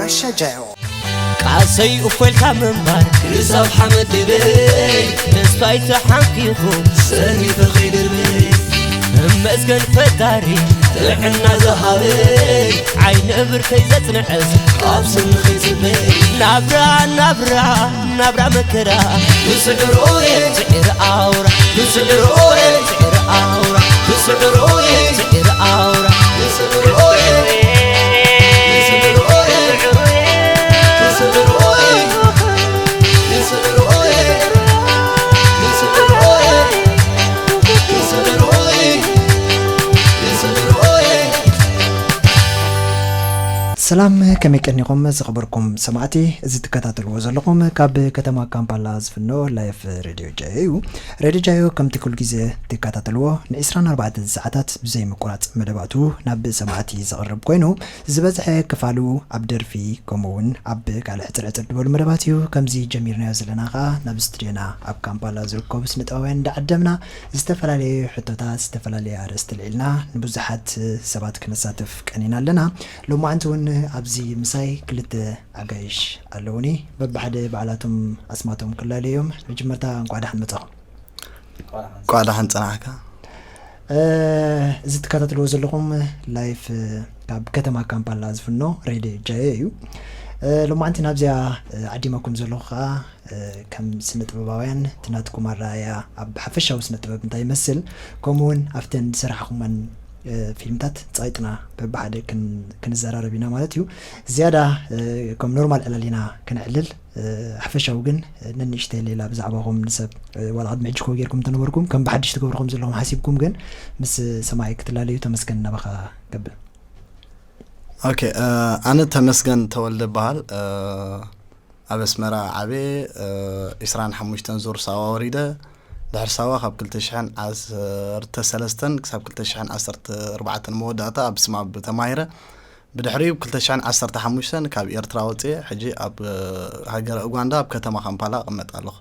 ኣሻጃዮ ቃሰይ እፎይልካ ምንባር ክሳብ ሓመድ ድበይ ተስፋይ ተሓንኪኹ ሰኒፈ ከይድርበይ እመስገን ፈጣሪ ጥዕና ዝሃበይ ዓይነ ብርከይ ዘጽንዐስ ካብ ስምኺ ጽበይ ናብራ ናብራ ናብራ መከራ ብስዕሮየ ስዕር ኣውራ ብስዕሮየ ስዕር ኣውራ ብስዕሮየ ስዕር ኣውራ ብስዕሮየ ሰላም፣ ከመይ ቀኒኹም ዝኸበርኩም ሰማዕቲ? እዚ ትከታተልዎ ዘለኹም ካብ ከተማ ካምፓላ ዝፍኖ ላይፍ ሬድዮ ጃዮ እዩ። ሬድዮ ጃዮ ከምቲ ኩል ግዜ ትከታተልዎ ን24 ሰዓታት ብዘይ ምቁራጽ መደባቱ ናብ ሰማዕቲ ዘቕርብ ኮይኑ፣ ዝበዝሐ ክፋሉ ኣብ ደርፊ ከምኡ እውን ኣብ ካልእ ሕጽር ሕጽር ዝበሉ መደባት እዩ። ከምዚ ጀሚርናዮ ዘለና ኸኣ ናብ ስቱድዮና ኣብ ካምፓላ ዝርከቡ ስነ ጥበባውያን እንዳዓደምና ዝተፈላለየ ሕቶታት፣ ዝተፈላለየ ኣርእስቲ ልዒልና ንብዙሓት ሰባት ክነሳትፍ ቀኒና ኣለና። ሎማዓንቲ እውን ኣብዚ ምሳይ ክልተ ኣጋይሽ ኣለውኒ። በብሓደ ባዕላቶም ኣስማቶም ክላለዩ እዮም። መጀመርታ እንቋዕ ደሓን መጻኹም። እንቋዕ ደሓን ጸናሕካ። እ፣ እዚ ትከታተልዎ ዘለኹም ላይፍ፣ እ፣ ካብ ከተማ ካምፓላ ዝፍኖ ሬድዮ ጃዮ እዩ። እ፣ ሎማዓንቲ ናብዚኣ፣ እ፣ ዓዲመኩም ዘለኹ ኸኣ፣ እ፣ ከም ስነ ጥበባውያን እቲ ናትኩም ኣረኣእያ ኣብ ሓፈሻዊ ስነ ጥበብ እንታይ ይመስል፣ ከምኡ እውን ኣብተን ዝሰራሕኹመን፣ እ፣ ፊልምታት ጸቒጥና በብሓደ ክን-፣ ክንዘራረብ ኢና ማለት እዩ። ዝያዳ፣ እ፣ ከም ኖርማል ዕላል ኢና ክነዕልል። እ፣ ሓፈሻዊ ግን፣ እ፣ ነንእሽተይ ሌላ ብዛዕባኹም ንሰብ፣ እ፣ ዋላ ቅድሚ ሕጂ ኮ ጌርኩም እንተነበርኩም፣ ከም ብሓድሽ ትገብሩ ከም ዘለኹም ሓሲብኩም ግን ምስ ሰማዒ ክትላለዩ ተመስገን ናባኻ ገብር። ኦኬ፣ እ፣ ኣነ ተመስገን ተወልደ እበሃል። እ፣ ኣብ ኣስመራ ዓብየ፣ እ፣ ዕስራን ሓሙሽተን ዙር ሳዋ ወሪደ። ድሕሪ ሳዋ ካብ ክልተ ሽሕን ዓሰርተ ሰለስተን ክሳብ ክልተ ሽሕን ዓሰርተ ኣርባዕተን መወዳእታ ኣብ ስማብ ተማሂረ። ብድሕሪኡ ብ ክልተ ሽሕን ዓሰርተ ሓሙሽተን ካብ ኤርትራ ወጽየ፣ ሕጂ ኣብ፣ እ፣ ሃገረ ኡጋንዳ ኣብ ከተማ ካምፓላ እቕመጥ ኣለኹ።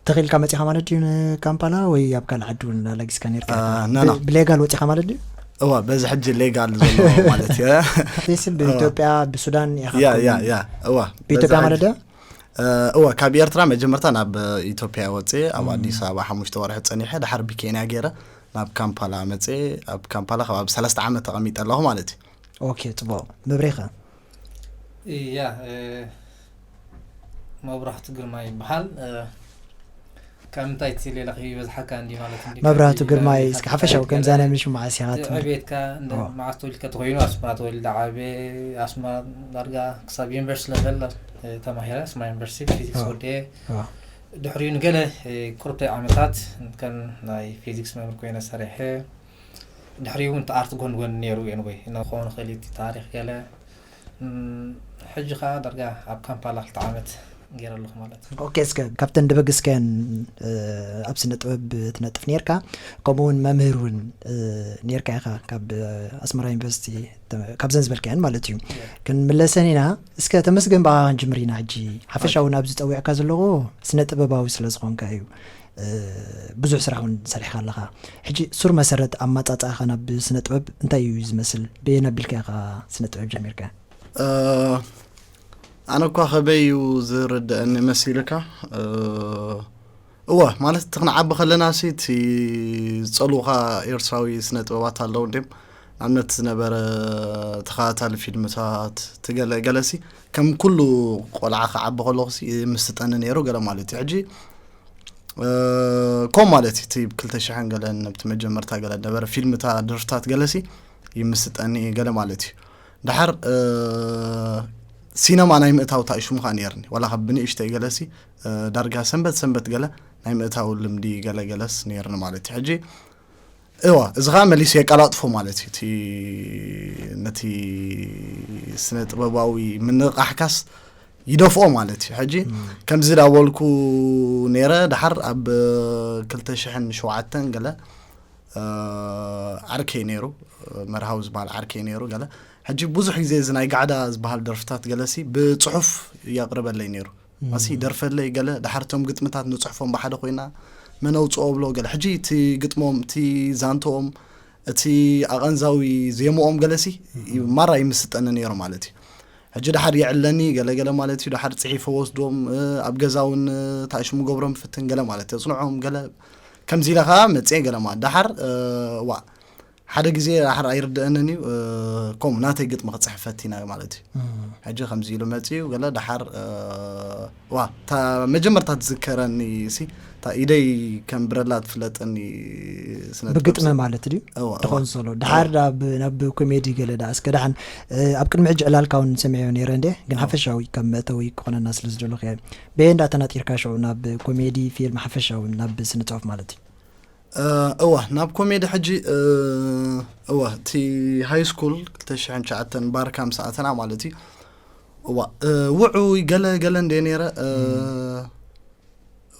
ተኺልካ መጺኻ ማለት ድዩ ንካምፓላ ወይ ኣብ ካልእ ዓዲ እውን ኣላጊስካ ነርካ? እ፣ ኖ፣ ኖ። ብ-፣ ብሌጋል ወጺኻ ማለት ድዩ? እዋ፣ በዚ ሕጂ ሌጋል ዘሎ ማለት እየ። ቴስል እዋ። ብኢትዮጵያ፣ ብሱዳን ኢኻ ያ፣ ክትከውን? ያ፣ ያ፣ እዋ። ብኢትዮጵያ በዚ ማለት ሕጂ ድያ? እ፣ እዋ፣ ካብ ኤርትራ መጀመርታ ናብ ኢትዮጵያ ወጽየ፣ ኣብ እም። ኣዲስ ኣበባ ሓሙሽተ ወርሒ ጸኒሐ፣ ድሓር ብኬንያ ገይረ ናብ ካምፓላ መጽየ። ኣብ ካምፓላ ከባቢ ሰለስተ ዓመት ተቐሚጠ ኣለኹ ማለት እዩ። ኦኬ፣ ጽቡቕ። መብሬኸ? እያ፣ እ፣ መብራህቱ ግርማ ይበሃል። እ፣ ካብ ምንታይ እቲ ሌላ ከይበዝሓካ እንዲ ማለት እንዲ መብራህቱ ካብ ግርማይ፣ ሌላ እስኪ ሓፈሻዊ ከይበዝሓካ ከምዛ ናይ ምሽማዕ እስኻ እቲ ትምህርቲ። ዕቤትካ እንደ ኦ። መዓስ ተወሊድካ ተኾይኑ ኣስመራ ተወሊደ ዓብየ፣ ኣስመራ ዳርጋ ክሳብ ዩኒቨርሲቲ ለቨል፣ እ፣ ተማሂረ፣ ኣስመራ ዩኒቨርሲቲ ፊዚክስ ኦ። ወዲኤ። ኦ። ድሕሪኡ ንገለ፣ እ፣ ቁርብተይ ዓመታት ከም ናይ ፊዚክስ መምህር ኮይነ ሰሪሐ። ድሕሪኡ እውን እቲ ኣርት ጎን ጎን ነይሩ፣ ኤንወይ፣ ክኸውን ይኽእል እዩ፣ እቲ ታሪኽ ገለ። እም፣ ሕጂ ኸዓ ዳርጋ ኣብ ካምፓላ ክልተ ዓመት ገይረ ኣለኹ ማለት እዩ። ኦኬ፣ እስከ ካብተን ደበግስከን፣ እ፣ ኣብ ስነ ጥበብ ትነጥፍ ነርካ፣ ከምኡ እውን መምህር እውን፣ እ፣ ነርካ ኢኻ፣ ካብ፣ እ፣ ኣስመራ ዩኒቨርሲቲ ተ-፣ ካብዘን ዝበልካየን ማለት እዩ። ያ። ክንምለሰን ኢና። እስከ ተመስገን ብኣኻ ክንጅምር ኢና ሕጂ። ሓፈሻዊ ኦኬ። ናብዚ ጸዊዕካ ዘለኹ ስነ ጥበባዊ ስለ ዝኾንካ እዩ። እ፣ ብዙሕ ስራሕ እውን ሰሪሕካ ኣለኻ። ሕጂ ሱር መሰረት ኣመጻጽኣኻ ናብ ስነ ጥበብ እንታይ እዩ ዝመስል? በየን ኣቢልካ ኢኻ ስነ ጥበብ ጀሚርካ? እ፣ ኣነ እኳ ከበይ እዩ ዝርድአኒ መሲልካ? እ፣ እወ፣ ማለት እቲ ክንዓቢ ከለና ሲ እቲ ዝጸልዉኻ ኤርትራዊ ስነ ጥበባት ኣለዉ እንድዮም። ንኣብነት ዝነበረ ተኸታታሊ ፊልምታት፣ እቲ ገለ ገለ ሲ ከም ኩሉ ቆልዓ ክዓቢ ከለኹ ሲ ይምስጠኒ ነይሩ ገለ ማለት እዩ። ሕጂ እ፣ ከምኡ ማለት እዩ። እቲ ብ ክልተ ሽሕን ገለን ኣብቲ መጀመርታ ገለ ነበረ ፊልምታ ደርፍታት ገለሲ ይምስጠኒ ገለ ማለት እዩ። ደሓር፣ እ፣ ሲነማ ናይ ምእታው ታእሹም ከኣ ነይርኒ። ዋላ ካብ ብንእሽተይ ገለሲ፣ እ፣ ዳርጋ ሰንበት ሰንበት ገለ ናይ ምእታው ልምዲ ገለ ገለስ ነይርኒ ማለት እዩ። ሕጂ እዋ፣ እዚ ኸኣ መሊሱ የቀላጥፎ ማለት እዩ። እቲ፣ ነቲ ስነ ጥበባዊ ምንቕቓሕካስ ይደፍኦ ማለት እዩ። ሕጂ እም። ከምዚ ዳበልኩ ነይረ፣ ደሓር ኣብ ክልተ ሽሕን ሸውዓተን ገለ፣ እ፣ ዓርከይ ነይሩ፣ መርሃዊ ዝበሃል ዓርከይ ነይሩ ገለ። ሕጂ ብዙሕ ግዜ እዚ ናይ ጋዕዳ ዝበሃል ደርፍታት ገለሲ ብጽሑፍ የቕርበለይ ነይሩ። እም። ኣሲ ይደርፈለይ ገለ፣ ደሓር እቶም ግጥምታት ንጽሕፎም ብሓደ ኮይና፣ መን ኣውጽኦ እብሎ ገለ። ሕጂ እቲ ግጥሞም፣ እቲ ዛንትኦም፣ እቲ ኣቐንዛዊ ዜምኦም ገለሲ እም። ማራ ይምስጠኒ ነይሩ ማለት እዩ። ሕጂ ድሓር የዕለኒ ገለ ገለ ማለት እዩ። ድሓር ጽሒፈ ወስዶም ኣብ ገዛ እውን ታሽሙ ገብሮም ፍትን ገለ ማለት እዩ። ጽንዖም ገለ ከምዚ ኢለ ከዓ መጽኤ ገለ ማለት ድሓር ዋ ሓደ ግዜ ድሓር ኣይርድአንን እዩ። ከምኡ ናተይ ግጥሚ ክጽሕፍ ፈቲና ማለት እዩ። ሕጂ ከምዚ ኢሉ መጽኡ ገለ ድሓር ዋ እታ መጀመርታ ትዝከረኒ ሲ እታ ኢደይ ከም ብረላ ትፍለጠኒ ስነ ጥበብ ብግጥሚ ሲ- ማለት ድዩ እዋ፣ እዋ። ትኾን ዘሎ ድሓር ናብ ናብ ኮሜዲ ገለ ዳ እስከ ዳሓን ኣብ ቅድሚ ሕጂ ዕላልካ እውን ሰሚዐዮ ነይረ እንደ ግን ሓፈሻዊ ከም መእተዊ ክኾነና ስለ ዝደለኹ እየ በየ እንዳተናጢርካ ሽዑ ናብ ኮሜዲ ፊልም ሓፈሻዊ ናብ ስነ ጽሑፍ ማለት እዩ እዋ ናብ ኮሜዲ ሕጂ እዋ እቲ ሃይ ስኩል ክልተ ሽሕን ትሽዓተን ባርካ ምስ ኣተና ማለት እዩ። እዋ ውዑይ ገለ ገለ እንደ ነይረ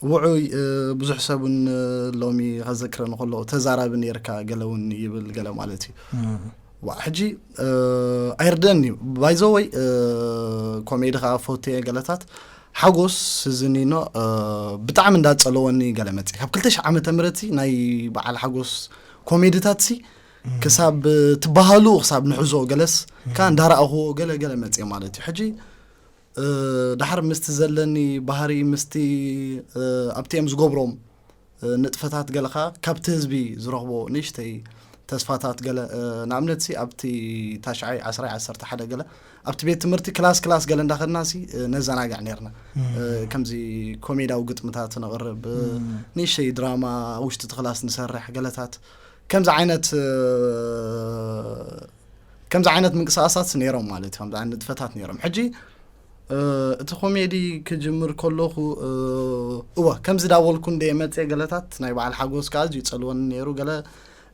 ውዑይ ብዙሕ ሰብ እውን ሎሚ ከዘክረኒ ከለኹ ተዛራቢ ነርካ ገለ እውን ይብል ገለ ማለት እዩ። ዋ ሕጂ ኣይርደአን እዩ ባይዘወይ ኮሜዲ ከዓ ፈትየ ገለታት ሓጎስ ዝኒኖ ብጣዕሚ እንዳፀለወኒ ገለ መፅእ ካብ ክልተ ሽሕ ዓመተ ምህረት ናይ በዓል ሓጎስ ኮሜድታት ሲ ክሳብ ትበሃሉ ክሳብ ንሕዞ ገለስ ከዓ እንዳረኣኽዎ ገለ ገለ መፅእ ማለት እዩ። ሕጂ ድሓር ምስቲ ዘለኒ ባህሪ ምስቲ ኣብቲ እዮም ዝገብሮም ንጥፈታት ገለ ከዓ ካብቲ ህዝቢ ዝረኽቦ ንእሽተይ ተስፋታት ገለ ንኣብነት ሲ ኣብቲ ታሽዓይ ዓስራይ ዓሰርተ ሓደ ገለ ኣብቲ ቤት ትምህርቲ ክላስ ክላስ ገለ እንዳኸድና ሲ ነዘናግዕ ነርና። ከምዚ ኮሜዳዊ ግጥምታት ነቕርብ ንእሽተይ ድራማ ውሽጢ እቲ ክላስ ንሰርሕ ገለታት ከምዚ ዓይነት ከምዚ ዓይነት ምንቅስቃሳት ነይሮም ማለት እዩ። ከምዚ ዓይነት ንጥፈታት ነይሮም። ሕጂ እቲ ኮሜዲ ክጅምር ከለኹ እወ ከምዚ ዳበልኩ እንደ መፅእ ገለታት ናይ በዓል ሓጎስ ከዓ ኣዝዩ ይፀልወኒ ነይሩ። ገለ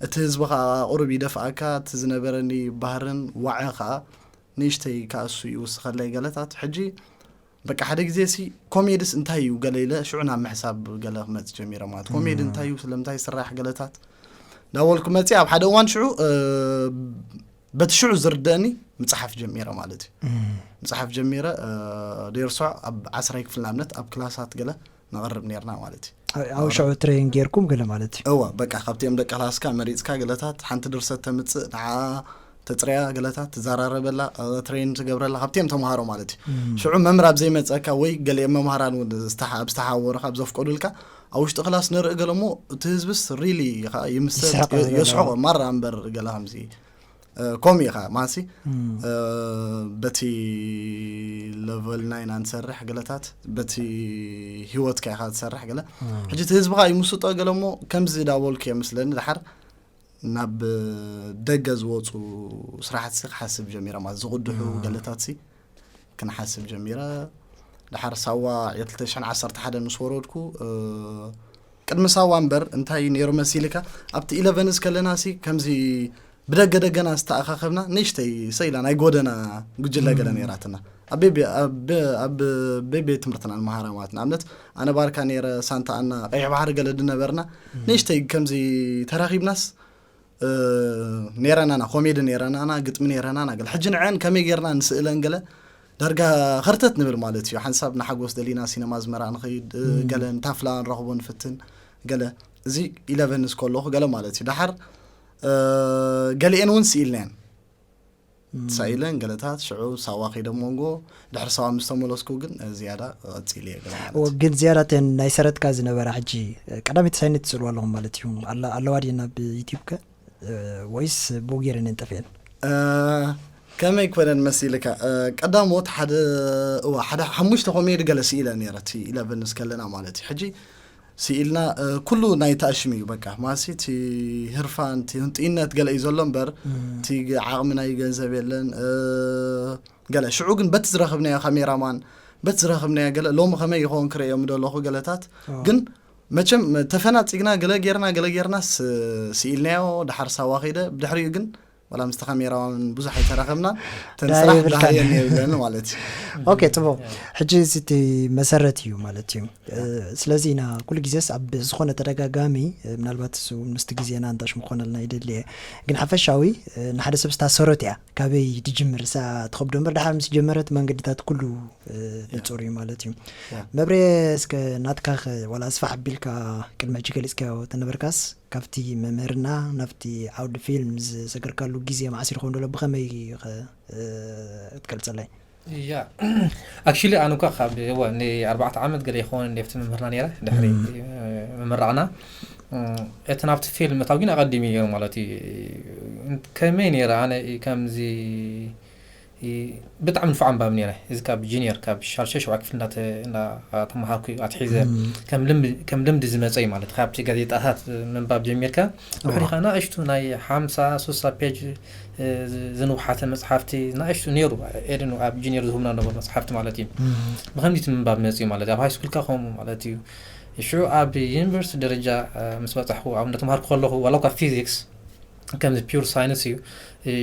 እቲ ህዝቢ ከዓ ቁሩብ ይደፍኣካ እቲ ዝነበረኒ ባህርን ዋዐ ከዓ ንእሽተይ ከኣሱ ይውስኸለይ ገለታት። ሕጂ በቃ ሓደ ግዜ ሲ ኮሜድስ እንታይ እዩ ገለ ኢለ ሽዑ ናብ ምሕሳብ ገለ ክመፅእ ጀሚረ ማለት ኮሜዲ እንታይ እዩ ስለምንታይ ይስራሕ ገለታት ዳበልኩ መፅእ ኣብ ሓደ እዋን ሽዑ በቲ ሽዑ ዝርደአኒ ምፅሓፍ ጀሚረ ማለት እዩ። ምፅሓፍ ጀሚረ ደርሶ ኣብ ዓስራይ ክፍል ንኣብነት ኣብ ክላሳት ገለ ነቕርብ ነርና ማለት እዩ። ኣብ ሽዑ ትሬን ጌርኩም ገለ ማለት እዩ እዋ በቃ ካብቲኦም ደቂ ክላስካ መሪፅካ ገለታት ሓንቲ ድርሰት ተምፅእ ንዓ ተፅርያ ገለታት ትዘራረበላ ትሬን ትገብረላ ካብቲኦም ተምሃሮ ማለት እዩ። ሽዑ መምህር ኣብ ዘይመፀካ ወይ ገሊኦም መምሃራን እውን ዝተሓ- ኣብ ዝተሓወሩካ ኣብ ዘፍቀዱልካ ኣብ ውሽጢ ክላስ ንርኢ ገለ እሞ እቲ ህዝብስ ሪሊ ከዓ ይምሰጥ ይስሕቕ የ- ገለ። የስሕቖ ማራ እምበር ገለ ከምዚ እ፣ ከምኡ ኢኻ ማሲ እም። እ፣ በቲ ለቨልና ኢና ንሰርሕ ገለታት በቲ ህይወትካ ኢኻ ትሰርሕ ገለ ሕጂ እቲ ህዝቢ ከዓ ይምስጦ ገለ እሞ ከምዚ ዳበልኩ እየ ምስለኒ ድሓር ናብ ደገ ዝወፁ ስራሕትሲ ክሓስብ ጀሚረ ማለት ዝቕድሑ ገለታትሲ ክንሓስብ ጀሚረ። ድሓር ሳዋ ዕለት ክልተ ሽሕን ዓሰርተ ሓደን ምስ ወረድኩ እ፣ ቅድሚ ሳዋ እምበር እንታይ ነይሩ መሲልካ ኣብቲ ኢለቨንስ ከለና ሲ ከምዚ ብደገ ደገና ዝተኣኻኸብና ንእሽተይ ሰኢላ ናይ ጎደና ጉጅለ ገለ ነይራትና ኣብ ቤቤ- ኣብ ቤ- ኣብ ቤቤ ትምህርትና ንመሃራ ማለት ንኣብነት ኣነ ባርካ ነይረ ሳንታ ኣና ቀይሕ ባሕሪ ገለ ድነበርና ንእሽተይ ከምዚ ተራኺብናስ እ፣ ነይረናና ኮሜዲ ነይረናና ግጥሚ ነይረናና ገለ ሕጂ ንዐን ከመይ ጌርና ንስእለን ገለ ዳርጋ ኸርተት ንብል ማለት እዩ። ሓንሳብ ንሓጎስ ደሊና ሲነማ ኣዝመራ ንኸይድ እ፣ ገለ ንታፍላ ንረኽቦ ንፍትን ገለ እዚ ኢለቨንስ ከለኹ ገለ ማለት እዩ። ድሓር እ፣ ገሊኤን እውን ስኢልናየን ተሳኢለን ገለታት ሽዑ ሳዋ ከይደ መንጎ ድሕሪ ሳዋ ምስ ተመለስኩ ግን ዝያዳ ቀፂሉ እየ ገለ ማለት እዩ። ግን ዝያዳ ተን ናይ ሰረትካ ዝነበራ ሕጂ ቀዳመይቲ ሳይነት ትፅልዋ ኣለኹም ማለት እዩ ኣለ- ኣለዋ ድየ ናብ ዩቲብ ከ እ፣ ወይስ ብኡ ገይረን እየን ጠፊአን እ፣ ከመይ ኮነን መሲልካ እ፣ ቀዳሞት ሓደ እዋ ሓደ ሓሙሽተ ኮሜዲ ገለ ስኢለ ነይረ እቲ ኢለቨንስ ከለና ማለት እዩ። ሕጂ ስኢልና እ፣ ኩሉ ናይ ታሽም እዩ በቃ ማሲ እቲ ህርፋን እቲ ህንጥይነት ገለ እዩ ዘሎ እምበር እቲ ዓቕሚ ናይ ገንዘብ የለን እ፣ ገለ ሽዑ ግን በቲ ዝረኸብናዮ ካሜራማን በቲ ዝረኸብናዮ ገለ ሎሚ ከመይ ይኸውን ክርእዮም ደለኹ ገለታት ግን መቸም ተፈናፂግና ገለ ጌርና ገለ ጌርና ስ- ስኢልናዮ ድሓር ሳዋ ከይደ ብድሕሪኡ ግን ዋላ ምስቲ ካሜራማን ብዙሕ ኣይተራኸብና ተን ዳሃይ ስራሕ የብልካን። ዳሃየን የብለን ማለት እዩ። ኦኬ ፅቡቅ ሕጂ እዚ እቲ መሰረት እዩ ማለት እዩ እ፣ ስለዚ ኢና ኩሉ ግዜስ ኣብ ዝኾነ ተደጋጋሚ እ፣ ምናልባት እሱ ምስቲ ግዜና እንታሽ ምኾነልና ይደሊ እየ ግን ሓፈሻዊ እ፣ ንሓደ ሰብ ስታ ሰሮት እያ ካበይ ትጅምር ሳ ትኸብዶ እምበር ድሓር ምስ ጀመረት መንገድታት ኩሉ እ፣ ንፁር እዩ ማለት እዩ ያ። መብሬ እስከ ናትካ ኸ ዋላ ኣስፋሕ ኣቢልካ ቅድሚ ሕጂ ገሊፅካዮ ተነበርካስ ካብቲ መምህርና ናብቲ ዓውዲ ፊልም ዝሰገርካሉ ግዜ መዓስ ይኸውን ደሎ ብኸመይ ኸ እ፣ ክትገልፀለይ ያ ኣክቹሊ ኣነ እኳ ካብ እወ ንኣርባዕተ ዓመት ገለ ይኸውን ኣብቲ መምህርና ነይረ ድሕሪ ምምራቕና እቲ ናብቲ ፊልም እታው ግን ኣቐዲሙ ነይሩ ማለት እዩ። ከመይ ነይረ ኣነ ከምዚ ብጣዕሚ ንፉዕ ኣንባቢ ነይረ። እዚ ካብ ጂኒየር ካብ ሻልሸ ሸውዓ ክፍል እንዳተመሃርኩ ኣትሒዘ ከም ልምዲ ዝመፀ እዩ ማለት ካብቲ ጋዜጣታት ምንባብ ጀሚርካ ድሕሪኻ ናእሽቱ ናይ ሓምሳ ሱሳ ፔጅ ዝንውሓተ መፅሓፍቲ ናእሽቱ ነይሩ ኤድኑ ኣብ ጂኒየር ዝህቡና ነበሩ መፅሓፍቲ ማለት እዩ። ብኸምዚ እቲ ምንባብ መፅኡ ማለት እዩ ኣብ ሃይስኩልካ ከምኡ ማለት እዩ። ሽዑ ኣብ ዩኒቨርሲቲ ደረጃ ምስ በፃሕኩ ኣብ እንዳተምሃርኩ ከለኹ ዋላ እኳ ፊዚክስ ከምዚ ፒውር ሳይንስ እዩ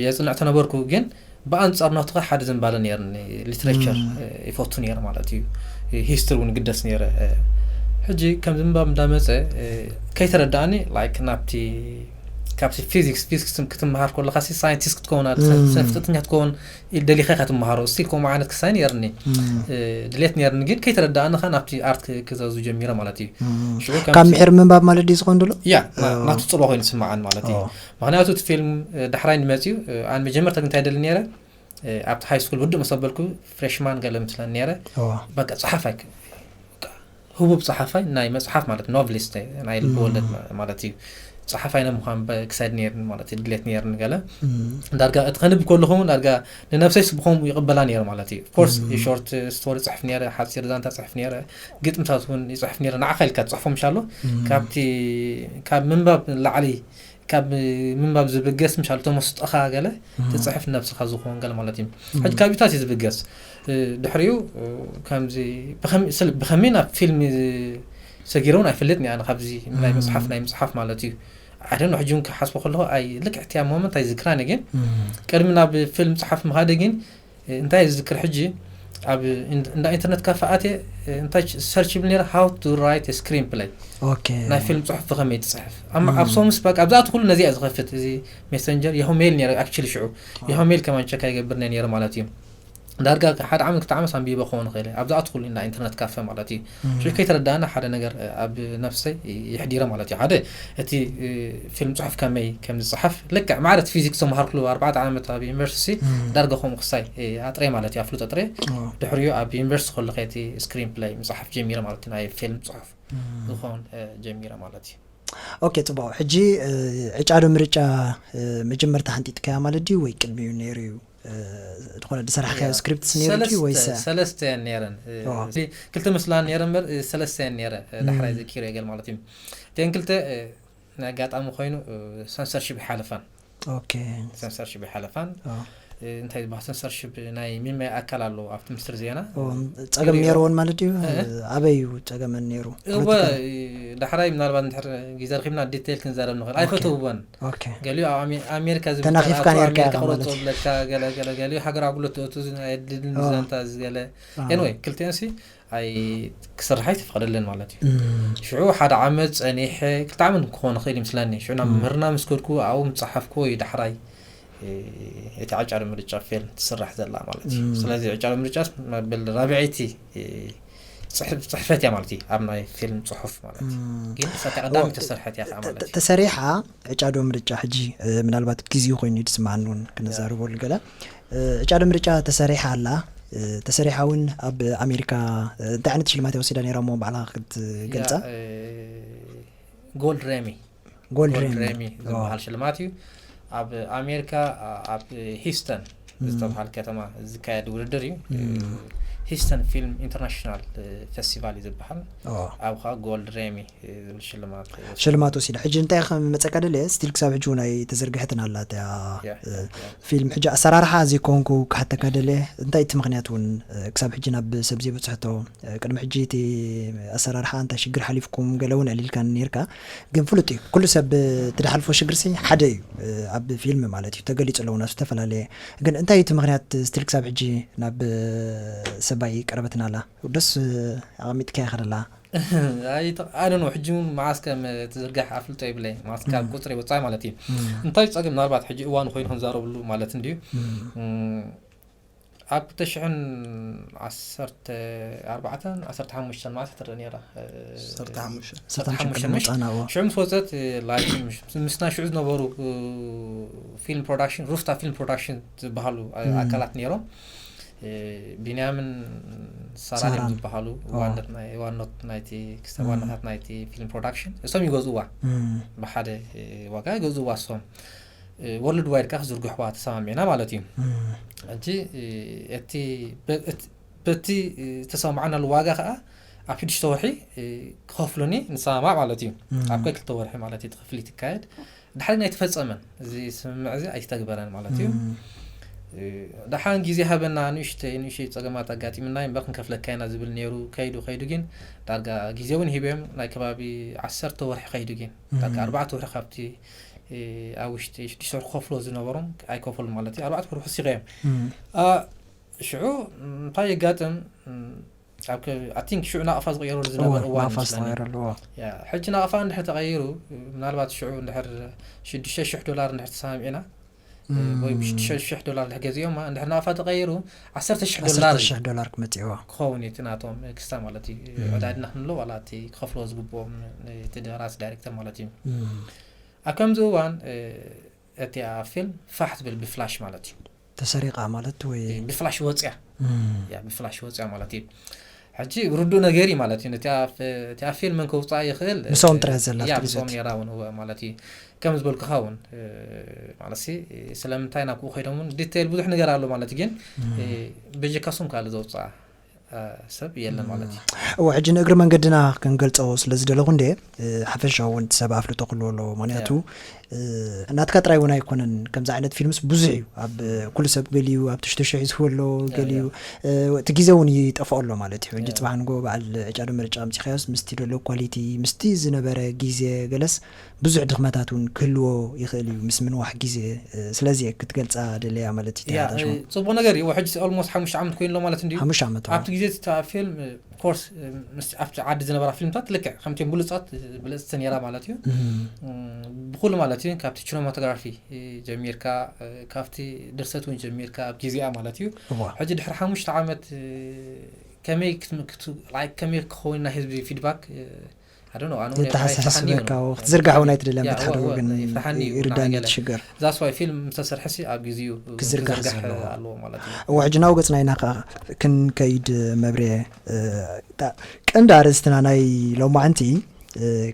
የፅንዕ ተነበርኩ ግን ብኣንፃር ናቱ ሓደ ዝንባለ ነይርኒ ሊትሬቸር ይፈቱ ነይረ ማለት እዩ። ሂስትሪ እውን ግደስ ነይረ። ሕጂ ከም ዝንባብ እንዳመፀ ከይተረዳእኒ ላይክ ናብቲ ካብቲ ፊዚክስ ፊዚክስ ክትምሃር ከለካ ሳይንቲስት ክትከውን ስነ ፍልጠተኛ ክትከውን ደሊኻ ኢኻ ትመሃሮ ስቲል ከምኡ ዓይነት ክሳይ ነይርኒ ድሌት ነይርኒ ግን ከይተረዳእኒ ከ ናብቲ ኣርት ክዘዙ ጀሚረ ማለት እዩ። ካብ ምሕር ምንባብ ማለት ድዩ ዝኸውን ድሎ ያ ናቱ ፅልዋ ኮይኑ ዝስምዓኒ ማለት እዩ። ምክንያቱ እቲ ፊልም ዳሕራይ ንመፅዩ ኣን መጀመርታ ግን እንታይ ደሊ ነይረ ኣብቲ ሃይ ስኩል ውድእ መሰበልኩ ፍሬሽማን ገለ ምስለን ነይረ በቃ ፀሓፋይ ህቡብ ፀሓፋይ ናይ መፅሓፍ ማለት ኖቭሊስት ናይ ልቢ ወለድ ማለት እዩ። ፀሓፋይ ናይ ምዃን ክሳይድ ነይርኒ ማለት እዩ ድሌት ነይርኒ ገለ ዳርጋ እቲ ከንብ ከለኹ ዳርጋ ንነብሰይ ስብኾም ይቕበላ ነይረ ማለት እዩ። ኮርስ ሾርት ስቶሪ ፅሕፍ ነይረ ሓፂር ዛንታ ፅሕፍ ነይረ ግጥምታት እውን ይፅሕፍ ነይረ ንዓኻ ኢልካ ትፅሕፎ ምሻሎ ካብቲ ካብ ምንባብ ንላዕሊ ካብ ምንባብ ዝብገስ ምሻል ተመስጦኻ ገለ ትፅሕፍ ነብስኻ ዝኸውን ገለ ማለት እዩ። ሕጂ ካብ ዩታት እዩ ዝብገስ ድሕሪኡ ከምዚ ብኸመይ ናብ ፊልም ሰጊረ እውን ኣይፈልጥን ኣነ ካብዚ ናይ መፅሓፍ ናይ ምፅሓፍ ማለት እዩ። ኣደ ሕጂ እውን ክሓስቦ ከለኹ ኣይ ልክዕ እቲያ ሞመንት ኣይዝክራን ግን ቅድሚ ናብ ፊልም ፅሓፍ ምኻደ ግን እንታይ ዝዝክር ሕጂ ኣብ እንዳ ኢንተርነት ካፈ ኣትየ እንታይ ሰርች ይብል ነረ how to write screen play ናይ ፊልም ፅሑፍ ብኸመይ ትፅሕፍ ኣብ ሶምስ በቃ ኣብዛት ኩሉ ነዚኣ ዝኸፍት እዚ ሜሰንጀር የሆ ሜል ነረ ኣክቹሊ ሽዑ የሆ ሜል ከማን ቸካ ይገብር ነረ ማለት እዩ። ዳርጋ ሓደ ዓመት ክልተ ዓመት ኣንቢበ ክኸውን ይኽእል ኣብዛት ኩሉ እንዳ ኢንተርነት ካፈ ማለት እዩ። ሽዑ ከይተረዳእና ሓደ ነገር ኣብ ነፍሰይ ይሕዲረ ማለት እዩ። ሓደ እቲ ፊልም ፅሑፍ ከመይ ከም ዝፅሓፍ ልክዕ ማዕረ እቲ ፊዚክስ ተምሃርኩሉ ኣርባዕተ ዓመት ኣብ ዩኒቨርሲቲ ዳርጋ ከምኡ ክሳይ ኣጥረ ማለት እዩ ኣፍልጦ ጥረ ድሕሪኡ ኣብ ዩኒቨርሲቲ ከለኹ እቲ ስክሪን ፕላይ ምፅሓፍ ጀሚረ ማለት እዩ ናይ ፊልም ፅሑፍ ዝኾን ጀሚረ ማለት እዩ። ኦኬ ፅቡቅ ሕጂ ዕጫዶ ምርጫ መጀመርታ ሓንጢጥካያ ማለት ድዩ ወይ ቅድሚኡ ነይሩ እዩ? ዝኾነ ዝሰራሕካዮ ስክሪፕትስ ነይሩ ድዩ ወይስ ሰለስተ እየን ነይረን። ክልተ መስላን ነይረ እምበር ሰለስተ እየን ነይረ ዳሕራይ ዘኪረ ገል ማለት እዩ። እተን ክልተ ናይ ኣጋጣሚ ኮይኑ ሰንሰርሽፕ ይሓለፋን ኦኬ ሰንሰርሽፕ ይሓለፋን እንታይ ዝበሃል ሰንሰርሽፕ ናይ ሚመያ ኣካል ኣሎ ኣብቲ ምስር ዜና ኦ፣ ጸገም ሪኦ። ነይርዎን ማለት እዩ ኣበይ እዩ ጸገመን ነይሩ እወ ፖለቲካ ዳሕራይ ምናልባት እንድሕር ግዜ ረኪብና ዲቴይል ክንዛረብ ንኽእል ኣይፈተውወን ኦኬ ገሊኡ ኣብ ኣሜ- ኣሜሪካ ዝብል ተናኺፍካ ኣቶ ነርካ ኣሜሪካ ኢኻ ማለት ክረጾ እዩ። ብለካ ገለ ገለ ገሊኡ ሃገር ኣጉለት ትእቱ ኣየድልን ኦ። ዛንታ ዝገለ ኦ። ኤንወይ ክልቲአንሲ ኣይ ክሰርሕ ኣይተፈቐደለን ማለት እዩ። እም፣ ሽዑ ሓደ ዓመት ጸኒሐ ክልተ ዓመት ክኾን ይኽእል ይመስለኒ። ሽዑ ናብ እም፣ ምህርና ምስ ከድኩ ኣብኡ ምስ ጸሓፍኩዎ እዩ ዳሕራይ እቲ ዕጫሪ ምርጫ ፌልም ትስራሕ ዘላ ማለት እዩ። ስለዚ ዕጫሪ ምርጫ መበል ራብዐይቲ ጽሕፈት እያ ማለት እዩ ኣብ ናይ ፊልም ጽሑፍ ማለት እዩ። ግን እሳታ ቀዳሚ ተሰርሐት እያ ማለት እዩ። ተሰሪሓ ዕጫዶ ምርጫ ሕጂ ምናልባት ግዜኡ ኮይኑ ድስማዓኒ እውን ክነዛርበሉ ገለ ዕጫዶ ምርጫ ተሰሪሓ ኣላ። ተሰሪሓ እውን ኣብ ኣሜሪካ እንታይ ዓይነት ሽልማት ወሲዳ ነይራ እሞ ባዕላ ክትገልፃ ጎልድ ሬሚ ጎልድ ሬሚ ዝበሃል ሽልማት እዩ። ኣብ ኣሜሪካ ኣብ ሂስተን ዝተብሃል ከተማ ዝካየድ ውድድር እዩ። ሂስተን ፊልም ኢንተርናሽናል ፌስቲቫል እዩ ዝበሃል። ኣብ ኸዓ ጎልድ ሬሚ ዝብል ሽልማት ሽልማት ወሲዳ። ሕጂ እንታይ ከም መፀካ ደለ ስቲል ክሳብ ሕጂ እውን ኣይተዘርግሐትን ኣላ እቲያ ፊልም። ሕጂ ኣሰራርሓ ዘይኮንኩ ክሓተካ ደለ እንታይ እቲ ምክንያት እውን ክሳብ ሕጂ ናብ ሰብ ዘይበፅሕቶ ቅድሚ ሕጂ እቲ ኣሰራርሓ እንታይ ሽግር ሓሊፍኩም ገለ እውን ኣሊልካ ነርካ። ግን ፍሉጥ እዩ ኩሉ ሰብ እቲ ድሓልፎ ሽግርሲ ሓደ እዩ ኣብ ፊልም ማለት እዩ ተገሊፁ ኣለውና ዝተፈላለየ። ግን እንታይ እቲ ምክንያት ስቲል ክሳብ ሕጂ ናብ ሰባይ ቀረበትን ኣላ ደስ ኣቐሚጥካ ይኸደላ ኣይተቃደኖ ሕጂ እውን መዓስ ከም ትዝርጋሕ ኣፍልጦ ይብለይ ማለት ካብ ቁፅሪ ወፃኢ ማለት እዩ። እንታይ ፀገም ምናልባት ሕጂ እዋኑ ኮይኑ ክንዛረብሉ ማለት እንድዩ ኣብ ክልተ ሽሕን ዓሰርተ ኣርባዕተን ዓሰርተ ሓሙሽተን መዓስ ትረአ ነይራ ዓሰርተ ሓሙሽተ ዓሰርተ ሓሙሽተ ዓሰርተ ሓሙሽተ ምሽ? ምውፃእና እዎ። ሽዑ ምስ ወፀት ላይክ ምስ ናይ ሽዑ ዝነበሩ ፊልም ፕሮዳክሽን ሩፍታ ፊልም ፕሮዳክሽን ዝበሃሉ ኣካላት ነይሮም። ቢንያምን ሳራን እዮም ዝበሃሉ ዋነት ናይ ዋኖት ናይቲ ክስተ ዋናታት ናይቲ ፊልም ፕሮዳክሽን እሶም ይገዝእዋ። ብሓደ ዋጋ ይገዝእዋ እሶም። ወርልድ ዋይድ ከዓ ክዝርግሕዋ ተሰማሚዕና ማለት እዩ። ሕጂ እቲ በቲ ዝተሰማማዕናሉ ዋጋ ከዓ ኣብ ሽዱሽተ ወርሒ ክኸፍሉኒ ንሰማማዕ ማለት እዩ። ኣብ ኮይ ክልተ ወርሒ ማለት እዩ ትኽፍሊት ይካየድ። ድሓር ግን ኣይተፈጸመን። እዚ ስምምዕ እዚ ኣይተተግበረን ማለት እዩ። ደሓን ግዜ ሃበና፣ ንእሽተይ ንእሽተይ ጸገማት ኣጋጢምና እምበር ክንከፍለካ ኢና ዝብል ነይሩ። ከይዱ ከይዱ ግን ዳርጋ ግዜ እውን ሂቦም ናይ ከባቢ ዓሰርተ ወርሒ ከይዱ ግን ዳርጋ ኣርባዕተ ወርሒ ካብቲ ኣብ ውሽጢ ሽዱሽተ ወርሒ ክኸፍሎ ዝነበሮም ኣይከፈሉን ማለት እዩ። ኣርባዕተ ወርሒ ወሲኸ እዮም። ሽዑ እንታይ የጋጥም? ኣብ I think ሽዑ ናቕፋ ዝቕየረሉ ዝነበረ እዋን ናቕፋ ይመስለኒ። ዝተቐየረሉ፣ እዋ። ያ፣ ሕጂ ናቕፋ እንድሕር ተቐይሩ፣ ምናልባት ሽዑ እንድሕር ሽዱሽተ ሽሕ ዶላር እንድሕር ተሰማሚዕና፣ ወይ ብሽዱሽተ ሽሕ ዶላር እንድሕር ገዚኦማ፣ እንድሕር ናቕፋ ተቐይሩ፣ ዓሰርተ ሽሕ ዶላር ዓሰርተ ሽሕ ዶላር ክመጽእዋ። ክኸውን እዩ እቲ ናቶም ክስታ ማለት እዩ። ዕዳድና ክንብሎ ዋላ እቲ ክኸፍልዎ ዝግብኦም እቲ ደራሲ ዳይሬክተር ማለት እዩ። ኣብ ከምዚ እዋን እቲኣ ፊልም ፋሕ ትብል ብፍላሽ ማለት እዩ። ተሰሪቓ ማለት ወይ? ብፍላሽ ወፅያ። ያ፣ ብፍላሽ ወፅያ ማለት እዩ። ሕጂ ርዱእ ነገር እዩ ማለት እዩ። ነቲ ኣብ እቲ ኣብ ፊልም ከውፅኣ ይኽእል ንሶም ጥራይ ዘላ ያ፣ ብሶም ነራ እውን እወ ማለት እዩ። ከም ዝበልኩኻ እውን ማለት ሲ ስለምንታይ ናብ ክኡ ከይዶም እውን ዲቴይል ብዙሕ ነገር ኣሎ ማለት እዩ። ግን ብጀካ ሶም ካልእ ዘውፅኣ ሰብ የለን ማለት እዩ። እወ፣ ሕጂ ንእግሪ መንገድና ክንገልጾ ስለ ዝደለኹ እንዴ፣ ሓፈሻዊ እውን እቲ ሰብ ኣፍልጦ ክህልዎ ኣለዎ። ምክንያቱ ናትካ ጥራይ እውን ኣይኮነን። ከምዚ ዓይነት ፊልምስ ብዙሕ እዩ። ኣብ ኩሉ ሰብ ገሊዩ ኣብ ትሽተ ሽሕ ይዝህወ ኣሎ፣ ገሊዩ እቲ ግዜ እውን ይጠፍኦ ኣሎ ማለት እዩ። ሕጂ ጽባሕ ንጎ በዓል ዕጫዶ ምርጫ ኣምጺኻዮስ ምስቲ ደሎ ኳሊቲ ምስቲ ዝነበረ ግዜ ገለስ ብዙሕ ድኽመታት እውን ክህልዎ ይኽእል እዩ ምስ ምንዋሕ ግዜ። ስለዚ ክትገልጻ ደለያ ማለት እዩ። ጽቡቕ ነገር እዩ። ሕጂ ኦልሞስት ሓሙሽተ ዓመት ኮይኑ ኣሎ ማለት እንድዩ። ሓሙሽተ ዓመት ኣብቲ ግዜ እቲ ፊልም ኮርስ ምስ ኣብቲ ዓዲ ዝነበራ ፊልምታት ልክዕ ከምቲኦም ብሉጻት ብልጽቲ ነራ ማለት እዩ። ብኩሉ ማለት እዩ ካብቲ ችኖማቶግራፊ ጀሚርካ ካብቲ ድርሰት እውን ጀሚርካ ኣብ ግዜኣ ማለት እዩ። ሕጂ ድሕሪ ሓሙሽተ ዓመት ከመይ ከመይ ክኸውን ናይ ህዝቢ ፊድባክ? ኣደኖ ኣነ እውን የተሓሳስበካ ክትዝርጋሕ እውን ኣይትደልያን። በቲ ሓደ ወገን ይርዳኒ ትሽገር። ዛስ ዋይ ፊልም ምስተሰርሐ ሲ ኣብ ግዜኡ ክዝርጋሕ ኣለዎ ማለት እዩ። እወ፣ ሕጂ ናብ ገጽና ኢና ከዓ ክንከይድ መብርየ። ቀንዲ ኣርእስትና ናይ ሎማዕንቲ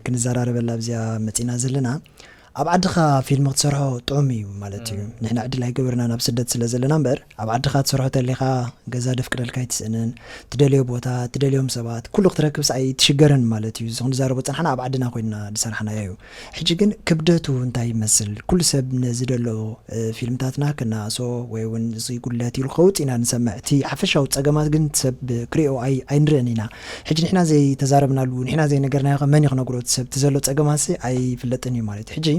ክንዘራረበላ ኣብዚኣ መጺና ዘለና ኣብ ዓድኻ ፊልም ክትሰርሖ ጥዑም እዩ ማለት እዩ። ንሕና ዕድል ኣይገበርና ናብ ስደት ስለ ዘለና እምበር ኣብ ዓድኻ ትሰርሖ ተሊኻ ገዛ ደፍቅደልካ ኣይትስእንን። ትደልዮ ቦታ፣ ትደልዮም ሰባት ኩሉ ክትረክብስ ኣይትሽገርን ማለት እዩ። እዚ ክንዛረቦ ጸንሓና ኣብ ዓድና ኮይንና ዝሰራሕናዮ እዩ። ሕጂ ግን ክብደቱ እንታይ ይመስል? ኩሉ ሰብ ነዚ ደሎ ፊልምታትና ክነኣሶ ወይ እውን እዚ ጉድለት ኢሉ ከውጽእ ኢና ንሰምዕ። እቲ ሓፈሻዊ ጸገማት ግን ሰብ ክሪኦ ኣይንርእን ኢና። ሕጂ ንሕና ዘይተዛረብናሉ ንሕና ዘይነገርናዮ ከ መን እዩ ክነግሮ? እቲ ሰብ እቲ ዘሎ ጸገማሲ ኣይፍለጥን እዩ ማለት እዩ። ሕጂ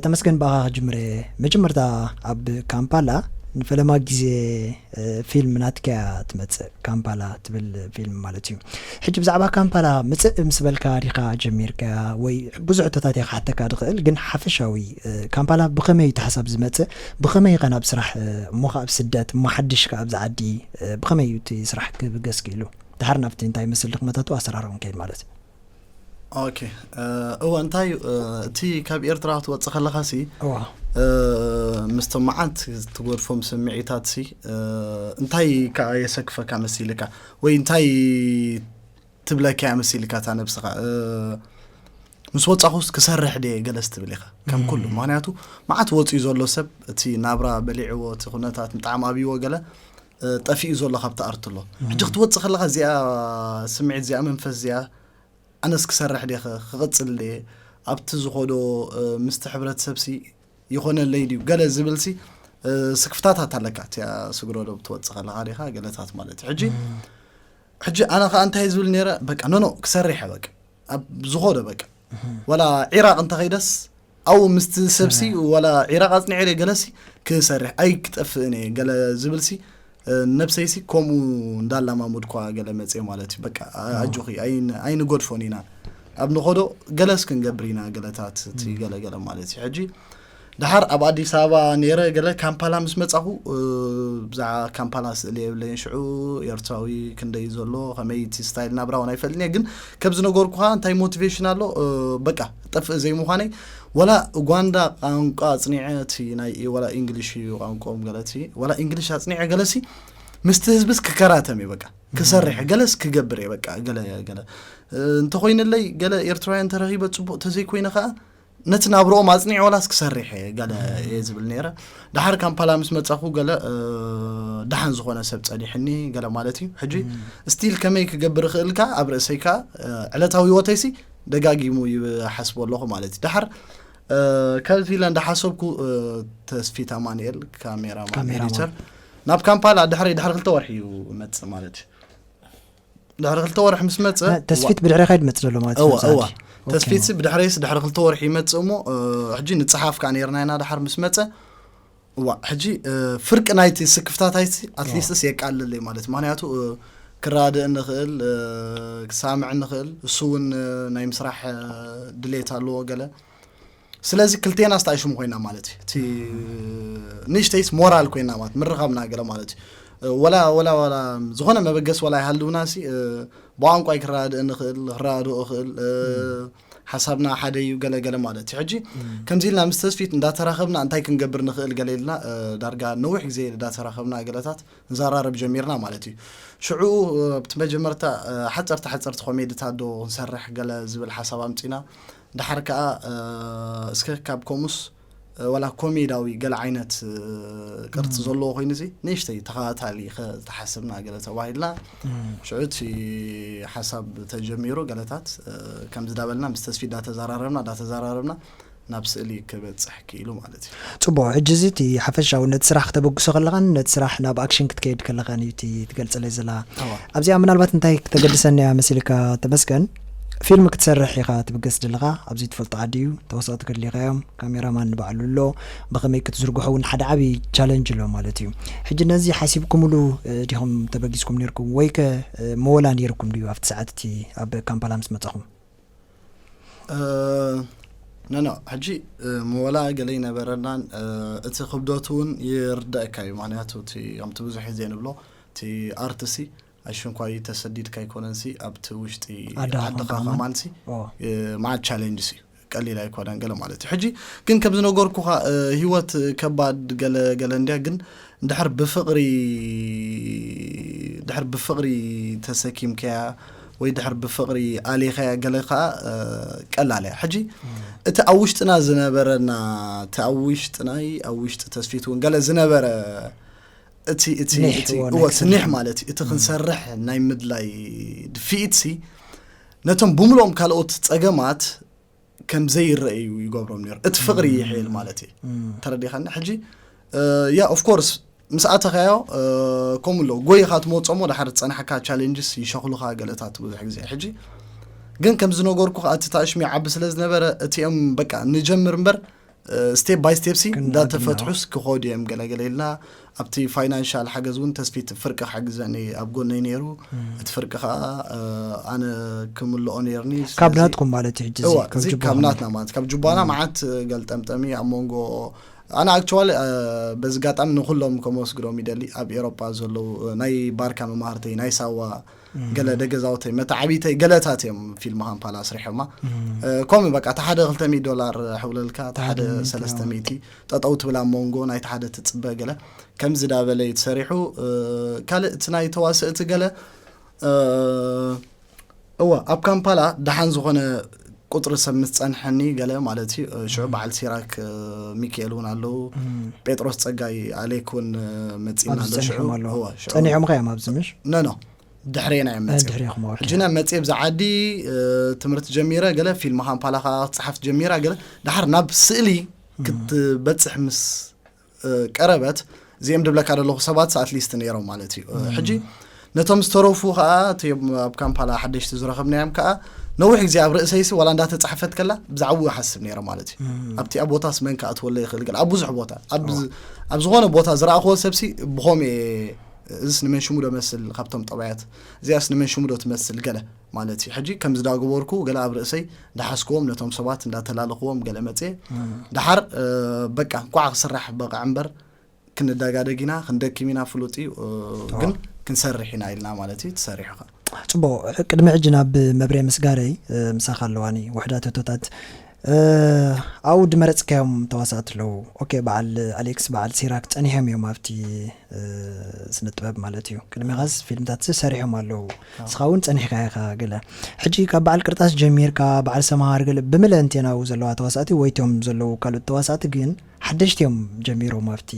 ተመስገን ብኣኻ ክጅምር እየ። መጀመርታ ኣብ ካምፓላ ንፈለማ ግዜ ፊልም ናትካ እያ ትመጽእ፣ ካምፓላ ትብል ፊልም ማለት እዩ። ሕጂ ብዛዕባ ካምፓላ ምጽእ ምስ በልካ ዲኻ ጀሚርካያ ወይ ብዙሕ ሕቶታት እየ ክሓተካ ድኽእል፣ ግን ሓፈሻዊ ካምፓላ ብኸመይ እዩ እቲ ሓሳብ ዝመጽእ? ብኸመይ ኢኻ ናብ ስራሕ እሞ ካብ ስደት እሞ ሓድሽ ከኣ ኣብዚ ዓዲ ብኸመይ እዩ እቲ ስራሕ ክብገስ ክኢሉ? ድሓር ናብቲ እንታይ ይመስል ድኽመታቱ ኣሰራርኦም ከይድ ማለት እዩ። ኦኬ እወ እንታይ እዩ እቲ ካብ ኤርትራ ክትወፅእ ከለኻ ሲ እዋ ምስቶም መዓት ትጎድፎም ስምዒታት ሲ እንታይ ከዓ የሰክፈካ መሲልካ ወይ እንታይ ትብለካ እያ መሲልካ እታ ነብስኻ ምስ ወፃኹስ ክሰርሕ ድየ ገለስ ትብል ኢኻ ከም ኩሉ ምክንያቱ መዓት ወፂኡ ዘሎ ሰብ እቲ ናብራ በሊዕዎ እቲ ኩነታት ምጣዕሚ ኣብይዎ ገለ ጠፊኡ ዘሎ ካብቲ ኣርት ኣሎ ሕጂ ክትወፅእ ከለኻ እዚኣ ስምዒት እዚኣ መንፈስ እዚኣ ኣነስ ክሰርሕ ድየ ክቕፅል ድየ ኣብቲ ዝኾዶ ምስቲ ሕብረተሰብሲ ይኾነለይ ድዩ ገለ ዝብልሲ ስክፍታታት ኣለካ እቲኣ ስግረዶ ትወፅእ ከለኻ ዲኻ ገለታት ማለት እዩ ሕጂ ሕጂ ኣነ ከዓ እንታይ ዝብል ነረ በቃ ኖኖ ክሰርሕ በቃ ኣብ ዝኾዶ በቃ ወላ ዒራቅ እንተኸይደስ ኣብኡ ምስቲ ሰብሲ ወላ ዒራቅ ኣፅኒዐ ገለሲ ክሰርሕ ኣይ ክጠፍእን እየ ገለ ዝብልሲ ነብሰይሲ ከምኡ እንዳላማመድኳ ገለ መፅእ ማለት እዩ በቃ ኣጆኺ ኣይንጎድፎን ኢና ኣብ ንኸዶ ገለስ ክንገብር ኢና ገለታት እቲ ገለ ገለ ማለት እዩ ሕጂ ድሓር ኣብ ኣዲስ ኣበባ ነይረ ገለ ካምፓላ ምስ መፃኹ ብዛዕባ ካምፓላ ስእሊ የብለይን ሽዑ ኤርትራዊ ክንደይ ዘሎ ከመይ እቲ ስታይል ናብራ እውን ኣይፈልጥን እየ ግን ከም ዝነገርኩኻ እንታይ ሞቲቬሽን ኣሎ በቃ ጠፍእ ዘይምዃነይ ወላ ኡጋንዳ ቋንቋ ኣፅኒዐ እቲ ናይ ወላ ኢንግሊሽ እዩ ቋንቋኦም ገለ እቲ ወላ ኢንግሊሽ ኣፅኒዐ ገለሲ ምስቲ ህዝብስ ክከራተም እየ በቃ፣ ክሰርሕ እየ፣ ገለስ ክገብር እየ በቃ፣ ገለ ገለ እ፣ እንተኾይንለይ፣ ገለ ኤርትራውያን ተረኺበ ጽቡቕ ተዘይኮይነ ከኣ፣ ነቲ ናብርኦም ኣጽኒዕ ዋላስ ክሰርሕ እየ ገለ እየ ዝብል ነይረ። ደሓር ካምፓላ ምስ መጻኹ ገለ እ፣ ደሓን ዝኾነ ሰብ ጸኒሕኒ ገለ ማለት እዩ። ሕጂ ስቲል ከመይ ክገብር እኽእል ከኣ ኣብ ርእሰይ ከኣ እ፣ ዕለታዊ ህይወተይሲ ደጋጊሙ ይሓስቦ ኣለኹ ማለት እዩ። ደሓር እ፣ ከምዚ ኢለ እንዳሓሰብኩ እ፣ ተስፊት ኣማኑኤል ካሜራማን ካሜራማን። ኤዲተር ናብ ካምፓላ ድሕሪ ድሕሪ ክልተ ወርሒ እዩ መጽእ ማለት እዩ። ድሕሪ ክልተ ወርሒ ምስ መጸ ተስፊት ብድሕሪ ካይድ መጽእ ዘሎ ማለት እዩ። እዋ እዋ ተስፊት ብድሕረይስ ድሕሪ ክልተ ወርሒ ይመጽእ እሞ እ፣ ሕጂ ንጽሓፍ ከኣ ነርና ኢና። ድሓር ምስ መጸ እዋ ሕጂ እ፣ ፍርቂ ናይቲ ስክፍታታይሲ ኣትሊስትስ የቃልለይ ማለት ምክንያቱ እ፣ ክራድእ እንኽእል እ፣ ክሳምዕ እንኽእል እሱ እውን እ፣ ናይ ምስራሕ እ፣ ድሌት ኣለዎ ገለ ስለዚ ክልቴና ስታይሽሙ ኮይና ማለት እዩ እቲ ንእሽተይስ ሞራል ኮይና ማለት ምርኻብና ገለ ማለት እዩ ወላ ወላ ወላ ዝኾነ መበገስ ወላ ይሃልውና ሲ ብቋንቋይ ክረዳድእ ንኽእል ክረዳድኦ እኽእል ሓሳብና ሓደ እዩ ገለ ገለ ማለት እዩ ሕጂ ከምዚ ኢልና ምስ ተስፊት እንዳተራኸብና እንታይ ክንገብር ንኽእል ገለ ኢልና ዳርጋ ነዊሕ ግዜ እንዳተራኸብና ገለታት ንዘራረብ ጀሚርና ማለት እዩ ሽዑ ኣብቲ መጀመርታ ሓፀርቲ ሓፀርቲ ኮሜድታት ዶ ክንሰርሕ ገለ ዝብል ሓሳብ ኣምፂና ደሓር ከዓ እስከ ካብ ኮሙስ ወላ ኮሜዳዊ ገለ ዓይነት ቅርፂ ዘለዎ ኮይኑ ሲ ንእሽተይ ተኸታታሊ ዝተሓስብና ገለ ተባሂልና ሽዑ እቲ ሓሳብ ተጀሚሩ ገለታት ከምዚ ዳበልና ምስ ተስፊ ዳተዘራረብና ዳተዘራረብና ናብ ስእሊ ክበፅሕ ክኢሉ ማለት እዩ ፅቡቅ ሕጂ እዚ እቲ ሓፈሻዊ ነቲ ስራሕ ክተበግሶ ከለኻን ነቲ ስራሕ ናብ ኣክሽን ክትከይድ ከለኻን እዩ እቲ ትገልፀለይ ዘላ ኣብዚኣ ምናልባት እንታይ ክተገድሰኒ እያ መሲልካ ተመስገን ፊልም ክትሰርሕ ኢኻ ትብገስ ዘለኻ ኣብዚ ትፈልጦ ዓዲ እዩ ተወሰቕቲ ከድሊኻዮም ካሜራማን ንባዕሉ ኣሎ ብኸመይ ክትዝርግሖ እውን ሓደ ዓብዪ ቻለንጅ ኣሎ ማለት እዩ ሕጂ ነዚ ሓሲብኩምሉ ዲኹም ተበጊስኩም ነርኩም ወይ ከ መወላ ነይርኩም ድዩ ኣብቲ ሰዓት እቲ ኣብ ካምፓላ ምስ መፀኹም ኖኖ ሕጂ መወላ ገለ ይነበረናን እቲ ክብደቱ እውን ይርዳእካ እዩ ምክንያቱ ከምቲ ብዙሕ ግዜ ንብሎ እቲ ኣርትሲ ኣሽንኳይ ተሰዲድካ ኣይኮነንሲ ኣብቲ ውሽጢ ዓድኻ ከማንሲ መዓት ቻሌንጅ ሲ ቀሊል ኣይኮነን ገለ ማለት እዩ ሕጂ ግን ከም ዝነገርኩኻ ህይወት ከባድ ገለ ገለ እንድያ ግን እንድሕር ብፍቕሪ ድሕር ብፍቕሪ ተሰኪምካያ ወይ ድሕር ብፍቕሪ ኣሊኻያ ገለ ከዓ ቀላል እያ ሕጂ እቲ ኣብ ውሽጥና ዝነበረና እቲ ኣብ ውሽጥናይ ኣብ ውሽጢ ተስፊት እውን ገለ ዝነበረ እቲ እቲ እቲ እዎ እቲ ኒሕ ማለት እዩ እቲ ክንሰርሕ ናይ ምድላይ ድፍኢት ሲ ነቶም ብምልኦም ካልኦት ፀገማት ከም ዘይረኣዩ ይገብሮም ነይሩ እቲ ፍቕሪ ይሕይል ማለት እዩ ተረዲኻኒ ሕጂ ያ ኦፍ ኮርስ ምስ ኣተኻዮ ከምኡ ኣሎ ጎይኻ ትመፆሞ ድሓር ዝፀናሕካ ቻሌንጅስ ይሸኽሉኻ ገለታት ብዙሕ ግዜ ሕጂ ግን ከም ዝነገርኩ እቲ ታሽሚ ዓቢ ስለ ዝነበረ እቲኦም በቃ ንጀምር እምበር ስቴፕ ባይ ስቴፕ ሲ እንዳተፈትሑስ ክኸዱ እዮም ገለገለ ኢልና ኣብቲ ፋይናንሻል ሓገዝ እውን ተስፊት ፍርቂ ክሓግዘኒ ኣብ ጎነይ ነይሩ እቲ ፍርቂ ከዓ ኣነ ክምልኦ ነይርኒ ካብ ናትኩም ማለት እዩ ሕጂ እዚ ካብ ናትና ማለት ካብ ጁባና መዓት ገልጠምጠሚ ኣብ መንጎ ኣነ ኣክቹዋሊ በዚ ጋጣሚ ንኩሎም ከመስግኖም ይደሊ ኣብ ኤሮጳ ዘለዉ ናይ ባርካ መማህርተይ ናይ ሳዋ ገለ ደገዛውተይ መታዓቢተይ ገለታት እዮም ፊልም ካምፓላ ኣስሪሖማ ከምኡ በቃ እቲ ሓደ ክልተ ሚእቲ ዶላር ሕውለልካ እቲ ሓደ ሰለስተ ሚእቲ ጠጠው ትብል ኣብ መንጎ ናይቲ ሓደ ትፅበ ገለ ከምዚ ዳበለ እዩ ተሰሪሑ ካልእ እቲ ናይ ተዋስእቲ ገለ እወ ኣብ ካምፓላ ደሓን ዝኾነ ቁፅሪ ሰብ ምስ ፀንሐኒ ገለ ማለት እዩ ሽዑ በዓል ሲራክ ሚካኤል እውን ኣለዉ ጴጥሮስ ፀጋይ ኣሌክ እውን መፂና ኣሎ ሽዑ ፀኒሖም ከ እዮም ኣብዚ ምሽ ነኖ ድሕሬና እዮም መፅኦም ሕጂና መፅእ ብዛ ዓዲ ትምህርቲ ጀሚረ ገለ ፊልም ካምፓላ ከዓ ክፅሓፍ ጀሚራ ገለ ድሓር ናብ ስእሊ ክትበፅሕ ምስ ቀረበት እዚኦም ድብለካ ዘለኹ ሰባት ኣትሊስት ነይሮም ማለት እዩ ሕጂ ነቶም ዝተረፉ ከዓ እቲኦም ኣብ ካምፓላ ሓደሽቲ ዝረኸብናዮም ከዓ ነዊሕ ግዜ ኣብ ርእሰይሲ ዋላ እንዳተፃሕፈት ከላ ብዛዕባኡ ይሓስብ ነይረ ማለት እዩ ኣብቲኣ ቦታስ መን ክኣትወለ ይኽእል ገለ ኣብ ብዙሕ ቦታ ኣብ ዝኾነ ቦታ ዝረኣኽዎ ሰብሲ ብኸምኡ እዚስ ንመን ሽሙ ዶ መስል ካብቶም ጠባያት እዚኣስ ንመን ሽሙ ዶ ትመስል ገለ ማለት እዩ ሕጂ ከም ዝዳግበርኩ ገለ ኣብ ርእሰይ እንዳሓስክዎም ነቶም ሰባት እንዳተላለኽዎም ገለ መፅየ ድሓር በቃ እንኳዕ ክስራሕ በቃ እምበር ክንዳጋደግ ኢና ክንደክም ኢና ፍሉጥ እዩ ግን ክንሰርሕ ኢና ኢልና ማለት እዩ ትሰሪሑ ከ ፅቡቅ ቅድሚ ሕጂ ናብ መብርየ ምስጋረይ ምሳኻ ኣለዋኒ ውሕዳት ህቶታት ኣብኡ ድመረፅካዮም ተዋሳእቲ ኣለዉ። ኦኬ፣ በዓል ኣሌክስ፣ በዓል ሲራክ ፀኒሖም እዮም ኣብቲ ስነ ጥበብ ማለት እዩ። ቅድሚኻስ ፊልምታት ሰሪሖም ኣለዉ። ንስኻ እውን ፀኒሕካ ኢኻ ገለ። ሕጂ ካብ በዓል ቅርጣስ ጀሚርካ፣ በዓል ሰምሃር ገለ ብምልእንቴናዊ ዘለዋ ተዋሳእቲ ወይ እቶም ዘለዉ ካልኦት ተዋሳእቲ ግን ሓደሽቲ እዮም ጀሚሮም ኣብቲ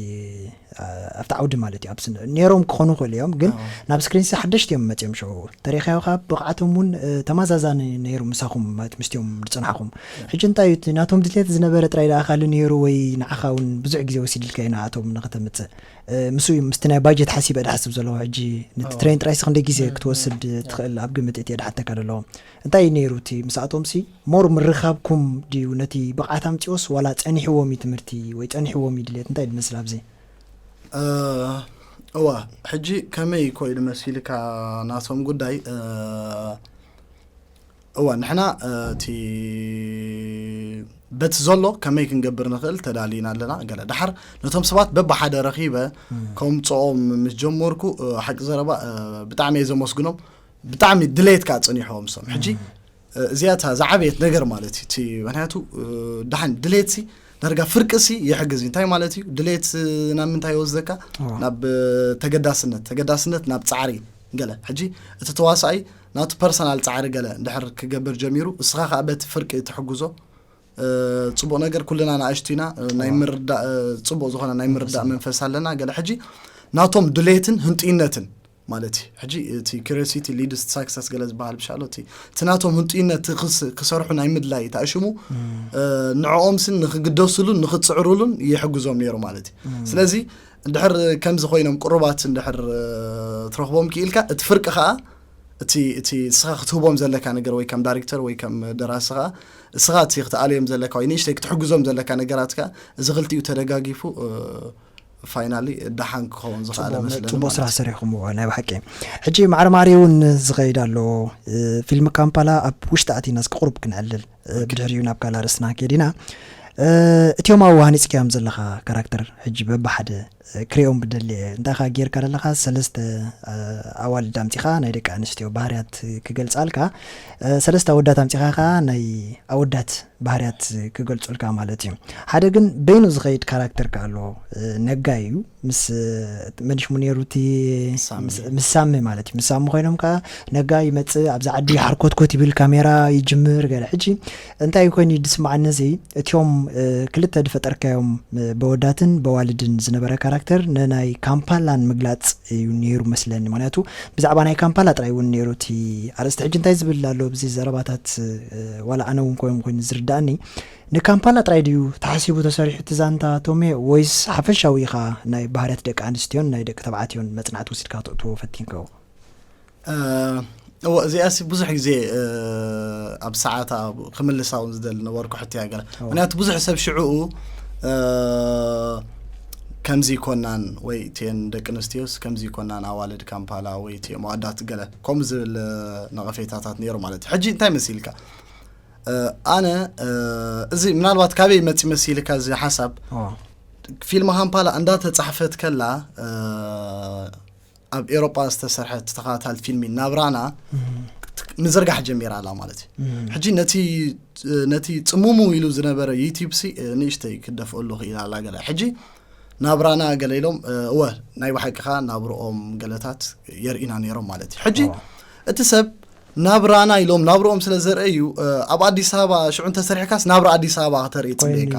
ኣብቲ ዓውዲ ማለት እዩ። ኣብ ስነ ነይሮም ክኾኑ ይኽእሉ እዮም፣ ግን ናብ ስክሪንስ ሓደሽቲ እዮም መፅዮም። ሸው ተሪኻዮ ካብ ብቕዓቶም እውን ተመዛዛኒ ነይሩ ምሳኹም ማለት ምስቲኦም ዝፅናሕኹም። ሕጂ እንታይ እዩ እቲ ናቶም ድሌት ዝነበረ ጥራይ ደኣ ካሊ ነይሩ ወይ ንዓኻ እውን ብዙሕ ግዜ ወሲድልካ እዩ ንኣቶም ንኸተምፅእ? ምስ ምስቲ ናይ ባጀት ሓሲበ ድሓስብ ዘለኹ ሕጂ ነቲ ትሬን ጥራይ ክንደይ ግዜ ክትወስድ ትኽእል ኣብ ግምት እቲ ድሓተካ ዘለኹም እንታይ እዩ ነይሩ እቲ ምስኣቶም ሲ ሞር ምርኻብኩም ድዩ ነቲ ብቕዓት ኣምፅኦስ ዋላ ፀኒሕዎም እዩ ትምህርቲ ወይ ፀኒሕዎም እዩ ድሌት እንታይ ድመስል ኣብዚ? እዋ ሕጂ ከመይ ኮይኑ መሲልካ ናቶም ጉዳይ? እዋ ንሕና እቲ በቲ ዘሎ ከመይ ክንገብር ንኽእል ተዳሊና ኣለና። ገለ ድሓር ነቶም ሰባት በብሓደ ረኺበ ከምፅኦም ምስ ጀመርኩ ሓቂ ዘረባ ብጣዕሚ እየ ዘመስግኖም። ብጣዕሚ ድሌት ከዓ ፀኒሖም ሶም ሕጂ እዚኣ እታ ዝዓበየት ነገር ማለት እዩ። እቲ ምክንያቱ ደሓን ድሌትሲ ዳርጋ ፍርቅሲ ይሕግዝ እዩ። እንታይ ማለት እዩ ድሌት? ናብ ምንታይ ይወስደካ? ናብ ተገዳስነት፣ ተገዳስነት ናብ ፃዕሪ ገለ። ሕጂ እቲ ተዋሳኣይ ናቱ ፐርሰናል ፃዕሪ ገለ እንድሕር ክገብር ጀሚሩ፣ እስኻ ከዓ በቲ ፍርቂ ትሕግዞ። ፅቡቅ ነገር ኩልና ንኣሽቱ ኢና። ናይ ምርዳእ ፅቡቅ ዝኾነ ናይ ምርዳእ መንፈስ ኣለና ገለ። ሕጂ ናቶም ድሌትን ህንጥይነትን ማለት እዩ። ሕጂ እቲ curiosity leads to success ገለ ዝበሃል ብሻሎ እቲ እቲ ናቶም ህንጥይነት ክስ- ክሰርሑ ናይ ምድላይ ተኣሽሙ ንዕኦም ስን ንክግደስሉን ንክፅዕሩሉን ይሕግዞም ነይሩ ማለት እዩ። ስለዚ እንድሕር ከምዚ ኮይኖም ቅሩባት እንድሕር ትረኽቦም ክኢልካ እቲ ፍርቂ ከዓ እቲ እቲ እስኻ ክትህቦም ዘለካ ነገር ወይ ከም ዳይሬክተር ወይ ከም ደራሲ ከዓ እስኻ እቲ ክትኣልዮም ዘለካ ወይ ንእሽተይ ክትሕግዞም ዘለካ ነገራት ከዓ እዚ ክልቲኡ ተደጋጊፉ finally ደሓን ክኸውን ዝኽኣለ መስለኒ ፅቡቅ ስራሕ ሰሪሕኹምዎ ናይ ብሓቂ። ሕጂ ማዕረ ማሪ እውን ዝኸይድ ኣሎ። ፊልም ካምፓላ ኣብ ውሽጢ ኣቲና እስኪ ቁሩብ ክንዕልል፣ ብድሕሪኡ ናብ ካልእ ኣርእስትና ክንከይድ ኢና። እቲኦም ኣብኡ ሃኒፅካዮም ዘለኻ ካራክተር ሕጂ በብሓደ ክሪኦም ብደሊ እየ። እንታይ ኻ ጌርካ ዘለኻ ሰለስተ ኣዋልድ ኣምፂኻ ናይ ደቂ ኣንስትዮ ባህርያት ክገልፃልካ፣ ሰለስተ ኣወዳት ኣምፂኻ ኸዓ ናይ ኣወዳት ባህርያት ክገልፁልካ ማለት እዩ። ሓደ ግን በይኑ ዝኸይድ ካራክተር ከ ኣሎ። ነጋይ እዩ ምስ መን ሽሙ ነይሩ እቲ ምስ ሳሚ ማለት እዩ። ምስ ሳሚ ኮይኖም ከዓ ነጋይ ይመፅእ ኣብዚ ዓዲ ሓርኮትኮት ይብል ካሜራ ይጅምር ገለ። ሕጂ እንታይ ኮይኑ እዩ ድስማዓኒ እዚ እቲኦም ክልተ ድፈጠርካዮም በወዳትን በዋልድን ዝነበረ ካራክተር ንናይ ካምፓላን ምግላፅ እዩ ነይሩ መስለኒ። ምክንያቱ ብዛዕባ ናይ ካምፓላ ጥራይ እውን ነይሩ እቲ ኣርእስቲ። ሕጂ እንታይ ዝብል ኣሎ ኣብዚ ዘረባታት ዋላ ኣነ እውን ኮይኑ ኮይኑ ዝርዳእኒ ንካምፓላ ጥራይ ድዩ ተሓሲቡ ተሰሪሑ እቲ ዛንታ ቶሜ ወይስ ሓፈሻዊ ኢኻ ናይ ባህርያት ደቂ ኣንስትዮን ናይ ደቂ ተባዕትዮን መፅናዕቲ ወሲድካ ክተእትዎ ፈቲንካዎ? እዎ እዚኣሲ ብዙሕ ግዜ ኣብ ሰዓታ ክምልሳ እውን ዝደሊ ነበርኩ ሕትያ ገለ ምክንያቱ ብዙሕ ሰብ ሽዕኡ ከምዚ ይኮናን ወይ እቲየን ደቂ ኣንስትዮስ ከምዚ ይኮናን ኣዋልድ ካምፓላ ወይ እቲኦም ኣዋዳት ገለ ከምኡ ዝብል ነቐፌታታት ነይሩ ማለት እዩ። ሕጂ እንታይ መሲልካ ኣነ እዚ ምናልባት ካበይ መፂ መሲልካ እዚ ሓሳብ ፊልም ሃምፓላ እንዳተፃሕፈት ከላ ኣብ ኤሮጳ ዝተሰርሐት ተኸታታል ፊልሚ ናብራና ምዝርጋሕ ጀሚራ ኣላ ማለት እዩ። ሕጂ ነቲ ነቲ ጽሙሙ ኢሉ ዝነበረ ዩቲዩብ ሲ ንእሽተይ ክደፍኦ ኣለኹ ኢላ ኣላ ገለ። ሕጂ ናብራና ገለ ኢሎም እወ ናይ ብሓቂኻ ናብርኦም ገለታት የርኢና ነይሮም ማለት እዩ። ሕጂ እቲ ሰብ ናብራና ኢሎም ናብርኦም ስለ ዘርእዩ ኣብ ኣዲስ ኣበባ ሽዑ እንተሰሪሕካስ ናብራ ኣዲስ ኣበባ ክተርኢ ጽብየካ።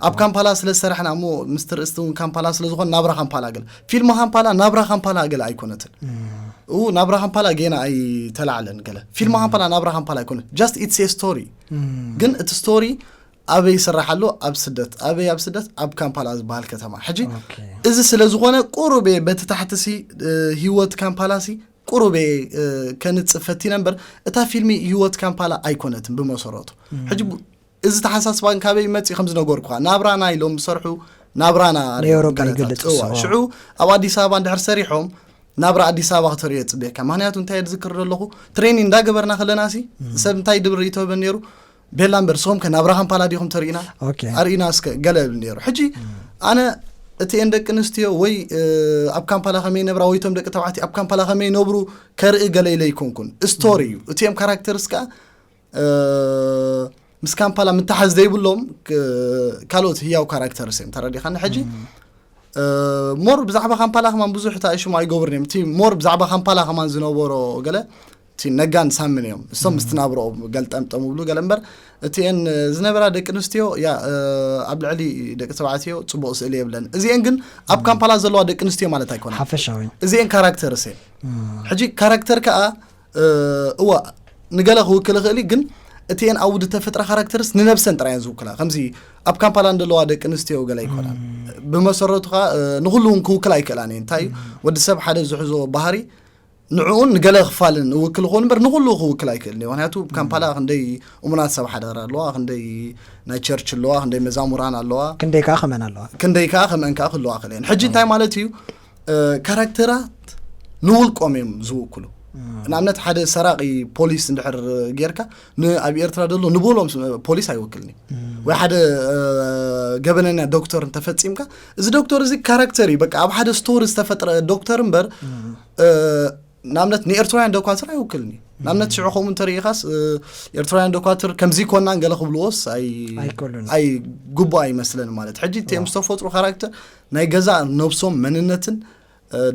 ኣብ ካምፓላ ስለ ዝሰራሕና እሞ ምስቲ ርእስቲ እውን ካምፓላ ስለ ዝኾነ ናብራ ካምፓላ ገለ ፊልም ካምፓላ ናብራ ካምፓላ ገለ ኣይኮነትን። ኡ ናብራ ካምፓላ ጌና ኣይተላዕለን ገለ ፊልም ካምፓላ ናብራ ካምፓላ ኣይኮነ just it's a story ግን እቲ ስቶሪ ኣበይ ይስራሕ ኣሎ ኣብ ስደት ኣበይ ኣብ ስደት ኣብ ካምፓላ ዝበሃል ከተማ ሕጂ እዚ ስለ ዝኾነ ቁሩብ እየ በቲ ታሕቲ ሲ ህይወት ካምፓላ ሲ ቁሩብ እየ ከንጽፍ ፈቲነ እምበር እታ ፊልሚ ህይወት ካምፓላ ኣይኮነትን ብመሰረቱ ሕጂ እዚ ተሓሳስባ ካበይ መፂ ከም ዝነገርኩኻ ናብራና ኢሎም ዝሰርሑ ናብራና ሽዑ ኣብ ኣዲስ ኣበባ እንድሕር ሰሪሖም ናብራ ኣዲስ ኣበባ ክተርእዮ ፅቤካ ምክንያቱ እንታይ ዝክር ዘለኹ ትሬኒንግ እንዳገበርና ከለና ሲ ሰብ እንታይ ድብል ርእቶ በ ነይሩ ቤላ እምበር ስኹም ከ ናብራ ካምፓላ ዲኹም ተርእና ኣርእና እስከ ገለ ብል ነይሩ ሕጂ ኣነ እቲ ኤን ደቂ ኣንስትዮ ወይ ኣብ ካምፓላ ከመይ ነብራ ወይቶም ደቂ ተባዕቲ ኣብ ካምፓላ ከመይ ነብሩ ከርኢ ገለ ኢለ ይኮንኩን ስቶሪ እዩ እቲኦም ካራክተርስ ከዓ ምስ ካምፓላ ምትሓዝ ዘይብሎም ክ- ካልኦት ህያው ካራክተርስ እዮም። ተረዲኻኒ? ሕጂ ሞር ብዛዕባ ካምፓላ ከማን ብዙሕ ታእሽሙ ኣይገብርን እዮም። እቲ ሞር ብዛዕባ ካምፓላ ከማን ዝነበሮ ገለ እቲ ነጋን ሳምን እዮም። እሶም ምስቲ ናብረኦም ገልጠምጠም ብሉ ገለ እምበር እቲኤን ዝነበራ ደቂ ኣንስትዮ ያ ኣብ ልዕሊ ደቂ ተባዕትዮ ፅቡቕ ስእሊ የብለን። እዚኤን ግን ኣብ ካምፓላ ዘለዋ ደቂ ኣንስትዮ ማለት ኣይኮነን። ሓፈሻዊ እዚኤን ካራክተርስ እየን። ሕጂ ካራክተር ከዓ እዋ ንገለ ክውክል ይኽእል እዩ፣ ግን እቲኤን ኣብ ውድ ተፈጥረ ካራክተርስ ንነብሰን ጥራይ እየን ዝውክላ። ከምዚ ኣብ ካምፓላ እንደለዋ ደቂ ኣንስትዮ ገለ ኣይኮናን። ብመሰረቱ ከዓ ንኩሉ እውን ክውክል ኣይክእላን እየን። እንታይ እዩ ወዲ ሰብ ሓደ ዝሕዞ ባህሪ ንዕኡን ንገለ ክፋልን እውክል ይኸውን እምበር ንኩሉ ክውክል ኣይክእልን እዩ። ምክንያቱ ካምፓላ ክንደይ እሙናት ሰብ ሓደር ኣለዋ፣ ክንደይ ናይ ቸርች ኣለዋ፣ ክንደይ መዛሙራን ኣለዋ፣ ክንደይ ከዓ ከመን ኣለዋ ክንደይ ከዓ ከመን ከዓ ክህልዋ ክእል እየን። ሕጂ እንታይ ማለት እዩ ካራክተራት ንውልቆም እዮም ዝውክሉ። ንኣብነት ሓደ ሰራቂ ፖሊስ እንድሕር ጌርካ ንኣብ ኤርትራ ዘሎ ንብሎም ፖሊስ ኣይወክልን እዩ። ወይ ሓደ ገበነኛ ዶክተር እንተፈጺምካ እዚ ዶክተር እዚ ካራክተር እዩ። በቃ ኣብ ሓደ ስቶሪ ዝተፈጥረ ዶክተር እምበር ንኣብነት ንኤርትራውያን ዶኳትር ኣይውክልን እዩ። ንኣብነት ሽዑ ከምኡ እንተሪኢኻስ ኤርትራውያን ዶኳትር ከምዚ ኮናን ገለ ክብልዎስ ኣይ ኣይከሉን ኣይ ግቡእ ኣይመስለን ማለት። ሕጂ እቲኦም ዝተፈጥሩ ካራክተር ናይ ገዛ ነብሶም መንነትን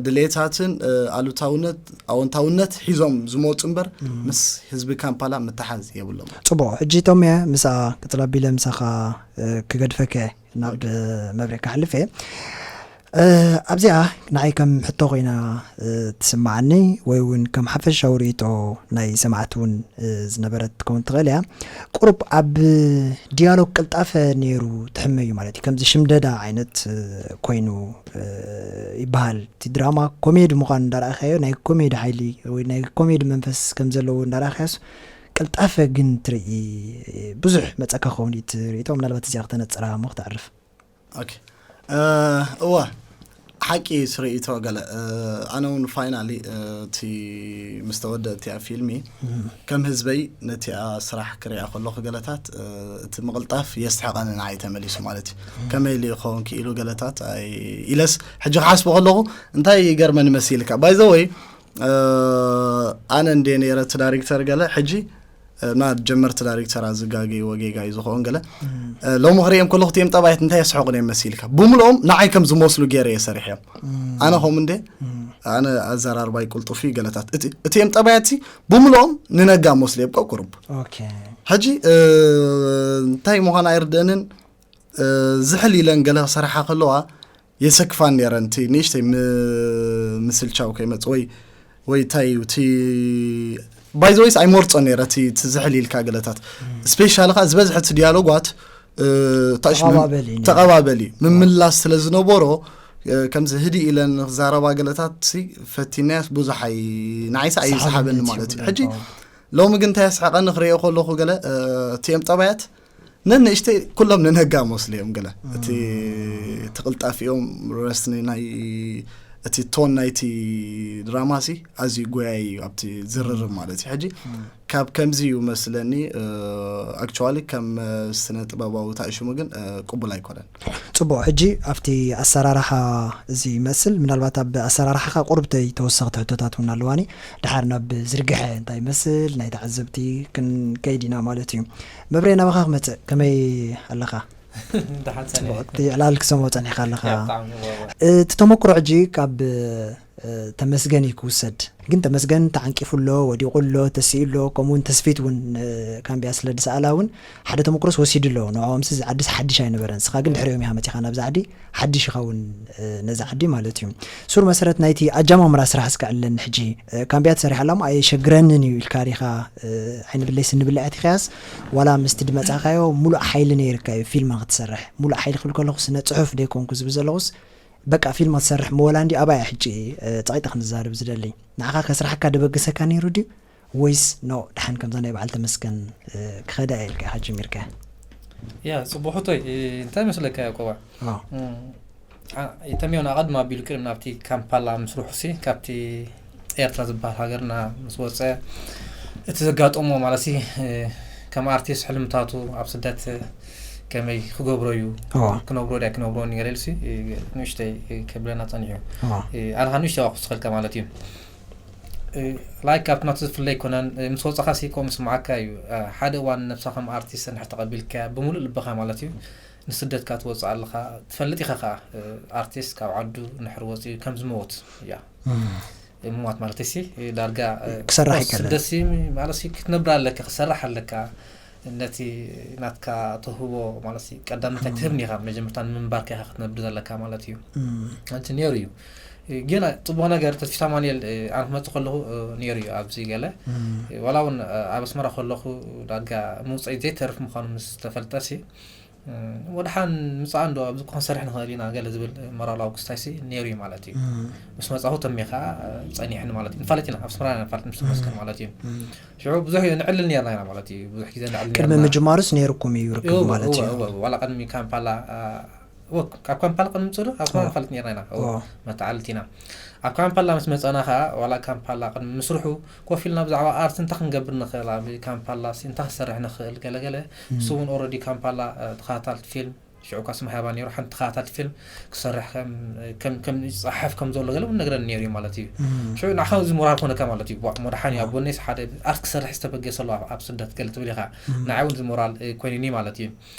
ድሌታትን ኣሉታውነት ኣወንታውነት ሒዞም ዝመፁ እምበር ምስ ህዝቢ ካምፓላ ምትሓዝ የብሎም። ፅቡቅ። ሕጂ ቶምየ ምስኣ ቅፅል ኣቢለ ምሳኻ ክገድፈከ ናብ መብሬ ክሓልፍ እየ። ኣብዚኣ ንዓይ ከም ሕቶ ኮይና ትስማዓኒ ወይ እውን ከም ሓፈሻዊ ርእቶ ናይ ሰማዕቲ እውን ዝነበረት ትከውን ትኽእል እያ። ቁሩብ ኣብ ዲያሎግ ቅልጣፈ ነይሩ ትሕመ እዩ ማለት እዩ። ከምዚ ሽምደዳ ዓይነት ኮይኑ ይበሃል። እቲ ድራማ ኮሜዲ ምዃኑ እንዳረኣኻዮ ናይ ኮሜዲ ሓይሊ ወይ ናይ ኮሜዲ መንፈስ ከም ዘለዎ እንዳረኣኻዮስ ቅልጣፈ ግን ትርኢ ብዙሕ መፀካ ክኸውን እዩ ትርእቶ። ምናልባት እዚኣ ክተነፅራ እሞ ክተዕርፍ ኦኬ እዋ ሓቂ ስርኢቶ ገለ ኣነ እውን ፋይናሊ እቲ ምስ ተወደ እቲኣ ፊልሚ ከም ህዝበይ ነቲኣ ስራሕ ክሪኣ ከለኹ ገለታት እቲ ምቕልጣፍ የስሕቐኒ ንዓይ ተመሊሱ ማለት እዩ። ከመይ ኢሉ ይኸውን ክኢሉ ገለታት ኣይ ኢለስ ሕጂ ክሓስቦ ከለኹ እንታይ ይገርመኒ መሲልካ ባይዘወይ ኣነ እንደ ነይረ እቲ ዳይሬክተር ገለ ሕጂ ና ጀመርቲ ዳይሬክተር ኣዝጋገይ ወጌጋ እዩ ዝኸውን ገለ ሎሚ ክሪኦም ከለኹ እቲኦም ጠባያት እንታይ የስሕቑ እዮም መሲልካ ብምልኦም ንዓይ ከም ዝመስሉ ገይረ እየ ሰሪሐ እዮም። ኣነ ከምኡ እንደ ኣነ ኣዘራርባይ ቁልጡፍ እዩ ገለታት እቲኦም ጠባያት ሲ ብምልኦም ንነጋ መስሉ እዮም ቀቁሩብ ኦኬ ሕጂ እንታይ ምዃን ኣይርደንን ዝሕል ኢለን ገለ ክሰርሓ ከለዋ የሰክፋን ነይረን እቲ ንእሽተይ ምስልቻው ከይመፅ ወይ ወይ እንታይ እዩ እቲ ባይዘወይስ ኣይመርፆ ነይረ እቲ ዝሕል ኢልካ ገለታት ስፔሻሊ ከዓ ዝበዝሐ እቲ ዲያሎጓት ተቐባበሊ ነይሩ። ተቐባበሊ ምምላስ ስለ ዝነበሮ ከምዚ ህድእ ኢለን ክዛረባ ገለታት ፈቲናያስ ብዙሕ ኣይ ንዓይስ ኣይሰሓበኒ ማለት እዩ። ሕጂ ሎሚ ግን እንታይ ኣስሓቐኒ ክሪኦ ከለኹ ገለ እቲኦም ጠባያት ነንእሽተይ ኩሎም ንነጋ መስሉ እዮም ገለ እቲ ትቕልጣፊኦም ረስኒ ናይ እቲ ቶን ናይቲ ድራማ ሲ ኣዝዩ ጎያይ እዩ ኣብቲ ዝርርብ ማለት እዩ። ሕጂ ካብ ከምዚ እዩ መስለኒ ኣክቹዋሊ ከም ስነ ጥበባዊ ታእሽሙ ግን ቅቡል ኣይኮነን። ፅቡቅ። ሕጂ ኣብቲ ኣሰራርሓ እዚ ይመስል ምናልባት ኣብ ኣሰራርሓኻ ቁርብተይ ተወሰኽቲ ሕቶታት እውን ኣለዋኒ። ድሓር ናብ ዝርግሐ እንታይ ይመስል ናይ ተዓዘብቲ ክንከይድ ኢና ማለት እዩ። መብሬ ናባኻ ክመፅእ ከመይ ኣለኻ? ደሓን ጸኒሐ እቲ ዕላል ክሰምዖ ጸኒሕካ ኣለኻ። ያ ብጣዕሚ እወ፣ እወ። እቲ ተመክሮ ሕጂ ካብ ተመስገን እዩ ክውሰድ። ግን ተመስገን ተዓንቂፉ ኣሎ፣ ወዲቑ ኣሎ፣ ተሲኡ ኣሎ፣ ከምኡውን ተስፊት እውን ካምቢያ ስለ ዝሰኣላ እውን ሓደ ተመክሮስ ወሲዱ ኣሎ። ንዕኦምስ እዚ ዓዲስ ሓድሽ ኣይነበረን። ንስኻ ግን ድሕሪኦም ኢኻ መጺኻ ናብዚ ዓዲ፣ ሓድሽ ኢኻ እውን ነዚ ዓዲ ማለት እዩ። ሱር መሰረት ናይቲ ኣጀማምራ ስራሕ እስከ ዕለኒ ሕጂ። ካምቢያ ትሰርሕ ኣላ እሞ ኣየሸግረንን እዩ ኢልካ ዲኻ ዓይኒ ብለይ ስኒ ብለይ ኣቲኻያስ ዋላ ምስቲ ድመጻኻዮ ሙሉእ ሓይሊ ነይርካ እዩ ፊልም ክትሰርሕ። ሙሉእ ሓይሊ ክብል ከለኹ ስነ ጽሑፍ ደይኮንኩ ዝብል ዘለኹስ በቃ ፊልም ክትሰርሕ ምወላ እንዲ ኣባያ ሕጂ ጸቒጠ ክንዛረብ ዝደሊ። ንዓኻ ከስራሕካ ደበግሰካ ነይሩ ድዩ ወይስ ኖ ደሓን ከምዛ ናይ በዓል ተመስገን ክኸዳ እየ ኢልካ ኢኻ ጀሚርካ? ያ ጽቡቅ ሕቶይ እንታይ መስለካ ያቆባ? ኣዎ። ተሚዮን ኣቐድም ኣቢሉ ቅድሚ ናብቲ ካምፓላ ምስርሑ ሲ ካብቲ ኤርትራ ዝበሃል ሃገርና ምስ ወፀ እቲ ዘጋጠሞ ማለት ሲ ከም ኣርቲስት ሕልምታቱ ኣብ ስደት ከመይ ክገብሮ እዩ ኣዎ። ክነብሮ ድያ ክነብሮ ነገር ኢሉ ሲ ንእሽተይ ከብለና ፀኒሑ ኣዎ። ኣነ ንእሽተይ ዋክስ ትኽእልካ ማለት እዩ ላይክ ኣብቲ ናቱ ዝፍለ ኣይኮነን። ምስ ወፃኻ ሲ ከምኡ ስምዓካ እዩ። ሓደ እዋን ነብሳ ከም ኣርቲስት እንድሕር ተቐቢልካ ብምሉእ ልብኻ ማለት እዩ፣ ንስደትካ ትወፅእ ኣለኻ። ትፈልጥ ኢኻ ከዓ ኣርቲስት ካብ ዓዱ እንድሕር ወፂኡ ከም ዝመወት እያ። ምዋት ማለት ሲ ዳርጋ ክሰርሕ ይከለል። ስደት ሲ ማለት ሲ ክትነብር ኣለካ፣ ክሰርሕ ኣለካ። ነቲ ናትካ ተህቦ ማለት ቀዳምነት ኣይትህብን ኢኻ። መጀመርታ ንምንባርካ ኢኻ ክትነብር ዘለካ ማለት እዩ። ኣንቲ ነይሩ እዩ። ጌና ፅቡቕ ነገር ተስፊት ኣማኑኤል ኣነ ክመፅእ ከለኹ ነይሩ እዩ ኣብዚ ገለ ዋላ እውን ኣብ ኣስመራ ከለኹ ዳርጋ ምውፀይ ዘይተርፍ ምዃኑ ምስ ተፈልጠ ሲ ወድሓን ምፃእ እንዶ ኣብዚ ክኾን ሰርሕ ንኽእል ኢና ገለ ዝብል መራላዊ ክስታይ ሲ ነይሩ እዩ ማለት እዩ። ምስ መፃኹ ተሜ ከዓ ፀኒሕኒ ማለት እዩ። ንፋለጥ ኢና ኣብ ኣስመራ ኢና ንፋለጥ ምስ ተመስገን ማለት እዩ። ሽዑ ብዙሕ እዩ ንዕልል ነርና ኢና ማለት እዩ። ብዙሕ ግዜ ንዕልል ቅድሚ ነርና። ምጅማሩስ ነይርኩም እዩ ርክብ እወ፣ ማለት እዩ። እወ፣ እወ፣ ዋላ ቅድሚ ካምፓላ ወክ ኣብ ካምፓላ ቅድሚ ምፅኡ ኣብ ኣስመራ እወ። ንፋለጥ ነርና ኢና። እወ፣ እወ። መተዓልቲ ኢና። ኣብ ካምፓላ ምስ መፀና ከዓ ዋላ ካምፓላ ቅድሚ ምስርሑ ኮፍ ኢልና ብዛዕባ ኣርት እንታይ ክንገብር ንኽእል፣ ኣብ ካምፓላ ሲ እንታይ ክንሰርሕ ንኽእል ገለገለ። እሱ እውን ኦረዲ ካምፓላ እ፣ ተኸታታልቲ ፊልም ሽዑ ኳ ስም ሃባ ነይሩ። ሓንቲ ተኸታታልቲ ፊልም ክሰርሕ ከም ከም ከም ዝፀሓፍ ከም ዘሎ ገለ እውን ነግረኒ ነይሩ እዩ ማለት እዩ። ሽዑ ንዓኻ እዚ ሞራል ኮነካ ማለት እዩ። ዋ፣ መድሓኒ ኣብ ጎነይስ ሓደ ኣርት ክሰርሕ ዝተበገሰ ኣሎ ኣብ- ኣብ ስደት ገለ ትብል ኢኻ። ንዓይ እውን እዚ ሞራል እ፣ ኮይኑኒ ማለት እዩ።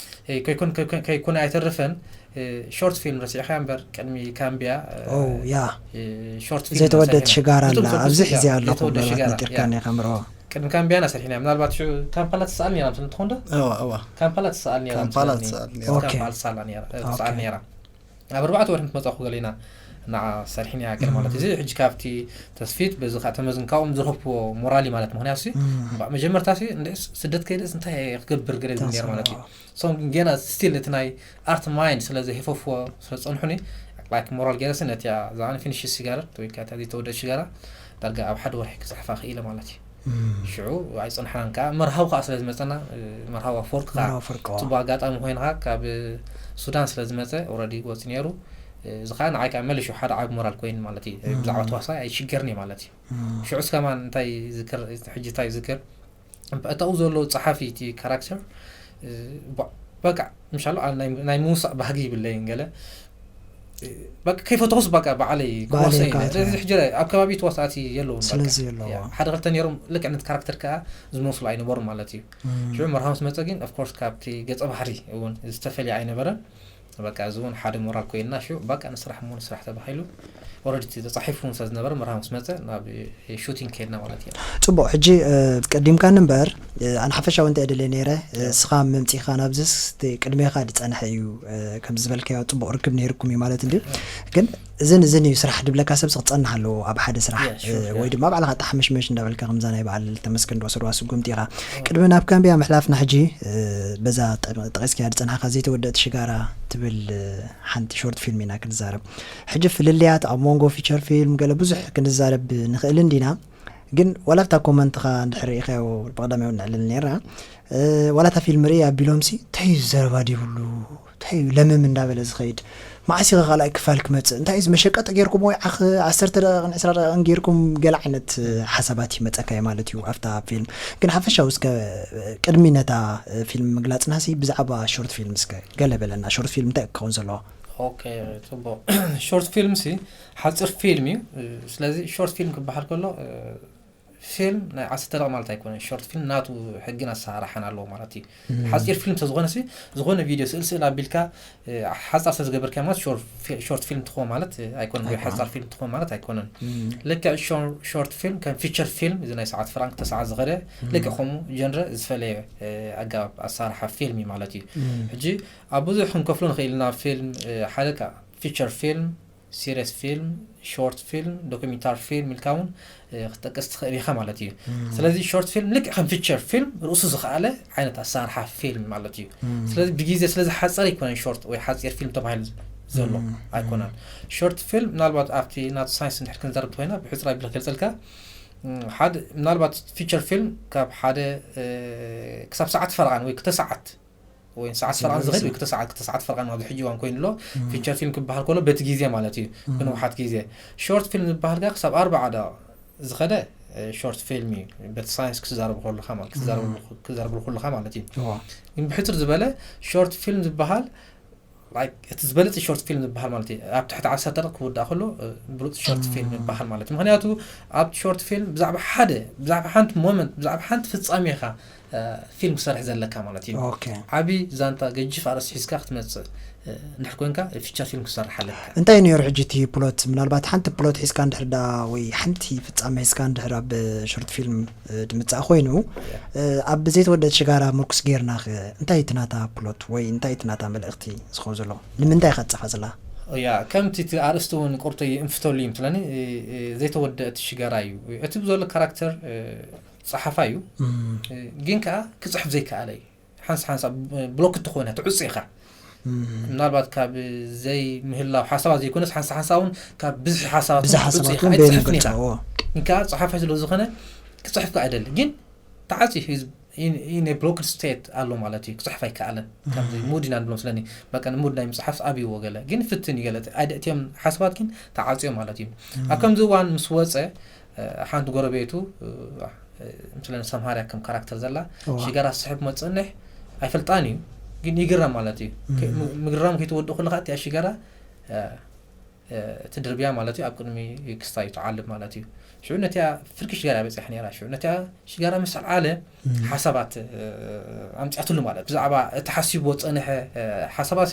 እ፣ ከይኮን ከይኮን- ከይኮነ ኣይተርፈን። እ፣ ሾርት ፊልም ረሲዕካ እምበር ቅድሚ ካምቢያ እ፣ ኦ ያ እ፣ ሾርት ፊልም ዘይተወደት ረሲዕካ ሽጋራ እቶም ኣላ ሾርት ኣብዚ ፊልም ሕዚ ኣለኹም ዘይተወደት ምናልባት ሽጋራ ነጢርካኒ ከምሮ ቅድሚ ካምቢያ ኢና ሰሪሕና። ምናልባት ሽዑ ካምፓላ ትሰኣል ነራ ምስ ትኾን ዶ እዋ እዋ ካምፓላ ትሰኣል ነራ ካምፓላ ምስለኒ። ትሰኣል ነራ። እስካብ ኦኬ። ካምፓላ ትሰኣል ነራ ኦኬ። ትሰኣል ነራ። ኣብ ኣርባዕተ ወርሒ ምስ መጻኹ ገለ ኢና ንዓ ሰርሒና ገለ ማለት እዚ ሕጂ ካብቲ ተስፊት በዚ ከዓ ተመዝን ካብኦም ዝረኽብዎ ሞራሊ ማለት ምክንያቱ ሲ እምባ- መጀመርታ ሲ እንድሕስ ስደት ከይደስ እንታይ እየ ክገብር ገለ ዝብል ነር ማለት እዩ። ሶም ግን ገና ስቲል እቲ ናይ ኣርት ማይንድ ስለ ዘሄፈፍዎ ስለ ዝፀንሑኒ ላይክ ሞራል ገይረ ሲ ነቲያ ዛን ፊኒሽ ሲጋረት ወይ ከዓ ዘይተወደድ ሽጋራ ዳርጋ ኣብ ሓደ ወርሒ ክፅሕፋ ክኢለ ማለት እዩ። ሽዑ ኣይፀንሓን ከዓ መርሃው ከዓ ስለ ዝመፀና መርሃው ኣፈወርቅ ከዓ መርሃው ኣፈወርቅ፣ ዋ። ፅቡቅ ኣጋጣሚ ኮይንካ ካብ ሱዳን ስለ ዝመፀ ኦረዲ ወፂ ነይሩ። እዚ ከዓ ንዓይ ከዓ መሊሹ ሓደ ዓብ ሞራል ኮይኑ ማለት እዩ። ብዛዕባ ተዋሳይ ኣይሽገርኒ ማለት እዩ። ሽዑስ ከማን እንታይ ዝክር ሕጂ እንታይ ዝክር እታኡ ዘሎ ፀሓፊ እቲ ካራክተር በቃ ምሻሎ ናይ ምውሳእ ባህጊ ይብለይን ገለ በቃ ከይፈተኹስ በቃ በዓለይ በዓለይ ክወስእ ከዓ ኢለ። ስለዚ ሕጂ ኣብ ከባቢ ተዋሳእቲ የለውን በቃ። ስለዚ የለዎ። ያ፣ ሓደ ክልተ ነይሮም ልክዕ ነቲ ካራክተር ከዓ ዝመስሉ ኣይነበሩን ማለት እዩ። ሽዑ መርሃ ምስ መፀ ግን ኦፍኮርስ ካብቲ ገፀ ባህሪ እውን ዝተፈልየ ኣይነበረን። በቃ እዚ እውን ሓደ ሞራል ኮይንና ሽዑ በቃ ንስራሕ እሞ ንስራሕ ተባሂሉ ኦረዲ ተፃሒፉ እውን ስለ ዝነበረ መርሃ ምስ መፀ ናብ ሹቲንግ ከይድና ማለት እዩ። ፅቡቅ ሕጂ እ፣ ቀዲምካኒ እምበር እ፣ ኣነ ሓፈሻዊ እንታይ ደልየ ነይረ እ፣ እስኻ መምፂኻ ናብዝስ እቲ ቅድሜኻ ዝፀንሐ እዩ እ፣ ከም ዝበልካዮ ፅቡቅ ርክብ ነይርኩም እዩ ማለት እንድዩ። ግን እዝን እዝን እዩ ስራሕ ድብለካ ሰብ ክፀንሕ ኣለዎ ኣብ ሓደ ስራሕ Yeah, sure, እ፣ yeah. ወይ ድማ ባዕልካ ጣሕምሽምሽ እንዳበልካ ከምዛ ናይ በዓል ተመስገን ዝወሰድዋ ስጉምቲ ኢኻ። ቅድሚ ናብ ካምቢያ ምሕላፍና ሕጂ እ፣ በዛ ጠ- ጠቂስካያ ዝፀናሕካ ዘይተወደእት ሽጋራ ትብል እ፣ ሓንቲ ሾርት ፊልም ኢና ክንዛረብ። ሕጂ ፍልልያት ኣብ መንጎ ፊቸር ፊልም ገለ ብዙሕ ክንዛረብ ንኽእል እንዲና። ግን ዋላ ኣብታ ኮመንትኻ እንድሕር ርኢኻዮ ብቐዳማይ እውን ንዕልል ነይርና እ፣ ዋላ እታ ፊልም ርኢ ኣቢሎምሲ እንታይ እዩ ዘረባ ዲብሉ እንታይ እዩ ለምም እንዳበለ ዝኸይድ መዓስ ኢኸ ካልኣይ ክፋል ክመፅእ እንታይ እዩ መሸቀጢ ጌርኩም ወይ ዓኽ ዓሰርተ ደቂቕን ዕስራ ደቂቕን ጌርኩም ገለ ዓይነት እ፣ ሓሳባት ይመፀካ እዩ ማለት እዩ ኣብታ ፊልም። ግን ሓፈሻዊ እስከ እ፣ ቅድሚ ነታ እ፣ ፊልም ምግላፅና ሲ ብዛዕባ ሾርት ፊልም እስከ ገለ በለና። ሾርት ፊልም እንታይ እዩ ክኸውን ዘለዎ? ኦኬ፣ ፅቡቅ። ሾርት ፊልም ሲ ሓፂር ፊልም እዩ። ስለዚ ሾርት ፊልም ክበሃል ከሎ እ፣ ፊልም ናይ ዓሰርተ ደቂቕ ማለት ኣይኮነን። ሾርት ፊልም ናቱ ሕግን ኣሰራርሓን ኣለዎ ማለት እዩ። ሓፂር ፊልም ተዝኾነ ሲ ዝኾነ ቪድዮ ስእል ስእል ኣቢልካ እ፣ ሓፃር ስለ ዝገበርካ ማለት ሾር- ፊ- ሾርት ፊልም ትኾን ማለት እ፣ ኣይኮነን ወይ ኣይኮነን። ሓፃር ፊልም ትኾን ማለት ኣይኮነን። ልክዕ ሾር- ሾርት ፊልም ከም ፊቸር ፊልም እዚ ናይ ሰዓት ፍራንክ ተሰዓት ዝኸደ ልክዕ ከምኡ ጀንረ ዝፈለየ እ፣ ኣገባብ ኣሰራርሓ ፊልም እዩ ማለት እዩ። ሕጂ ኣብ ብዙሕ ክንከፍሎ ንኽእል ኢና ፊልም እ፣ ሓደ ከዓ ፊቸር ፊልም ሲሪየስ ፊልም ሾርት ፊልም ዶኪሜንታሪ ፊልም ኢልካ እውን እ፣ ክትጠቅስ ትኽእል ኢኻ ማለት እዩ። ስለዚ ሾርት ፊልም ልክዕ ከም ፊቸር ፊልም ርእሱ ዝኸኣለ ዓይነት ኣሰራርሓ ፊልም ማለት እዩ። ስለዚ ብግዜ ስለ ዝሓፀረ ኣይኮነን ሾርት ወይ ሓፂር ፊልም ተባሂሉ ዘሎ ኣይኮነን። ሾርት ፊልም ምናልባት ኣብቲ ናቱ ሳይንስ እንድሕር ክንዘርብ ኮይና ብሕፅር ኣቢለ ክገልፀልካ ም፣ ሓደ ምናልባት ፊቸር ፊልም ካብ ሓደ እ፣ ክሳብ ሰዓት ፈረቓን ወይ ክልተ ሰዓት ወይ ሰዓት ፈረቓን ዝኸድ ወይ ክልተ ሰዓት ክልተ ሰዓት ፈረቓን ኣብዚ ሕጂ እዋን ኮይኑ ኣሎ። ፊቸር ፊልም ክበሃል ከሎ በቲ ግዜ ማለት እዩ። ብንውሓት ግዜ ሾርት ፊልም ዝበሃል ከ ክሳብ ኣርባዓ ደቂቕ ዝኸደ እ፣ ሾርት ፊልም እዩ። በቲ ሳይንስ ክትዛረቡ ከለካ ማለት ክትዛረቡ ክትዛረቡ ከለካ ማለት እዩ። እዋ። ግን ብሕፅር ዝበለ ሾርት ፊልም ዝበሃል like እቲ ዝበለጸ ሾርት ፊልም ዝበሃል ማለት እዩ ኣብ ትሕቲ ዓሰርተ ደቂቕ ክውዳእ ከሎ ብሉጽ ሾርት ፊልም ይበሃል ማለት እዩ። ምክንያቱ ኣብቲ ሾርት ፊልም ብዛዕባ ሓደ ብዛዕባ ሓንቲ ሞመንት ብዛዕባ ሓንቲ ፍጻሜ ኢኻ ፊልም ክሰርሕ ዘለካ ማለት እዩ። ዓብዪ ዛንታ ገጅፍ ኣርእስቲ ሒዝካ ክትመጽእ እንድሕር ኮንካ ፊቸር ፊልም ክሰርሕ ኣለካ። እንታይ ነይሩ ሕጂ እቲ ፕሎት? ምናልባት ሓንቲ ፕሎት ሒዝካ እንድሕር ዳ ወይ ሓንቲ ፍጻሜ ሒዝካ እንድሕር ኣብ ሾርት ፊልም ድምጻእ ኮይኑ ኣብ ዘይተወደአት ሽጋራ ምርኩስ ጌርና እንታይ እቲ ናታ ፕሎት ወይ እንታይ እቲ ናታ መልእኽቲ ዝኸውን ዘሎ? ንምንታይ ኢኻ ትጻፋ ዘላ? ያ ከምቲ እቲ ኣርእስቲ እውን ቁርተይ እንፍተሉ እዩ ትለኒ። ዘይተወደአት ሽጋራ እዩ እቲ ብዘሎ ካራክተር ጸሓፋይ እዩ። ግን ከዓ ክጽሕፍ ዘይከኣለ እዩ። ሓንሳ ሓንሳ ብሎክ ትኾነ ትዕፁ ኢኻ። ምናልባት ካብ ዘይምህላው ሓሳባት ዘይኮነስ ሓንሳ ሓንሳ እውን ካብ ብዝሒ ሓሳባት ብዝሒ ሓሳባት እውን በይኑ ገልፃዎ። ግን ከዓ ፀሓፋይ ስለ ዝኾነ ክፅሕፍ ከዓ ኣይደሊ ግን ተዓፂ ህዝብ ኢነ ብሎክድ ስቴት ኣሎ ማለት እዩ። ክፅሕፍ ኣይከኣለን። ከምዚ ሙድ ኢና ንብሎ ስለኒ በቃ ንሙድ ናይ ምፅሓፍ ኣብይዎ ገለ ግን ፍትን እዩ ገለ ኣይደእትዮም ሓሳባት ግን ተዓፅዮ ማለት እዩ። ኣብ ከምዚ እዋን ምስ ወፀ ሓንቲ ጎረቤቱ ምስለ ሰምሃርያ ከም ካራክተር ዘላ ሽጋራ ስሕብ መፅንሕ ኣይፈልጣን እዩ ግን ይግረም ማለት እዩ። ምግረም ከይትወድእ ከለካ እቲያ ሽጋራ ትድርብያ ማለት እዩ። ኣብ ቅድሚ ክስታ እዩ ትዓልብ ማለት እዩ። ሽዑ ነቲያ ፍርቂ ሽጋራ በፂሕ ነራ ሽዑ ነቲያ ሽጋራ ምስ ኣልዓለ ሓሳባት ኣምፅኣትሉ ማለት ብዛዕባ እቲ ሓሲብዎ ፀንሐ ሓሳባት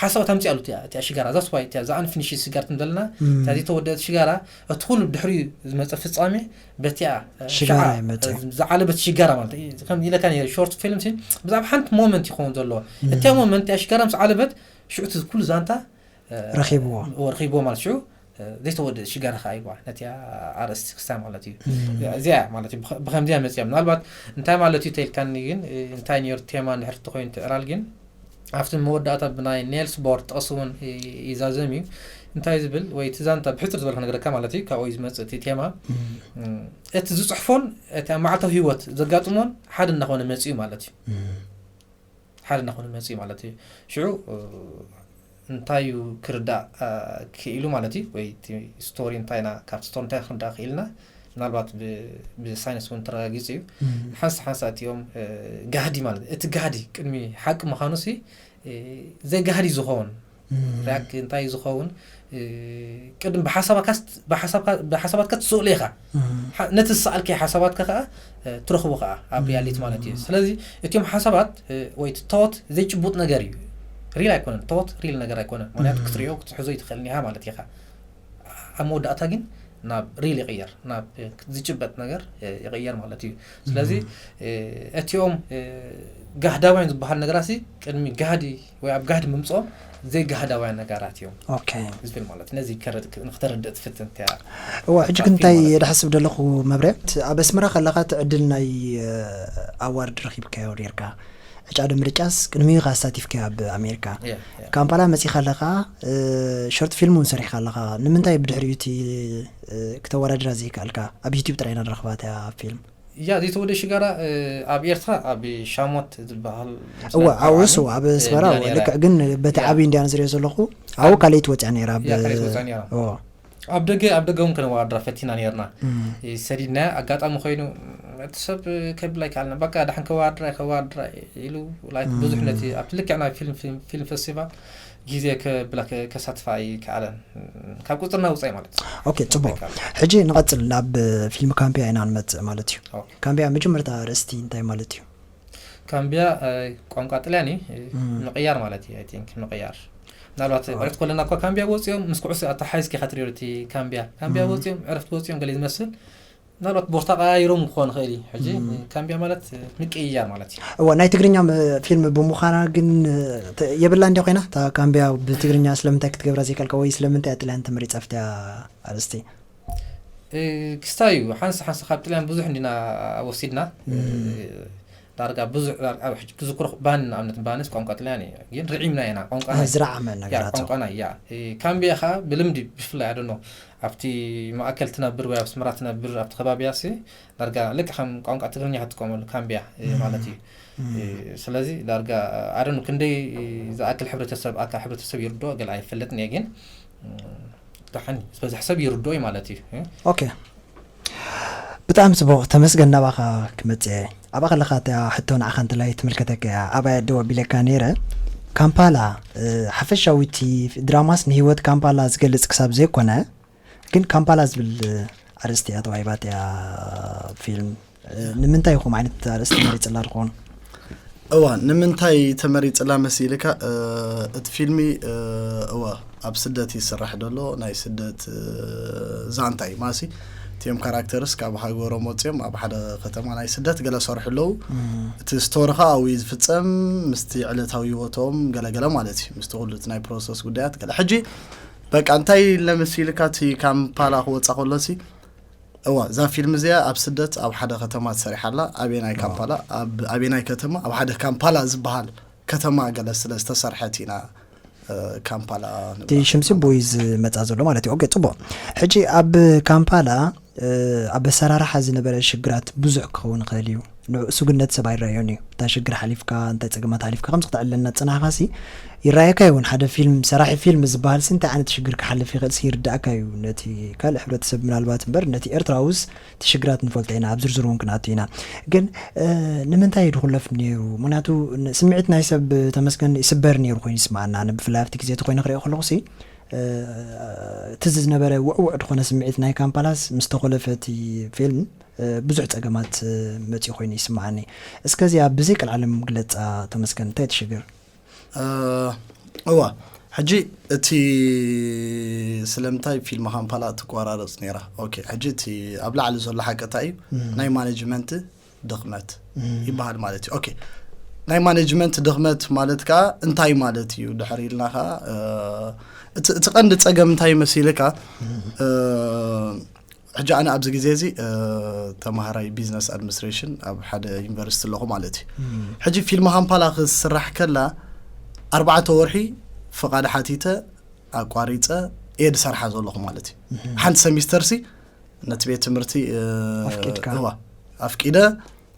ሓሳባት ኣምፅኣሉ እቲያ ሽጋራ that's why እቲያ ዝኣንፊኒሽ ሽጋር ትንበልና እቲያ ዘይተወደአት ሽጋራ እቲ ኩሉ ብድሕሪኡ ዝመፀ ፍፃሜ በቲያ ሽጋራ ይመፀ ዝዓለበት ሽጋራ ማለት ከም ኢለካ ሾርት ፊልም ብዛዕባ ሓንቲ ሞመንት ይኸውን ዘለዎ እቲያ ሞመንት እቲያ ሽጋራ ምስ ዓለበት ሽዑ እቲ ኩሉ ዛንታ ረኺብዎ ረኺብዎ ማለት ሽዑ ዘይተወደደ ሽጋራ ከዓ ይበሃል ነቲ ኣርእስቲ ክስታይ ማለት እዩ። እዚኣ ማለት እዩ ብኸምዚያ መፅያ ምናልባት እንታይ ማለት እዩ ተይልካኒ ግን እንታይ ነሩ ቴማ እንድሕር ተኮይኑ ትዕላል ግን ኣብቲ መወዳእታ ብናይ ኔልስ ቦር ጥቕሲ እውን ይዛዘም እዩ። እንታይ ዝብል ወይ እቲ ዛንታ ብሕፅር ዝበልካ ነገረካ ማለት እዩ ካብኡ ዝመፅእ እቲ ቴማ እቲ ዝፅሕፎን እቲ ኣብ መዓልታዊ ህይወት ዘጋጥሞን ሓደ እናኾነ መፅኡ ማለት እዩ። ሓደ እናኾነ መፅኡ ማለት እዩ። ሽዑ እንታይ እዩ ክርዳእ ክኢሉ ማለት እዩ ወይ ስቶሪ እንታይና ካብቲ ስቶሪ እንታይ ክንርዳእ ክኢልና ምናልባት ብሳይንስ እውን ተረጋጊፁ እዩ። ሓንሳ ሓንሳ እቲኦም ጋህዲ ማለት እቲ ጋህዲ ቅድሚ ሓቂ ምዃኑ ሲ ዘይጋህዲ ዝኸውን ሪያክት እንታይ ዝኸውን ቅድም ብሓሳባትካ ትስእሎ ኢኻ። ነቲ ዝሰኣልከ ሓሳባትካ ከዓ ትረኽቦ ከዓ ኣብ ሪያሊቲ ማለት እዩ። ስለዚ እቲኦም ሓሳባት ወይ ቶት ዘይጭቡጥ ነገር እዩ። ሪል ኣይኮነን ቶት ሪል ነገር ኣይኮነን። ምክንያቱ ክትሪኦ ክትሕዞ ይትኽእል ኒኻ ማለት ኢኻ። ኣብ መወዳእታ ግን ናብ ሪል ይቕየር ናብ ዝጭበጥ ነገር ይቕየር ማለት እዩ። ስለዚ እቲኦም ጋህዳውያን ዝበሃል ነገራት ቅድሚ ጋህዲ ወይ ኣብ ጋህዲ ምምፅኦም ዘይጋህዳውያን ነገራት እዮም ዝብል ማለት ነዚ ንክተረድእ ትፍትን እያ። እዋ ሕጂ ግን እንታይ ደሓስብ ዘለኹ መብርያ ኣብ ኣስመራ ከለኻ እቲ ዕድል ናይ ኣዋርድ ረኺብካዮ ነርካ ዕጫ ዶ ምርጫስ ቅድሚኡ ኢኻ ኣሳቲፍካዮ ኣብ ኣሜሪካ ካምፓላ መፂኻ ኣለኻ ሾርት ፊልም እውን ሰሪሕካ ኣለኻ ንምንታይ ብድሕሪኡ እቲ ክተወዳድራ ዘይከኣልካ ኣብ ዩቲብ ጥራይ ኢና ንረኽባ እታ ፊልም እያ ዘይተወደ ሽጋራ ኣብ ኤርትራ ኣብ ሻሞት ዝበሃል እዋ ኣብኡ እሱ ኣብ ኣስመራ ልክዕ ግን በቲ ዓብዪ እንዲያ ዝሪኦ ዘለኹ ኣብኡ ካልኣይቲ ወፅያ ነይራ ኣብ ደገ ኣብ ደገ እውን ከነወዳድራ ፈቲና ነርና ሰዲድናያ ኣጋጣሚ ኮይኑ እቲ ሰብ ከብላ ይከኣልና በቃ ዳሕን ከወዳድራ ከወዳድራ ኢሉ ብዙሕ ነቲ ኣብቲ ልክዕ ናይ ፊልም ፌስቲቫል ግዜ ከብላ ከሳትፋ ኣይከኣለን ካብ ቁፅርና ውፃኢ ማለት እዩ። ኦኬ ፅቡቅ ሕጂ ንቐፅል ናብ ፊልም ካምፒያ ኢና ንመፅእ ማለት እዩ። ካምፒያ መጀመርታ ኣርእስቲ እንታይ ማለት እዩ? ካምቢያ ቋንቋ ጥልያን እዩ ምቕያር ማለት እዩ። I think ምቕያር ምናልባት ዕረፍቲ ከለና እኳ ካምቢያ ወፂኦም ምስ ኩዕሶ ኣተሓሒዝኪ ኢኻ ትሪኦ እቲ ካምቢያ ካምቢያ ወፂኦም ዕረፍቲ ወፂኦም ገለ ዝመስል ምናልባት ቦርታ ቀያይሮም ክኾን ይኽእል እዩ። ሕጂ ካምቢያ ማለት ምቅይያር ማለት እዩ። እዋ ናይ ትግርኛ ፊልም ብምዃና ግን የብላ እንዲ ኮይና እታ ካምቢያ ብትግርኛ ስለምንታይ ክትገብራ ዘይከልካ ወይ ስለምንታይ ጥልያን ተመሪፃ ፍትያ ኣርስቲ ክስታይ እዩ ሓንሳ ሓንሳ ካብ ጥልያን ብዙሕ እንዲና ወሲድና ዳርጋ ብዙሕ ብዙ ኩርኽ ባን ንኣብነት ባንስ ቋንቋ ጥልያን እዩ ግን ርዒምና ኢና ቋንቋ ዝረዓመ ነገራት ቋንቋና እያ ካምቢያ ኸዓ ብልምዲ ብፍላይ ኣደኖ ኣብቲ ማእከል ትነብር ወይ ኣብ ስምራ ትነብር ኣብቲ ከባቢያ ሲ ዳርጋ ልክ ከም ቋንቋ ትግርኛ ክትጥቀመሉ ካምቢያ ማለት እዩ ስለዚ ዳርጋ ኣደኖ ክንደይ ዝኣክል ሕብረተሰብ ኣካል ሕብረተሰብ ይርድኦ ገለ ኣይፈልጥን እየ ግን ደሓን ዝበዝሕ ሰብ ይርድኦ እዩ ማለት እዩ። ኦኬ ብጣዕሚ ፅቡቅ ተመስገን ናባኻ ክመፅእ እየ። ኣብኣ ከለኻ እታ ሕቶ ንዓኻ እንተላይ ትምልከተካ እያ። ኣባይ ኣደው ኣቢለካ ነይረ። ካምፓላ፣ እ፣ ሓፈሻዊ እቲ ድራማስ ንህይወት ካምፓላ ዝገልጽ ክሳብ ዘይኮነ፣ ግን ካምፓላ ዝብል፣ እ፣ ኣርእስቲ እያ ተዋሂባትያ ፊልም። እ፣ ንምንታይ ከምኡ ዓይነት ኣርእስቲ መሪጽላ ትኾን? እዋ ንምንታይ ተመሪጽላ መሲልካ? እ፣ እቲ ፊልሚ፣ እ፣ እዋ ኣብ ስደት ይስራሕ ደሎ ናይ ስደት፣ እ፣ ዛንታ እዩ ማሲ። እቲኦም ካራክተርስ ካብ ሃገሮም ወፂኦም ኣብ ሓደ ከተማ ናይ ስደት ገለ ሰርሑ ኣለዉ። እቲ ስቶሪ ከዓ ኣብኡ እዩ ዝፍፀም፣ ምስቲ ዕለታዊ ህይወቶም ገለገለ ማለት እዩ፣ ምስቲ ኩሉ እቲ ናይ ፕሮሰስ ጉዳያት ገለ። ሕጂ በቃ እንታይ ለመሲልካ እቲ ካምፓላ ክወፃ ከሎሲ፣ እዋ እዛ ፊልም እዚኣ ኣብ ስደት ኣብ ሓደ ከተማ ተሰሪሓ ኣላ። ኣበየናይ ካምፓላ? ኣብ ኣበየናይ ከተማ? ኣብ ሓደ ካምፓላ ዝበሃል ከተማ ገለ ስለ ዝተሰርሐት ኢና፣ እ፣ ካምፓላ እቲ ሽምሲ ቦይ ዝመፃ ዘሎ ማለት እዩ። ኦኬ፣ ፅቡቅ። ሕጂ ኣብ ካምፓላ፣ እ፣ ኣብ ኣሰራርሓ ዝነበረ ሽግራት ብዙሕ ክኸውን ይኽእል እዩ። ንሱ ግን ነቲ ሰብ ኣይረኣዮን እዩ። እታ ሽግር ሓሊፍካ፣ እንታይ ፀገማት ሓሊፍካ ከም ዝክተዕለልና ዝፅናሕካ ሲ ይረኣየካ ይውን። ሓደ ፊልም ሰራሒ ፊልም ዝበሃል ሲ እንታይ ዓይነት ሽግር ክሓልፍ ይኽእል ሲ ይርዳእካ እዩ። ነቲ ካልእ ሕብረተሰብ ምናልባት እምበር ነቲ ኤርትራውስ እቲ ሽግራት ንፈልጦ ኢና፣ ኣብ ዝርዝር እውን ክንኣቱ ኢና። ግን፣ እ፣ ንምንታይ ድኹለፍ ነይሩ? ምክንያቱ ን-፣ ስምዒት ናይ ሰብ ተመስገን ይስበር ነይሩ ኮይኑ ይስማዓና። ኣነ ብፍላይ ኣብቲ ግዜ እቲ ኮይኑ ክሪኦ ከለኹ ሲ፣ እ፣ እቲ ዝነበረ ውዕውዕ ድኾነ ስምዒት ናይ ካምፓላስ ምስ ተኾለፈ እቲ ፊልም፣ እ፣ ብዙሕ ጸገማት፣ እ፣ መጺኡ ኮይኑ ይስምዓኒ። እስከ እዚኣ ብዘይ ቀልዓለም ግለጻ ተመስገን፣ እንታይ ትሽግር? እ፣ እዋ፣ ሕጂ እቲ ስለምንታይ ፊልም ካምፓላ ትቆራረጽ ነይራ? ኦኬ፣ ሕጂ እቲ ኣብ ላዕሊ ዘሎ ሓቂ እንታይ እዩ? ናይ ማኔጅመንት ድኽመት ይበሃል ማለት እዩ። ኦኬ፣ ናይ ማኔጅመንት ድኽመት ማለት ከዓ እንታይ ማለት እዩ? ድሕር ኢልና ከዓ፣ እ፣ እቲ እቲ ቀንዲ ጸገም እንታይ መሲልካ? እ፣ ሕጂ ኣነ ኣብዚ ግዜ እዚ፣ እ፣ ተምሃራይ ቢዝነስ ኣድሚኒስትሬሽን ኣብ ሓደ ዩኒቨርሲቲ ኣለኹ ማለት እዩ። ሕጂ ፊልም ካምፓላ ክስራሕ ከላ ኣርባዕተ ወርሒ ፍቓድ ሓቲተ ኣቋሪፀ እየ ዝሰርሓ ዘለኹ ማለት እዩ። ሓንቲ ሰሚስተር ሲ ነቲ ቤት ትምህርቲ፣ እ፣ ኣፍቂድካ። እዋ፣ ኣፍቂደ፣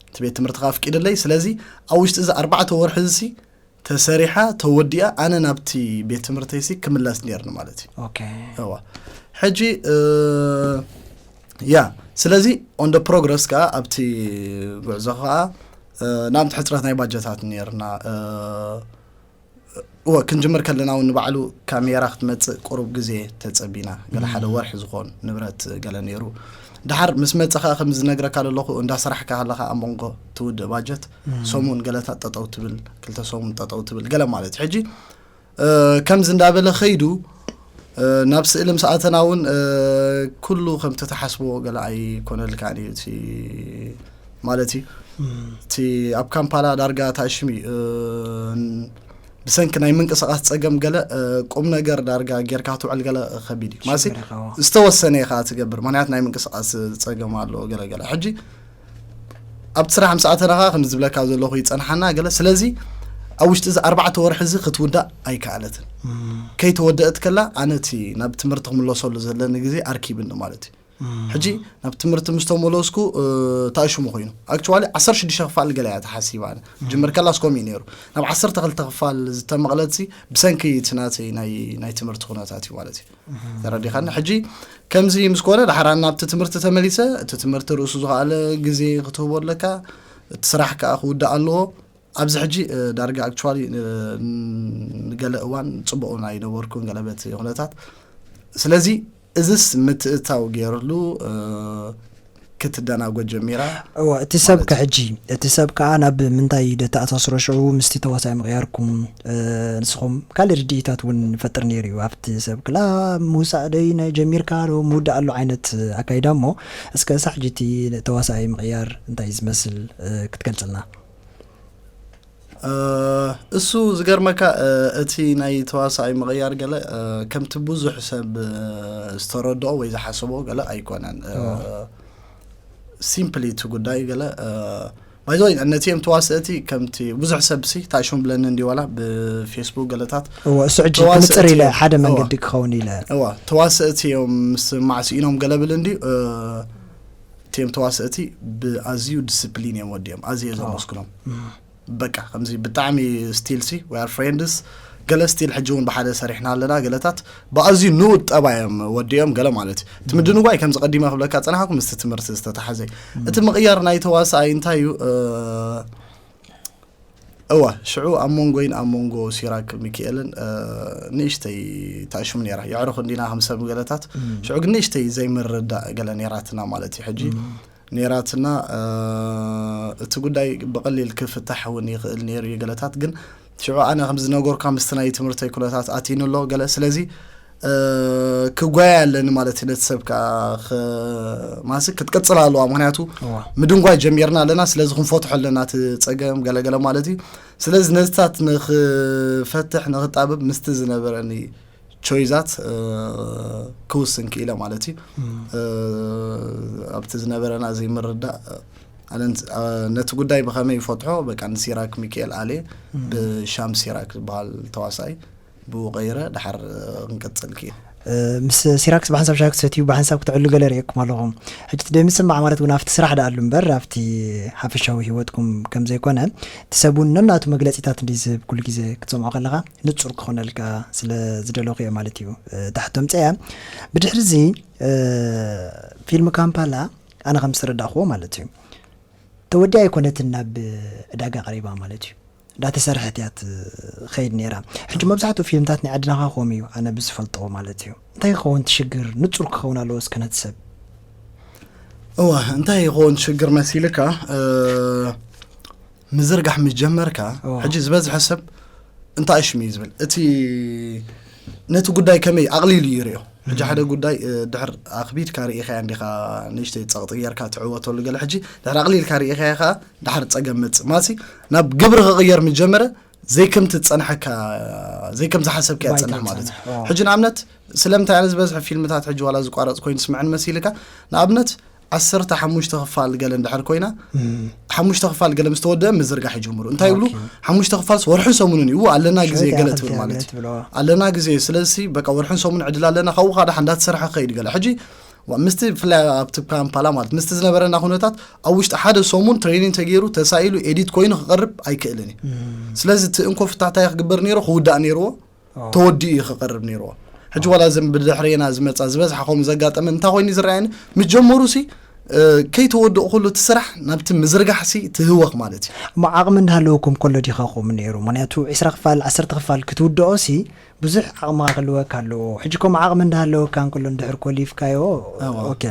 እቲ ቤት ትምህርቲ ኣፍቂድለይ። ስለዚ ኣብ ውሽጢ እዚ ኣርባዕተ ወርሒ እዚ ተሰሪሓ ተወዲኣ ኣነ ናብቲ ቤት ትምህርተይሲ ክምለስ ነርኒ ማለት እዩ። ኦኬ። እዋ፣ ሕጂ፣ እ፣ ያ፣ ስለዚ ኦን ደ ፕሮግረስ ከዓ ኣብቲ ጉዕዞ ከዓ፣ እ፣ ንኣብነት ሕፅረት ናይ ባጀታት ነርና። እ፣ እወ፣ ክንጅምር ከለና እውን ንባዕሉ ካሜራ ክትመፅእ ቁሩብ ግዜ ተፀቢና፣ ገለ ሓደ ወርሒ ዝኾን ንብረት ገለ ነይሩ። ድሓር ምስ መፀ ከዓ ከም ዝነግረካ ዘለኹ እንዳ ስራሕካ ከለካ ኣብ መንጎ ትውድእ ባጀት ሰሙን ገለታት ጠጠው ትብል፣ ክልተ ሰሙን ጠጠው ትብል ገለ ማለት እዩ። ሕጂ፣ እ፣ ከምዚ እንዳበለ ከይዱ፣ እ፣ ናብ ስእሊ ምስ ኣተና እውን፣ እ፣ ኩሉ ከምቲ ትሓስቦ ገለ ኣይኮነልካን እዩ እቲ ማለት እዩ። እቲ ኣብ ካምፓላ ዳርጋ ታሽሚ፣ እ፣ ብሰንኪ ናይ ምንቅስቃስ ጸገም ገለ፣ እ፣ ቁም ነገር ዳርጋ ጌርካ ክትውዕል ገለ ከቢድ እዩ። ማሲ ዝተወሰነ ኢኻ ትገብር፣ ምክንያት ናይ ምንቅስቃስ ጸገም ኣሎ ገለ ገለ። ሕጂ ኣብቲ ስራሕ ምስ ኣተና ኸዓ ከም ዝብለካ ዘለኹ ይጸንሓና ገለ። ስለዚ ኣብ ውሽጢ እዚ ኣርባዕተ ወርሒ እዚ ክትውዳእ ኣይከኣለትን። ከይተወደአት ከላ ኣነ እቲ ናብ ትምህርቲ ክምለሰሉ ዘለኒ ግዜ ኣርኪብኒ ማለት እዩ። ሕጂ ናብ ትምህርቲ ምስ ተመለስኩ፣ እ፣ ታእሽሙ ኮይኑ። ኣክቹዋሊ ዓሰርተ ሽዱሽተ ክፋል ገለ እያ ተሓሲባ። ኣነ ጅምር ከላስ ከምኡ እዩ ነይሩ። ናብ ዓሰርተ ክልተ ክፋል ዝተመቕለትሲ ብሰንኪ እቲ ናተይ ናይ፣ ናይ ትምህርቲ ኩነታት እዩ ማለት እዩ። ተረዲኻኒ? ሕጂ ከምዚ ምስ ኮነ፣ ዳሕራን ናብቲ ትምህርቲ ተመሊሰ፣ እቲ ትምህርቲ ርእሱ ዝኸኣለ ግዜ ክትህቦ ኣለካ፣ እቲ ስራሕ ከኣ ክውዳእ ኣለዎ። ኣብዚ ሕጂ፣ እ፣ ዳርጋ ኣክቹዋሊ፣ እ፣ ንገለ እዋን ጽቡቕ እውን ኣይነበርኩን፣ ገለ በቲ ኩነታት። ስለዚ እዝስ ምትእታው ገይርሉ፣ እ፣ ክትደናጎ ጀሚራ። እዋ፣ እቲ ሰብ ማለት ከ እዩ። ሕጂ፣ እቲ ሰብ ከኣ ናብ ምንታይ ደተኣሳስሮ ሽዑ ምስቲ ተዋሳኢ ምቕያርኩም፣ እ፣ ንስኹም ካልእ ርድኢታት እውን ንፈጥር ነይሩ እዩ። ኣብቲ ሰብ ክላ ምውሳእ ደይ ናይ ጀሚርካ ዶ ምውዳእ ኣሎ ዓይነት ኣካይዳ እሞ፣ እስከ እሳ ሕጂ እቲ ተዋሳኢ ምቕያር እንታይ ዝመስል፣ እ፣ ክትገልጽልና? እ፣ እሱ ዝገርመካ፣ እ፣ እቲ ናይ ተዋሳኢ ምቕያር ገለ፣ እ፣ ከምቲ ብዙሕ ሰብ፣ እ፣ ዝተረድኦ ወይ ዝሓሰቦ ገለ ኣይኮነን። እ፣ እዎ። ሲምፕሊ እቲ ጉዳይ ገለ፣ እ፣ ባይ ዘ ወይ ነቲ እዮም ተዋስእቲ ከምቲ ብዙሕ ሰብ ሲ ታሽሙ ብለኒ እንዲ ዋላ ብፌስቡክ ገለታት እዎ፣ እሱ ሕጂ ተዋስእቲ ክንጽር ኢለ እዮም። ሓደ እዎ። መንገዲ ክኸውን ኢለ። እዋ፣ ተዋስእቲ እዮም ምስ ማዕስኢኖም ገለ ብል እንዲ፣ እ፣ እቲ እዮም ተዋስእቲ ብኣዝዩ ዲስፕሊን እዮም ወዲኦም፣ ኣዝየ እዎ። ዘመስግኖም። እም። በቃ ከምዚ ብጣዕሚ ስቲል ሲ we are friends፣ ገለ ስቲል ሕጂ እውን ብሓደ ሰሪሕና ኣለና፣ ገለታት ብኣዝዩ ንኡድ ጠባይ እዮም ወዲኦም ገለ ማለት እዩ። እቲ ምድንጓይ ከምዚ ቀዲመ ክብለካ ጸናሕኩ ምስቲ ትምህርቲ ዝተተሓዘ እዩ። እቲ ምቕያር ናይ ተዋሳኣይ እንታይ እዩ? እ፣ እዋ ሽዑ ኣብ መንጎይን ኣብ መንጎ ሲራክ ሚካኤልን ንእሽተይ ተኣሽሙ ነራ። የዕርኹ እንዲና ከም ሰብ ገለታት ሽዑ ግን ንእሽተይ ዘይምርዳእ ገለ ነራትና ማለት እዩ። ሕጂ ነራትና እቲ ጉዳይ ብቐሊል ክፍታሕ እውን ይኽእል ነይሩ እዩ ገለታት። ግን ሽዑ ኣነ ከም ዝነገርካ ምስቲ ናይ ትምህርተይ ኩነታት ኣትዩኒ ኣሎ ገለ። ስለዚ ክጓያ ኣለኒ ማለት እዩ። ነቲ ሰብ ከዓ ማሲ ክትቅፅል ኣለዋ። ምክንያቱ ምድንጓይ ጀሚርና ኣለና። ስለዚ ክንፈትሖ ኣለና እቲ ፀገም ገለገለ ማለት እዩ። ስለዚ ነዚታት ንክፈትሕ ንክጣበብ ምስቲ ዝነበረኒ ቾይዛት ክውስን ክኢለ ማለት እዩ። ኣብቲ ዝነበረና ዘይምርዳእ ነቲ ጉዳይ ብኸመይ ይፈትሖ በቃ ንሲራክ ሚካኤል ኣሌ ብሻም ሲራክ ዝበሃል ተዋሳይ ብኡ ቀይረ ድሓር ክንቅፅል ክኢለ። ምስ ሲራክስ ብሓንሳብ ሻሂ ክትሰትዩ ብሓንሳብ ክትዕሉ ገለ ርእየኩም ኣለኹም። ሕጂ እቲ ደይምስማዕ ማለት እውን ኣብቲ ስራሕ ደኣሉ እምበር ኣብቲ ሓፈሻዊ ህይወትኩም ከም ዘይኮነ፣ እቲ ሰብ እውን ነናቱ መግለፂታት እንዲ ዝህብ ኩሉ ግዜ ክትሰምዖ ከለኻ ንፁር ክኾነልካ ስለ ዝደለኹ እየ ማለት እዩ። ታሕቶም ፀያ ብድሕሪ እዚ ፊልም ካምፓላ ኣነ ከም ዝተረዳእክዎ ማለት እዩ ተወዲኣ ኣይኮነትን ናብ ዕዳጋ ቀሪባ ማለት እዩ። እንዳተሰርሐት እያ ትኸይድ ነይራ። ሕጂ መብዛሕትኡ ፊልምታት ናይ ዓድና ከ ከምኡ እዩ፣ ኣነ ብዝፈልጦ ማለት እዩ። እንታይ ክኸውን እቲ ሽግር? ንጹር ክኸውን ኣለዎ እስከ ነቲ ሰብ። እዋ እንታይ ይኸውን ሽግር መሲልካ? ምዝርጋሕ ምስ ጀመርካ ሕጂ ዝበዝሐ ሰብ እንታይ ሽም እዩ ዝብል እቲ ነቲ ጉዳይ ከመይ ኣቕሊሉ ይሪኦ። ሕጂ ሓደ ጉዳይ ድሕር ኣኽቢድካ ርኢኻያ እንዲኻ ንእሽተይ ጸቕጢ ጌርካ ትዕወተሉ ገለ ሕጂ ድሕር ኣቕሊልካ ርኢኻያ ኸዓ ድሓር ጸገም መጽእ ማሲ ናብ ግብሪ ክቕየር ምስ ጀመረ ዘይከምቲ ዝጸንሐካ ዘይከም ዝሓሰብካ ይጸንሕ ማለት እዩ። ሕጂ ንኣብነት ስለምንታይ ኣነ ዝበዝሐ ፊልምታት ሕጂ ዋላ ዝቋረጽ ኮይኑ ዝስምዐን መሲልካ ንኣብነት ዓሰርተ ሓሙሽተ ክፋል ገለ እንድሕር ኮይና ሓሙሽተ ክፋል ገለ ምስ ተወደአ ምዝርጋሕ ይጀምሩ። እንታይ ይብሉ? ሓሙሽተ ክፋልስ ወርሕን ሰሙንን እዩ ኣለና ግዜ ገለ ትብል ማለት እዩ። ኣለና ግዜ ስለዚ በቃ ወርሕን ሰሙን ዕድል ኣለና ካብኡ ከዓ ደሓ እንዳተሰርሐ ክኸይድ ገለ ሕጂ ምስቲ ብፍላይ ኣብቲ ካምፓላ ማለት ምስቲ ዝነበረና ኩነታት ኣብ ውሽጢ ሓደ ሰሙን ትሬኒንግ ተገይሩ ተሳኢሉ ኤዲት ኮይኑ ክቐርብ ኣይክእልን እዩ። ስለዚ እቲ እንኮ ፍታሕታይ ክግበር ነይሩ ክውዳእ ነይርዎ ተወዲኡ እዩ ክቐርብ ነይርዎ። ሕጂ ዋላ እዘን ብድሕሬና ዝመፃ ዝበዝሓ ከምኡ ዘጋጠመ እንታይ ኮይኑ ዝረኣየኒ ምስ ጀመሩ ሲ ከይተወድኦ ኩሉ እቲ ስራሕ ናብቲ ምዝርጋሕ ሲ ትህወኽ ማለት እዩ። እሞ ዓቕሚ እንዳሃለወኩም ከሎ ዲኻ ከምኡ ነይሩ? ምክንያቱ ዒስራ ክፋል ዓሰርተ ክፋል ክትውድኦ ሲ ብዙሕ ዓቕምኻ ክህልወካ ኣለዎ። ሕጂ ከምኡ ዓቕሚ እንዳሃለወካ እንከሎ እንድሕር ኮሊፍካዮ ኦኬ።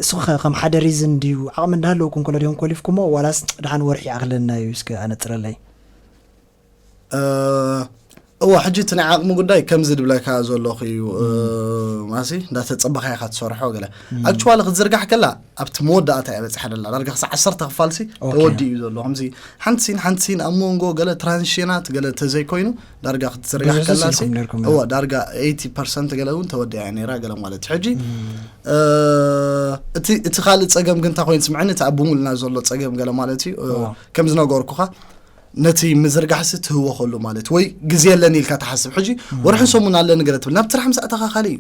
እሱ ኸ ከም ሓደ ሪዝን ድዩ? ዓቕሚ እንዳሃለወኩም ከሎ ዲኹም ኮሊፍኩሞ ዋላስ ደሓን ወርሒ ይኣኽለና እዩ? እስከ ኣነፅረለይ። እዋ ሕጂ እቲ ናይ ዓቕሚ ጉዳይ ከምዚ ድብለካ ዘለኹ እዩ። ማሲ እንዳተፀበኻ ኢኻ ትሰርሖ ገለ ኣክቹዋሊ ክትዝርጋሕ ከላ ኣብቲ መወዳእታ እያ በፂሓ ደላ ዳርጋ ክሳዕ ዓሰርተ ክፋልሲ ተወዲኡ እዩ ዘሎ ከምዚ ሓንቲ ሲን ሓንቲ ሲን ኣብ መንጎ ገለ ትራንሽናት ገለ ተዘይኮይኑ ዳርጋ ክትዝርጋሕ ከላሲ እዋ ዳርጋ ኤይቲ ፐርሰንት ገለ እውን ተወዲኣ እያ ነይራ ገለ ማለት እዩ። ሕጂ እቲ ካልእ ፀገም ግን እንታይ ኮይኑ ስምዐኒ እቲ ኣብ ብሙልና ዘሎ ፀገም ገለ ማለት እዩ ከም ዝነገርኩኻ ነቲ ምዝርጋሕሲ ትህወኸሉ ማለት ወይ ግዜ ኣለኒ ኢልካ ትሓስብ። ሕጂ ወርሕን ሰሙን ኣለኒ ገለ ትብል ናብ ስራሕ ምስ ኣተኻ ካልእ እዩ።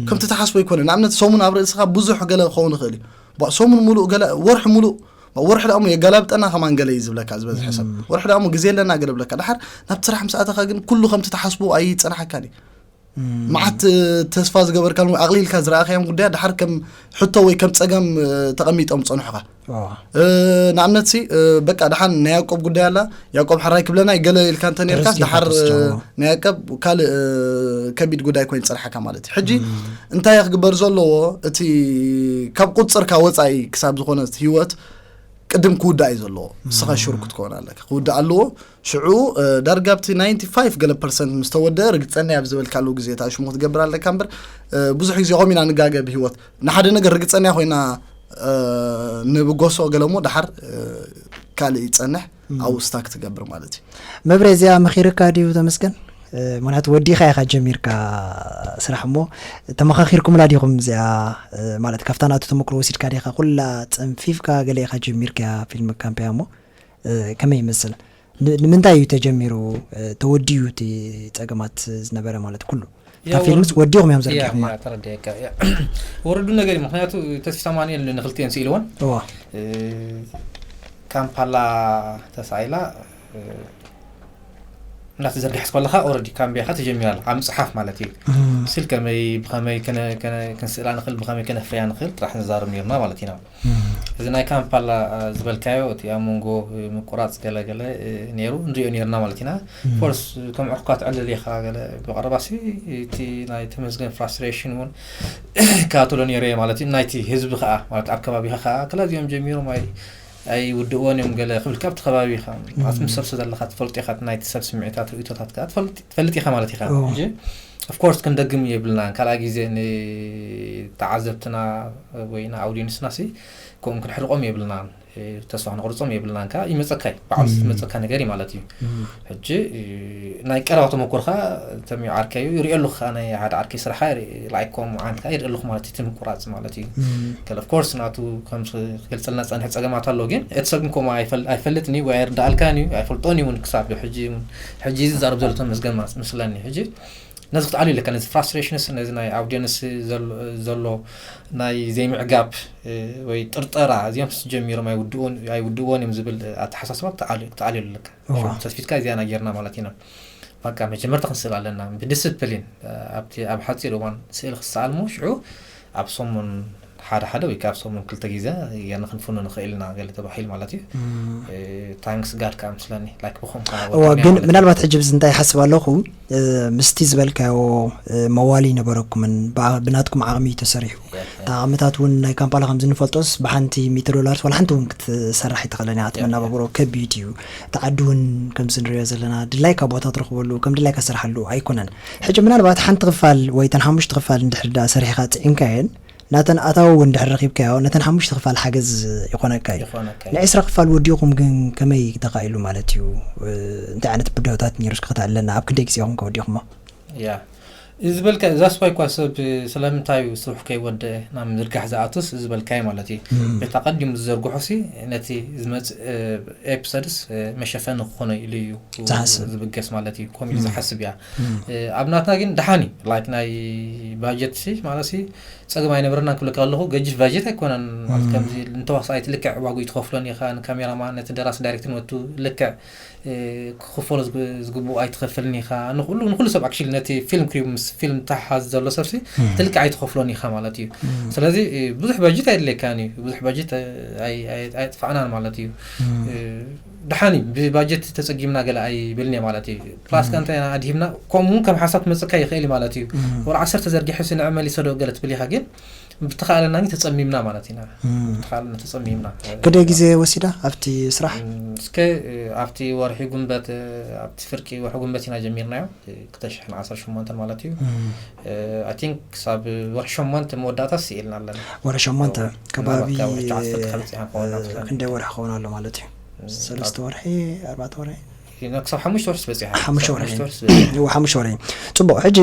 ከምቲ ትሓስቦ ኣይኮነ። ንኣብነት ሰሙን ኣብ ርእስኻ ብዙሕ ገለ ክኸውን ይኽእል እዩ። ባ ሰሙን ሙሉእ ገለ ወርሒ ሙሉእ ባ ወርሒ ደኣ እሞ የገላብጠና ከማን ገለ እዩ ዝብለካ ዝበዝሐ ሰብ። ወርሒ ደኣ እሞ ግዜ ኣለና ገለ ብለካ። ድሓር ናብ ስራሕ ምስ ኣተኻ ግን ኩሉ ከምቲ ትሓስቦ ኣይጸንሓካን እዩ። መዓት ተስፋ ዝገበርካሎም ኣቕሊልካ ዝረኣኻዮም ጉዳያት ድሓር ከም ሕቶ ወይ ከም ጸገም ተቐሚጦም ዝጸንሑኻ። ንኣብነት ሲ በቃ ድሓን ናይ ያዕቆብ ጉዳይ ኣላ ያዕቆብ ሕራይ ክብለና ይገለ ኢልካ እንተ ነርካስ ድሓር ናይ ያዕቆብ ካልእ ከቢድ ጉዳይ ኮይኑ ዝጸንሓካ ማለት እዩ። ሕጂ እንታይ ክግበር ዘለዎ እቲ ካብ ቁጽርካ ወጻኢ ክሳብ ዝኾነ ህይወት ቅድም ክውዳእ እዩ ዘለዎ። ንስኻ ሽር ክትከውን ኣለካ ክውዳእ ኣለዎ። ሽዑ ዳርጋ ኣብቲ ናይንቲ ፋይቭ ገለ ፐርሰንት ምስ ተወደአ ርግጸኛ ኣብ ዝበልካሉ ግዜ እታ ሽሙ ክትገብር ኣለካ እምበር ብዙሕ ግዜ ከምኡ ኢና ንጋገ ብህይወት ንሓደ ነገር ርግጸኛ ኮይና ንብጎሶ ገለ እሞ ድሓር ካልእ ይጸንሕ ኣብኡ ስታክ ትገብር ማለት እዩ። መብሬ እዚኣ መኺርካ ድዩ ተመስገን? ምክንያቱ ወዲኻ ኢኻ ጀሚርካ ስራሕ እሞ ተመኻኺርኩምላ ዲኹም እዚኣ ማለት ካብታ ናቱ ተመክሮ ወሲድካ ዲኻ ኩላ ጸንፊፍካ ገለ ኢኻ ጀሚርካ ፊልም ካምፕያ እሞ ከመይ ይመስል? ንምንታይ እዩ ተጀሚሩ ተወዲኡ እቲ ጸገማት ዝነበረ ማለት ኩሉ እታ ፊልምስ ወዲኹም እዮም ዘርጊሕኩማ። ተረዲአካ ወረዱ ነገር እዩ። ምክንያቱ ተስፊ ሳማንኤል ንክልቲኤን ስኢልወን እዋ ካምፓላ ተሳኢላ እናተዘርግሐት ከለካ ኦረዲ ካምቢያካ ተጀሚራ ኣብ ምፅሓፍ ማለት እዩ። ስል ከመይ ብከመይ ክንስእላ ንክእል ብከመይ ከነፍርያ ንክእል ጥራሕ ንዛረብ ነርና ማለት ኢና። እዚ ናይ ካምፓላ ዝበልካዮ እቲ ኣብ መንጎ ምቁራፅ ገለገለ ነይሩ፣ ንሪኦ ነርና ማለት ኢና። ፎርስ ከም ዕርኳት ዕልል ኢኻ ገለ ብቐረባሲ እቲ ናይ ተመስገን ፍራስትሬሽን እውን ካትሎ ነይሩ እየ ማለት እዩ። ናይቲ ህዝቢ ከዓ ማለት ኣብ ከባቢኻ ከዓ ክላዚኦም ጀሚሮም ኣይ ኣይውድእዎን እዮም ገለ ክብል ካብቲ ከባቢ ኢኻ ማለት ምስ ሰብ ስለዘለኻ ትፈልጥ ኢኻ፣ ናይቲ ሰብ ስምዒታት ርእቶታት ከዓ ትፈልጥ ኢኻ ማለት ኢኻ። ሕጂ ኦፍኮርስ ክንደግም የብልናን። ካልኣ ግዜ ንተዓዘብትና ወይ ንኣውዲንስና ሲ ከምኡ ክንሕርቆም የብልናን፣ ተስፋ ክንቆርጾም የብልናን። ከዓ ይመጸካ እዩ፣ ባዕሉ ዝመጸካ ነገር እዩ ማለት እዩ። ሕጂ ናይ ቀረባ ተመኩርካ ተሚዩ ዓርከይ እዩ፣ ይሪኦ ኣለኹ ከዓ ናይ ሓደ ዓርከይ ስራሓ ላይክ ከምኡ ዓይነት ከዓ ይርኢ ኣለኹ ማለት እዩ። እቲ ምቁራፅ ማለት እዩ። ገለ ኦፍኮርስ ናቱ ከም ክገልፀልና ዝፀንሐ ፀገማት ኣሎ፣ ግን እቲ ሰብ ግን ከምኡ ኣይፈልጥን እዩ ወይ ኣይርዳኣልካን እዩ፣ ኣይፈልጦን እዩ እውን ክሳብ ሕጂ እውን። ሕጂ ዝዛረብ ዘሎ ተመስገን መስለኒ። ሕጂ ነዚ ክትኣልዩ ኣለካ፣ ነዚ ፍራስትሬሽንስ፣ ነዚ ናይ ኣውዲየንስ ዘሎ ናይ ዘይምዕጋብ ወይ ጥርጠራ፣ እዚኦም ጀሚሮም ኣይውድእዎን እዮም ዝብል ኣተሓሳስባ ክትኣልዩ ኣለካ። ተስፊትካ እዚኣና ጌርና ማለት ኢና። በቃ መጀመርታ ክንስእል ኣለና ብዲስፕሊን፣ ኣብቲ ኣብ ሓፂር እዋን ስእል ክሰኣል ሞ ሽዑ ኣብ ሰሙን ሓደ ሓደ ወይ ከዓ ኣብ ሰሙን ክልተ ግዜ ጌርና ክንፍኖ ንኽእል ኢና ገለ ተባሂል ማለት እዩ። ታንክስ ጋድ ከዓ ምስለኒ ላይክ ብኹም ከዓ እዋ ወዲና ግን ማለት እዩ። ምናልባት ሕጂ ብዚ እንታይ ይሓስብ ኣለኹ ምስቲ ዝበልካዮ መዋሊ ነበረኩምን ብናትኩም ዓቕሚ እዩ ተሰሪሑ። እታ ዓቕምታት እውን ናይ ካምፓላ ከምዚ ንፈልጦስ ብሓንቲ ሚትሮ ዶላርስ ዋላ ሓንቲ እውን ክትሰራሕ ይትኽእለን እያ። እቲ መናባብሮ ከቢድ እዩ። እቲ ዓዲ እውን ከምዚ ንሪኦ ዘለና ድላይካ ቦታ ትረኽበሉ ከም ድላይካ ትሰርሓሉ ኣይኮነን። ሕጂ ምናልባት ሓንቲ ክፋል ወይ ተን ሓሙሽተ ክፋል እንድሕር ዳ ሰሪሕካ ፅዒንካየን ናተን ኣታዊ እውን ድሕር ረኺብካዮ ነተን ሓሙሽተ ክፋል ሓገዝ ይኾነካ እዩ። ይኾነካ እዩ። ንዕስራ ክፋል ወዲኹም ግን ከመይ ተኻኢሉ ማለት እዩ? እንታይ ዓይነት ብድሆታት ነይሩ እስኪ ክተዕለና ኣብ ክንደይ ግዜ ኢኹም ከወዲኹሞ? ያ እዚ ዝበልካ እዛ ስዋይ እኳ ሰብ ስለምንታይ እዩ ስርሑ ከይወደ ናብ ምዝርጋሕ ዝኣቱስ እዚ ዝበልካይ ማለት እዩ። በታ ቀዲሙ ዝዘርግሖ ሲ ነቲ ዝመፅእ ኤፒሶድስ መሸፈኒ ክኾነ ኢሉ እዩ ዝሓስብ። ዝብገስ ማለት እዩ። ኮሚሉ ዝሓስብ እያ። ኣብ ናትና ግን ደሓን እዩ ላይክ ናይ ባጀት ሲ ማለት ሲ ፀገም ኣይነበረናን ክብለካ ኣለኹ። ገጅፍ ባጀት ኣይኮነን ማለት ከምዚ ንተዋሳኣይቲ ልክዕ ዋግኡ ትኸፍሎን ኢኻ፣ ንካሜራማን ነቲ ደራሲ ዳይሬክትን ወቱ ልክዕ ክኽፈሎ ዝግብኡ ኣይትኸፍልን ኢኻ። ንኩሉ ንኩሉ ሰብ ኣክሽሊ ነቲ ፊልም ክሪቡ ምስ ፊልም ተሓዝ ዘሎ ሰብሲ ትልክዕ ኣይትኸፍሎን ኢኻ ማለት እዩ። ስለዚ ብዙሕ በጅት ኣይድለካን እዩ። ብዙሕ በጅት ኣየጥፋዕናን ማለት እዩ። ደሓን እዩ ብባጀት ተፀጊምና ገለ ኣይብልን እየ ማለት እዩ። ፕላስ ከ እንታይ ኣድሂብና ከምኡ እውን ከም ሓሳብ ክመፀካ ይኽእል እዩ ማለት እዩ። ወላ ዓሰርተ ዘርጊሐ ሲ ንዕመል ይሰዶ ገለ ትብል ኢኻ ግን ብተኻእለና ግን ተፀሚምና ማለት ኢና። ብተኻእለና ተፀሚምና። ክንደይ ግዜ ወሲዳ ኣብቲ ስራሕ? እስከ ኣብቲ ወርሒ ጉንበት ኣብቲ ፍርቂ ወርሒ ጉንበት ኢና ጀሚርናዮ ክልተ ሽሕን ዓሰርተ ሸሞንተን ማለት እዩ። ኣይ ቲንክ ክሳብ ወርሒ ሸሞንተ መወዳእታ ስኢልና ኣለና። ወርሒ ሸሞንተ ከባቢ ክንደይ ወርሒ ክኸውን ኣሎ ማለት እዩ? ሰለስተ ወርሒ ኣርባዕተ ወርሒ ክሳብ ሓሙሽተ ወርሒ በፂሓ። ሓሙሽተ ወርሒ። እዎ ሓሙሽተ ወርሒ። ፅቡቕ። ሕጂ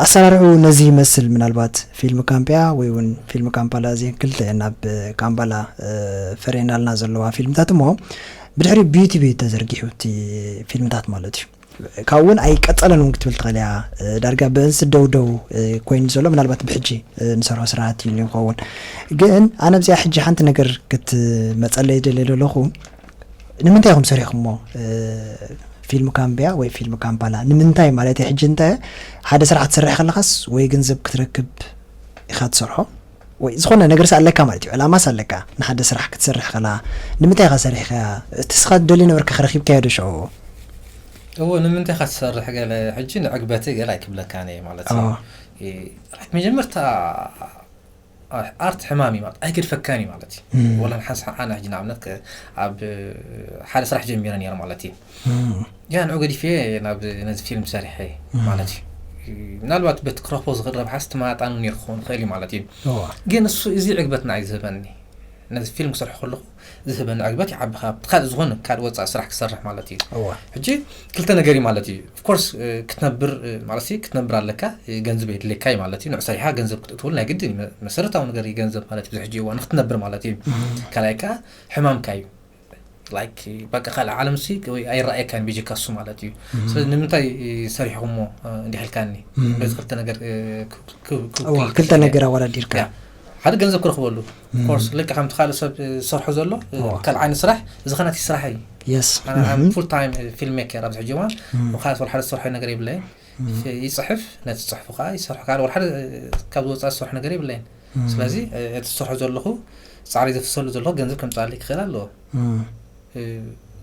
ኣሰራርሑ ነዚ ይመስል። ምናልባት ፊልም ካምፕያ ወይ እውን ፊልም ካምፓላ እዚን ክልተ እየን ኣብ ካምፓላ ፈርየናልና ዘለዋ ፊልምታት እሞ ብድሕሪ ብዩቲብ እዩ ተዘርጊሑ እቲ ፊልምታት ማለት እዩ። ካብኡ እውን ኣይቀፀለን እውን ክትብል ትኽእል እያ። ዳርጋ ብእንስ ደው ደው ኮይኑ ዘሎ ምናልባት ብሕጂ ንሰርሖ ስራሕቲ እዩ ይኸውን። ግን ኣነ ኣብዚኣ ሕጂ ሓንቲ ነገር ክትመፀለይ ደልየ ዘለኹ ንምንታይ ኢኹም ሰሪሕኩሞ ፊልም ካምብያ ወይ ፊልም ካምፓላ? ንምንታይ ማለት ሕጂ እንተ ሓደ ስራሕ ክትሰርሕ ከለኻስ ወይ ገንዘብ ክትረክብ ኢኻ ትሰርሖ ወይ ዝኾነ ነገርስ ኣለካ ማለት እዩ፣ ዕላማስ ኣለካ። ንሓደ ስራሕ ክትሰርሕ ከላ ንምንታይ ኢኻ ሰሪሕካያ? እቲ ስኻ ትደልዮ ነበርካ ከረኺብካዮ ዶ ሽዑ? እዎ ንምንታይ ኢኻ ትሰርሕ ገለ ሕጂ ንዕግበተይ ገለ ኣይክብለካን እየ ማለት እዩ። መጀመርታ ኣርት ሕማም እዩ ማለት ኣይገድፈካን እዩ ማለት እዩ። ወላ ንሓንስ ኣነ ሕጂ ንኣብነት ኣብ ሓደ ስራሕ ጀሚረ ነይረ ማለት እዩ። ያ ንዑ ገዲፈ ናብ ነዚ ፊልም ሰሪሐ ማለት እዩ። ምናልባት በቲ ክረኽቦ ዝኽእል ረብሓስ ትማጣኑ ነይሩ ክኸውን ይኽእል እዩ ማለት እዩ። ግን እሱ እዚ ዕግበትና እዩ ዝህበኒ። ነዚ ፊልም ክሰርሕ ከለኹ ዝህበኒ ዕግበት ይዓቢ ካብ ካልእ ዝኾነ ካልእ ወፃኢ ስራሕ ክሰርሕ ማለት እዩ። ሕጂ ክልተ ነገር እዩ ማለት እዩ። ኦፍኮርስ ክትነብር ማለት ክትነብር ኣለካ፣ ገንዘብ የድልየካ እዩ ማለት እዩ። ንዑ ሰሪሓ ገንዘብ ክትእትውል ናይ ግድን እዩ። መሰረታዊ ነገር እዩ ገንዘብ ማለት እዩ። ብዚ ሕጂ እዋን ክትነብር ማለት እዩ። ካልኣይ ከዓ ሕማምካ እዩ። ላይክ በቃ ካልእ ዓለም ሲ ወይ ኣይረኣየካን ብጀካ እሱ ማለት እዩ። ስለዚ ንምንታይ ሰሪሕኩሞ እንዲሕ ኢልካኒ በዚ ክልተ ነገር ክልተ ነገር ኣወዳዲርካ ሓደ ገንዘብ ክረኽበሉ ኮርስ ልክ ከምቲ ካልእ ሰብ ዝሰርሖ ዘሎ ካልእ ዓይነት ስራሕ እዚ ከናት ስራሕ እዩ። ፉል ታይም ፊልም ሜከር ኣብዚ ሕጂ እዋን ካልእ ወላ ሓደ ዝሰርሖ ነገር የብለይን። ይፅሕፍ ነቲ ፅሕፉ ከዓ ይሰርሖ ካልእ ወላ ሓደ ካብ ዝወፃእ ዝሰርሖ ነገር የብለይን። ስለዚ እቲ ዝሰርሖ ዘለኹ ጻዕሪ ዘፍሰሉ ዘሎ ገንዘብ ከምጻለይ ክኽእል ኣለዎ።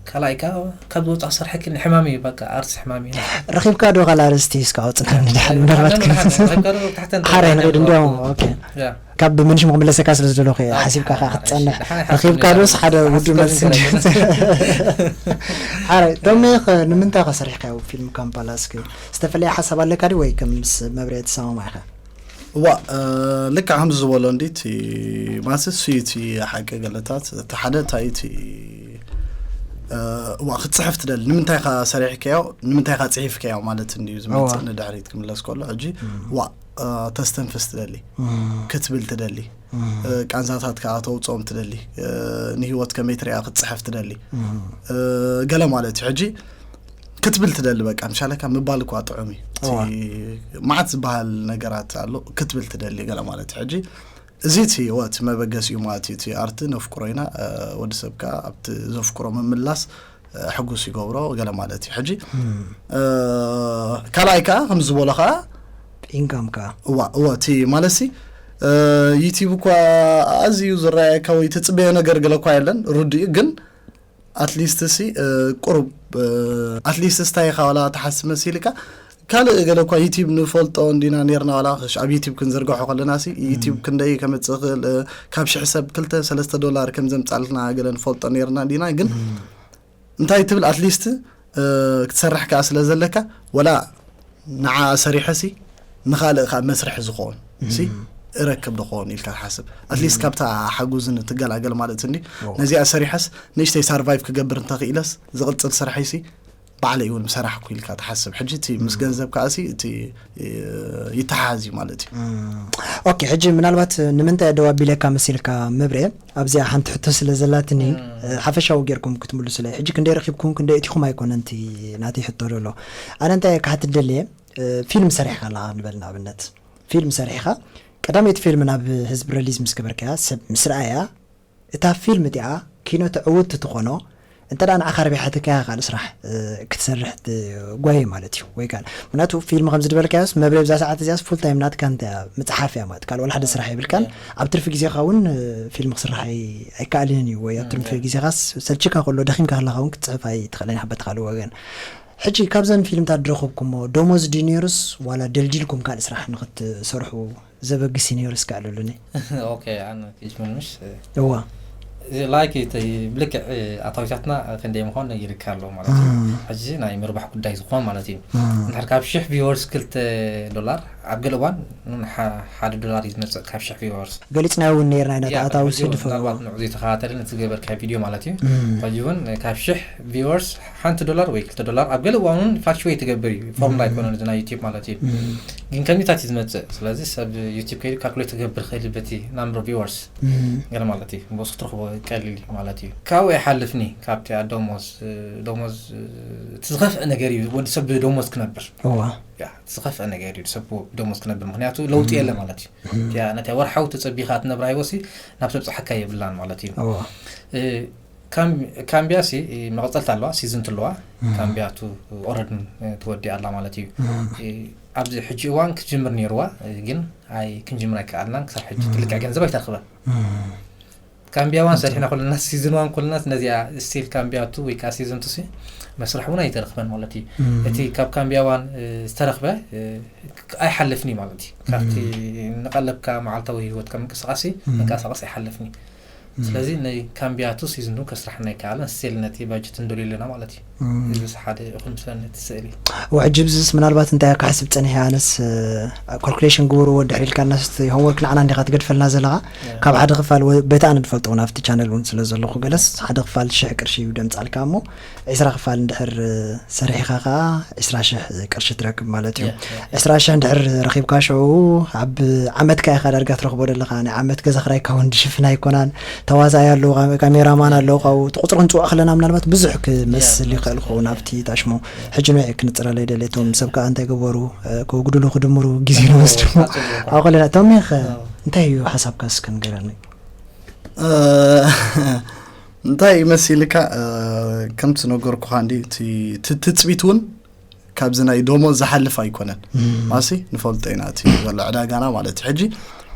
ካልኣይ ካብ ካብ ዝወጻእ ክሰርሐኪ ሕማም እዩ። በቃ ኣርትስ ሕማም እዩ። ረኺብካ ዶ ካልእ ኣርእስቲ እስካ ኣውፅና ንድሓን ምናልባት ሓራይ ንኸይድ እንዲያው ኦኬ ካብ ምንሽም ክምለሰካ ስለ ዝደለኹ እየ ሓሲብካ ከዓ ክትፀንሕ ረኺብካ ዶስ ሓደ ውዱ መልሲ ሓራይ ዶሜ ንምንታይ ከ ሰሪሕካዮ ፊልም ካምፓላ እስኪ ዝተፈለየ ሓሳብ ኣለካ ዲ ወይ ከም ምስ መብርየ ትሰማማ ኢኻ ዋ ልካ ከም ዝበሎ እንዲ እቲ ማለት እሱ እቲ ሓቂ ገለታት እቲ ሓደ እንታይ እቲ ዋ ክትፅሕፍ ትደሊ ንምንታይ ካ ሰሪሕካዮ ንምንታይ ካ ፅሒፍካዮ ማለት እንድዩ ዝመፅእ ንድሕሪት ክምለስ ከሎ ሕጂ ዋ ተስተንፍስ ትደሊ ክትብል ትደሊ ቃንዛታት ከዓ ተውፅኦም ትደሊ ንህይወት ከመይ ትሪኣ ክትፅሕፍ ትደሊ ገለ ማለት እዩ ሕጂ ክትብል ትደሊ በቃ ምሻለካ ምባል እኳ ጥዑም እዩ ማዓት ዝበሃል ነገራት ኣሎ ክትብል ትደሊ ገለ ማለት እዩ ሕጂ እዚ እቲ ወ እቲ መበገሲ እዩ ማለት እዩ እቲ ኣርቲ ነፍቅሮ ኢና ወዲ ሰብ ከዓ ኣብቲ ዘፍቅሮ ምምላስ ሕጉስ ይገብሮ ገለ ማለት እዩ ሕጂ ካልኣይ ከዓ ከም ዝበሎ ከዓ ኢንካም ከዓ እዋ እዋ እቲ ማለት ሲ ዩቲብ እኳ ኣዝዩ ዝረኣየካ ወይ ትፅበዮ ነገር ገለ እኳ የለን ርዱ እዩ ግን ኣትሊስት ሲ ቁሩብ ኣትሊስት ስታይ ኢኻ ዋላ ትሓስብ መሲልካ ካልእ ገለ እኳ ዩቲብ ንፈልጦ እንዲና ነርና ዋላ ኣብ ዩቲብ ክንዝርግሖ ከለና ሲ ዩቲብ ክንደይ ከመፅእ ክእል ካብ ሽሕ ሰብ ክልተ ሰለስተ ዶላር ከም ዘምፃልና ገለ ንፈልጦ ነርና እንዲና ግን እንታይ ትብል ኣትሊስት ክትሰርሕ ከዓ ስለ ዘለካ ወላ ንዓ ሰሪሐ ሲ ንኻልእ ካብ መስርሒ ዝኸውን ሲ እረክብ ዶ ኸውን ኢልካ ትሓስብ ኣትሊስት ካብታ ሓጉዝን ትገላገል ማለት እንዲ ነዚኣ ሰሪሐስ ንእሽተይ ሳርቫይቭ ክገብር እንተኽኢለስ ዝቕፅል ስርሐይ ሲ ባዕለይ እውን ምሰራሕኩ ኢልካ ትሓስብ ሕጂ እቲ ምስ ገንዘብ ከዓ ሲ እቲ ይተሓዝ እዩ ማለት እዩ ኦኬ ሕጂ ምናልባት ንምንታይ ደው ኣቢለካ መሲልካ መብርኤ ኣብዚኣ ሓንቲ ሕቶ ስለ ዘላትኒ ሓፈሻዊ ጌርኩም ክትምልሱለይ ሕጂ ክንደይ ረኪብኩም ክንደይ እቲኹም ኣይኮነንቲ ናተይ ሕቶ ዘሎ ኣነ እንታይ ክሓትት ደልየ ፊልም ሰሪሕካ ኣለኻ ንበል ንኣብነት ፊልም ሰሪሕካ ቀዳመይቲ ፊልም ናብ ህዝቢ ረሊዝ ምስ ገበርካያ ሰብ ምስ ረኣያ እታ ፊልም እቲኣ ኪኖ ትዕውት ትኾኖ እንተ ደኣ ንዓኻ ረቢሓትካያ ካልእ ስራሕ ክትሰርሕ ትጓየ ማለት እዩ ወይ ካልእ ምክንያቱ ፊልም ከም ዝድበልካዮስ መብረ ብዛ ሰዓት እዚኣስ ፉል ታይም ናትካ እንተ ምፅሓፍ እያ ማለት ካልእ ወላ ሓደ ስራሕ የብልካን ኣብ ትርፊ ግዜኻ እውን ፊልም ክስራሕ ኣይከኣልን እዩ ወይ ኣብ ትርፊ ግዜኻስ ሰልችካ ከሎ ደኺምካ ከለኻ እውን ክትፅሕፍ ኣይትኽእልን ሓበት ካልእ ወገን ሕጂ ካብዘን ፊልምታት ድረኸብኩሞ ደሞዝ ድዩ ነይሩስ ዋላ ደልዲልኩም ካልእ ስራሕ ንክትሰርሑ ዘበግስ እዩ ነይሩ እስከ ኣለሉኒ ኦኬ ኣነ ክጅምር ምሽ እዋ ላይክ ብልክዕ ኣታዊታትና ክንደይ ምዃን ነጊርካ ኣሎ ማለት እዩ ሕጂ ናይ ምርባሕ ጉዳይ ዝኾን ማለት እዩ እንድሕር ካብ ሽሕ ቪወርስ ክልተ ዶላር ኣብ ገለ እዋን ሓደ ዶላር እዩ ዝመፅእ ካብ ሽሕ ቪወርስ ገሊፅናዮ እውን ነርና ኢና ኣታዊ ስድፎ ምናልባት ንዑ ዘይተኸታተልን እቲ ገበርካ ቪድዮ ማለት እዩ ሕጂ እውን ካብ ሽሕ ቪወርስ ሓንቲ ዶላር ወይ ክልተ ዶላር ኣብ ገለ እዋን እውን ፋክሽወይ ትገብር እዩ ፎርሙላ ኣይኮነን እዚ ናይ ዩቲብ ማለት እዩ ግን ከምዚታት እዩ ዝመፅእ ስለዚ ሰብ ዩቲብ ከይዱ ካልኩሌት ትገብር ኸይድ በቲ ናምበር ቪወርስ ገለ ማለት እዩ ብስ ክትረኽቦ ቀሊል እዩ ማለት እዩ ካብኡ ይሓልፍኒ ካብቲ ደሞዝ ደሞዝ እቲ ዝኸፍአ ነገር እዩ ወዲ ሰብ ብደሞዝ ክነብር እዋ ዝኸፍአ ነገር እዩ ሰብ ብደሞዝ ክነብር ምክንያቱ ለውጢ የለ ማለት እዩ ነቲ ወርሓዊ ተፀቢኻ ትነብራ ይወሲ ናብ ሰብ ፀሓካ የብላን ማለት እዩ እዋ ካምቢያ ሲ መቐፀልቲ ኣለዋ ሲዝን ትለዋ ካምቢያ ቱ ኦረድን ትወዲ ኣላ ማለት እዩ ኣብዚ ሕጂ እዋን ክትጅምር ነይርዋ ግን ኣይ ክንጅምር ኣይከኣልናን ክሳብ ሕጂ ትልክዕ ገንዘብ ኣይተርክበን ካምቢያ ዋን ሰሪሕና ኩልና ሲዝን ዋን ኩልና ነዚኣ ስቲል ካምቢያ ቱ ወይ ከዓ ሲዝን ቱ ሲ መስራሕ እውን ኣይተረክበን ማለት እዩ እቲ ካብ ካምቢያ ዋን ዝተረክበ ኣይሓልፍኒ ማለት እዩ ካብቲ ንቀለብካ መዓልታዊ ህይወትካ ምንቅስቃስ ምንቀሳቀስ ኣይሓልፍኒ ስለዚ ናይ ካምቢያቱ ሲዝኑ ከስራሕና ይከኣለን ስቲል ነቲ ባጀት እንደልዩ ኣለና ማለት እዩ እዚ ሓደ ይኹን ምስለኒ እቲ ስእሊ ውሕጂ ብዝስ ምናልባት እንታይ ክሓስብ ፀኒሐ ኣነስ ካልኩሌሽን ግበርዎ ድሕሪ ኢልካ እናስ ሆምወርክ ንዓና እንዲኻ ትገድፈልና ዘለኻ ካብ ሓደ ክፋል በቲ ኣነ ዝፈልጦ እውን ኣብቲ ቻነል እውን ስለ ዘለኹ ገለስ ሓደ ክፋል ሽሕ ቅርሺ እዩ ደምፃልካ እሞ ዕስራ ክፋል እንድሕር ሰሪሕኻ ከዓ ዕስራ ሽሕ ቅርሺ ትረክብ ማለት እዩ ዕስራ ሽሕ እንድሕር ረኺብካ ሽዑ ኣብ ዓመትካ ኢኻ ዳርጋ ትረኽቦ ዘለኻ ናይ ዓመት ገዛ ክራይካ እውን ድሽፍን ኣይኮናን ተዋሳኣይ ኣለዉ ካሜራማን ኣለዉ ካብኡ እቲ ቁፅሪ ክንፅውዖ ከለና ምናልባት ብዙሕ ክመስል ይኽእል ክኸውን ኣብቲ ታሽሞ ሕጂ ንዕ ክንፅረለይ ደልየ እቶም ሰብ ከዓ እንታይ ገበሩ ከውግድሉ ክድምሩ ግዜ ንወስዱ ኣብ ከለና እቶም ኸ እንታይ እዩ ሓሳብካ እስከ ንገረኒ እንታይ መሲልካ ከምቲ ነገርኩኻ እንዲ ትፅቢት እውን ካብዚ ናይ ደሞዝ ዝሓልፍ ኣይኮነን ማሲ ንፈልጦ ኢና እቲ ዘሎ ዕዳጋና ማለት እዩ ሕጂ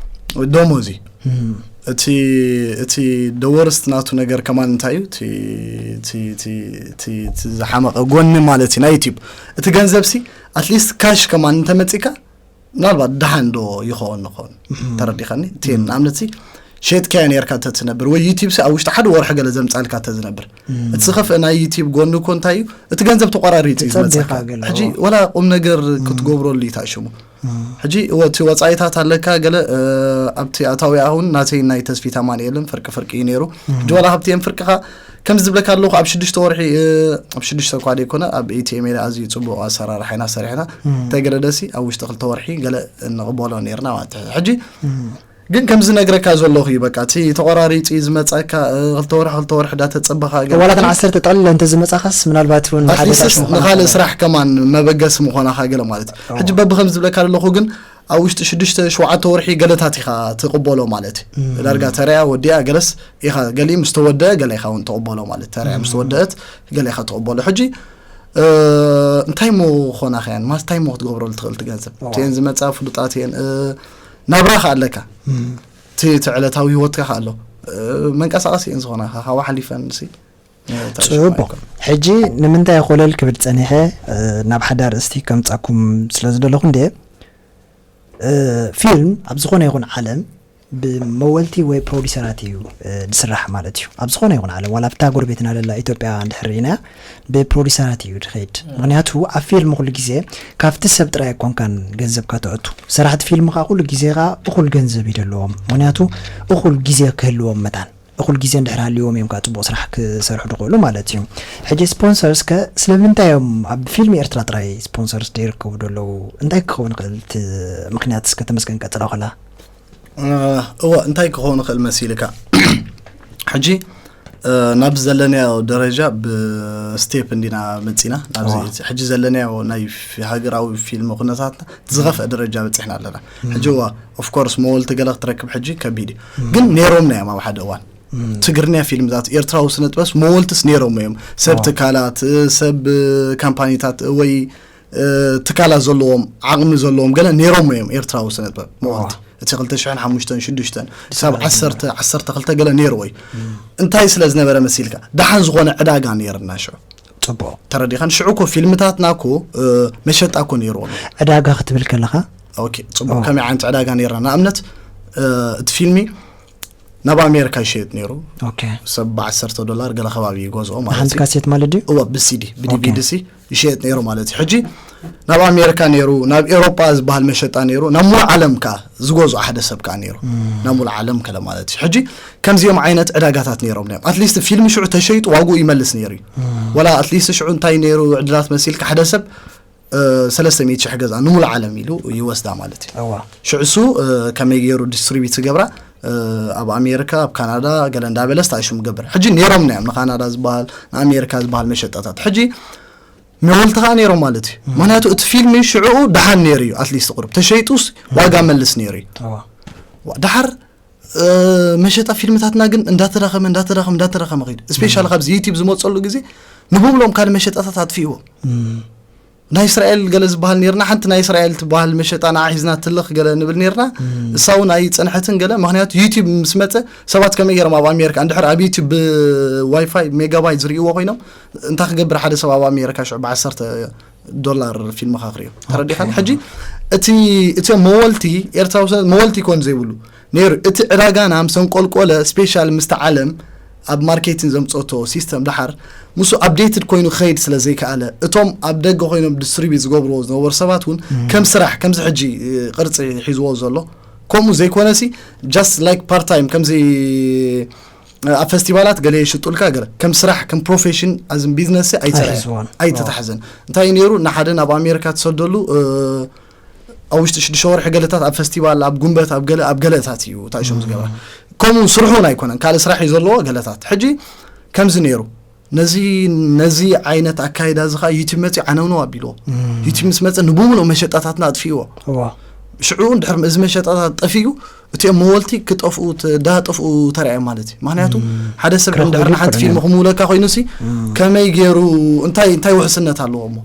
ደሞዝ እዩ እቲ እቲ ደወርስት ናቱ ነገር ከማን እንታይ እዩ? እቲ እቲ እቲ እቲ እቲ ዝሓመቐ ጎኒ ማለት እዩ ናይ ዩቲዩብ። እቲ ገንዘብ ሲ ኣትሊስት ካሽ ከማን እንተመጺካ ምናልባት ደሓን ዶ ይኸውን ንኸውን? ተረዲኸኒ? እቲ ንኣብነት ሲ ሸጥካዮ ነርካ ተትነብር ወይ ዩቲዩብ ሲ ኣብ ውሽጢ ሓደ ወርሒ ገለ ዘምጻልካ ተዝነብር፣ እቲ ዝኸፍእ ናይ ዩቲዩብ ጎኒ እኮ እንታይ እዩ? እቲ ገንዘብ ተቆራሪጹ እዩ ዝመጻካ። ሕጂ ወላ ቁም ነገር ክትገብረሉ እዩ ታሽሙ። ሕጂ እቲ ወጻኢታት ኣለካ ገለ ኣብቲ ኣታዊ ኣሁን ናተይ ናይ ተስፊት ኣማንኤልን ፍርቂ ፍርቂ እዩ ነይሩ። ሕጂ ወላ ካብቲ እየን ፍርቅኻ ከም ዝብለካ ኣለኹ ኣብ ሽዱሽተ ወርሒ ኣብ ሽዱሽተ እኳ ደይኮነ ኣብ ኢቲኤም ኣዝዩ ጽቡቕ ኣሰራርሓ ኢና ሰሪሕና። እንታይ ገለ ደሲ ኣብ ውሽጢ ክልተ ወርሒ ገለ ንቕበሎ ነርና ማለት እዩ። ሕጂ ግን ከምዚ ነግረካ ዘለኹ እዩ በቃ እቲ ተቆራሪጹ እዩ ዝመጻካ። ክልተ ወርሒ ክልተ ወርሒ ዳተጸበኻ ገለ ዋላ ተን ዓሰርተ ጠቕልለ እንተ ዝመጻኻስ ምናልባት እውን ሓደ ኣትሊስትስ ሻሽ ምዃንካ ንኻልእ ገለ። ስራሕ ከማን መበገሲ ምኾናኻ ገለ ማለት እዩ። ሕጂ በብኸም ዝብለካ ዘለኹ ግን ኣብ ውሽጢ ሽዱሽተ ሸውዓተ ወርሒ ገለታት ኢኻ ትቕበሎ ማለት እዩ። ዳርጋ ተረያ ወዲኣ ገለስ ኢኻ ገሊ ምስ ተወደአ ገለ ኢኻ እውን ትቕበሎ ማለት ተረያ ምስ ተወደአት ገለ ኢኻ ትቕበሎ። ሕጂ እንታይ ሞ ኾና ኸያን ማለት እንታይ ሞ ክትገብረሉ ትኽእል ትገንዘብ እቲአን ዝመፃ ፍሉጣት እየን። ናብራ ከ ኣለካ እቲ እቲ ዕለታዊ ህይወትካ ከ ኣሎ። መንቀሳቐሲ እየን ዝኾና ካብኡ ሓሊፈን ሲ ጽቡቅ። ሕጂ ንምንታይ ኮለል ክብል ጸኒሐ ናብ ሓደ ኣርእስቲ ከምጻኩም ስለ ዝደለኹ እንደ ፊልም ኣብ ዝኾነ ይኹን ዓለም ብመወልቲ ወይ ፕሮዲሰራት እዩ ዝስራሕ ማለት እዩ። ኣብ ዝኾነ ይኹን ዓለም ዋላ ኣብታ ጎረቤትና ለላ ኢትዮጵያ እንድሕር ርኢናያ ብፕሮዲሰራት እዩ ዝኸይድ። ምክንያቱ ኣብ ፊልም ኩሉ ግዜ ካብቲ ሰብ ጥራይ ኣይኮንካን ገንዘብካ ተእቱ። ሰራሕቲ ፊልም ከዓ ኩሉ ግዜ ከዓ እኹል ገንዘብ እዩ ዘለዎም። ምክንያቱ እኹል ግዜ ክህልዎም መታን እኹል ግዜ እንድሕር ሃልዎም እዮም ከዓ ፅቡቅ ስራሕ ክሰርሑ ዝኽእሉ ማለት እዩ። ሕጂ ስፖንሰርስ ከ ስለምንታይ እዮም ኣብ ፊልም ኤርትራ ጥራይ ስፖንሰርስ ዘይርከቡ ዘለዉ? እንታይ ክኸውን ይኽእል እቲ ምክንያት? እስከ ተመስገን ቀፅላ ከላ። እወ እንታይ ክኸውን ይኽእል መሲልካ? ሕጂ ናብ ዘለናዮ ደረጃ ብስቴፕ እንዲና መፂና ናብዚ ሕጂ ዘለናዮ ናይ ሃገራዊ ፊልም ኩነታትና ዝኸፍአ ደረጃ በፂሕና ኣለና። ሕጂ እዋ ኦፍኮርስ መወልቲ ገለ ክትረክብ ሕጂ ከቢድ እዩ፣ ግን ነይሮምና እዮም ኣብ ሓደ እዋን ትግርኛ ፊልምታት ኤርትራዊ ስነጥበስ መወልትስ ነይሮም እዮም። ሰብ ትካላት ሰብ ካምፓኒታት ወይ ትካላት ዘለዎም ዓቕሚ ዘለዎም ገለ ነይሮም እዮም ኤርትራዊ ስነጥበብ መወልቲ እቲ ክልተ ሽሕን ሓሙሽተን ሽዱሽተን ክሳብ ዓሰርተ ዓሰርተ ክልተ ገለ ነይርዎ እዩ። እንታይ ስለ ዝነበረ መሲልካ ደሓን ዝኾነ ዕዳጋ ነይርና ሽዑ። ጽቡቕ ተረዲኻን ሽዑ እኮ ፊልምታትና እኮ መሸጣ እኮ ነይርዎም። ዕዳጋ ክትብል ከለኻ ኦኬ ጽቡቕ ከመይ ዓይነት ዕዳጋ ነይርና ንኣብነት እቲ ፊልሚ ናብ ኣሜሪካ ይሸየጥ ነይሩ። ኦኬ ሰብ ብዓሰርተ ዶላር ገለ ከባቢ ይገዝኦ ማለት ሓንቲ እዩ። ካሴት ማለት ድዩ? እወ ብሲዲ ብዲቪዲ ሲ ይሸየጥ ነይሩ ማለት እዩ። ሕጂ ናብ ኣሜሪካ ነይሩ፣ ናብ ኤውሮጳ ዝበሃል መሸጣ ነይሩ፣ ናብ ሙሉእ ዓለም ከኣ ዝገዝኦ ሓደ ሰብ ከኣ ነይሩ። ናብ ሙሉእ ዓለም ከለ ማለት እዩ። ሕጂ ከምዚኦም ዓይነት ዕዳጋታት ነይሮም እዮም። ኣትሊስት ፊልም ሽዑ ተሸይጡ ዋግኡ ይመልስ ነይሩ እዩ። ወላ ኣትሊስት ሽዑ እንታይ ነይሩ ዕድላት መሲልካ ሓደ ሰብ ሰለስተ ሚእቲ ሽሕ ገዛ ንሙሉእ ዓለም ኢሉ ይወስዳ ማለት እዩ። እዋ ሽዑ እሱ ከመይ ገይሩ ዲስትሪቢዩት ዝገብራ ኣብ ኣሜሪካ ኣብ ካናዳ ገለ እንዳበለ ስታሽም ገብር ሕጂ ነይሮምና እዮም ንካናዳ ዝበሃል ንኣሜሪካ ዝበሃል መሸጣታት ሕጂ መወልቲ ከዓ ነይሮም ማለት እዩ። ምክንያቱ እቲ ፊልሚ ሽዕኡ ደሓን ነይሩ እዩ ኣትሊስት ቁሩብ ተሸይጡስ ዋጋ መልስ ነይሩ እዩ። እዋ ዋ- ደሓር መሸጣ ፊልምታትና ግን እንዳተዳኸመ እንዳተዳኸመ እንዳተዳኸመ ከይዱ ስፔሻሊ ካብዚ ዩቲብ ዝመፀሉ ግዜ ንብብሎም ካልእ መሸጣታት ኣጥፊእዎም ናይ እስራኤል ገለ ዝበሃል ነርና ሓንቲ ናይ እስራኤል ትበሃል መሸጣ ንዓ ሒዝና ትልኽ ገለ ንብል ነርና እሳ እውን ኣይፀንሐትን ገለ ምክንያቱ ዩቲብ ምስ መፀ ሰባት ከመይ ገይሮም ኣብ ኣሜሪካ እንድሕር ኣብ ዩቲብ ብዋይፋይ ሜጋባይት ዝርእይዎ ኮይኖም እንታይ ክገብር ሓደ ሰብ ኣብ ኣሜሪካ ሽዑ ብዓሰርተ ዶላር ፊልምኻ ክርእዮ ተረዲኻኒ ሕጂ እቲ እቲኦም መወልቲ ኤርትራዊ ሰብ መወልቲ ይኮን ዘይብሉ ነይሩ እቲ ዕዳጋና ምስ ኣንቆልቆለ ስፔሻል ምስቲ ዓለም ኣብ ማርኬቲን ዘምፀቶ ሲስተም ደሓር ምስኡ ኣፕዴትድ ኮይኑ ክኸይድ ስለ ዘይከኣለ እቶም ኣብ ደገ ኮይኖም ዲስትሪቢዩት ዝገብርዎ ዝነበሩ ሰባት እውን ከም ስራሕ ከምዚ ሕጂ ቅርፂ ሒዝዎ ዘሎ ከምኡ ዘይኮነሲ ጃስት ላይክ ፓርት ታይም ከምዚ ኣብ ፈስቲቫላት ገለ የሽጡልካ ገለ ከም ስራሕ ከም ፕሮፌሽን ኣዝም ቢዝነስ ኣይተረኣየን ኣይተታሕዘን እንታይ ነይሩ ንሓደ ናብ ኣሜሪካ ትሰደሉ ኣብ ውሽጢ ሽዱሽተ ወርሒ ገለታት ኣብ ፈስቲቫል ኣብ ጉንበት ኣብ ገለ ኣብ ገለታት እዩ ታእሾም ዝገብራ ከምኡ ስርሑ እውን ኣይኮነን ካልእ ስራሕ እዩ ዘለዎ ገለታት ሕጂ ከምዚ ነይሩ ነዚ ነዚ ዓይነት ኣካይዳ እዚ ከዓ ዩቲብ መፂ ዓነውነው ኣቢልዎ ዩቲብ ምስ መፀ ንብሙሉ መሸጣታትና ኣጥፊእዎ ሽዑ እንድሕር እዚ መሸጣታት ጠፊኡ እቲኦም መወልቲ ክጠፍኡ ዳጠፍኡ ተረኣዮም ማለት እዩ ምክንያቱ ሓደ ሰብ እንድሕር ንሓንቲ ፊልም ክምውለካ ኮይኑ ሲ ከመይ ገይሩ እንታይ እንታይ ውሕስነት ኣለዎ እሞ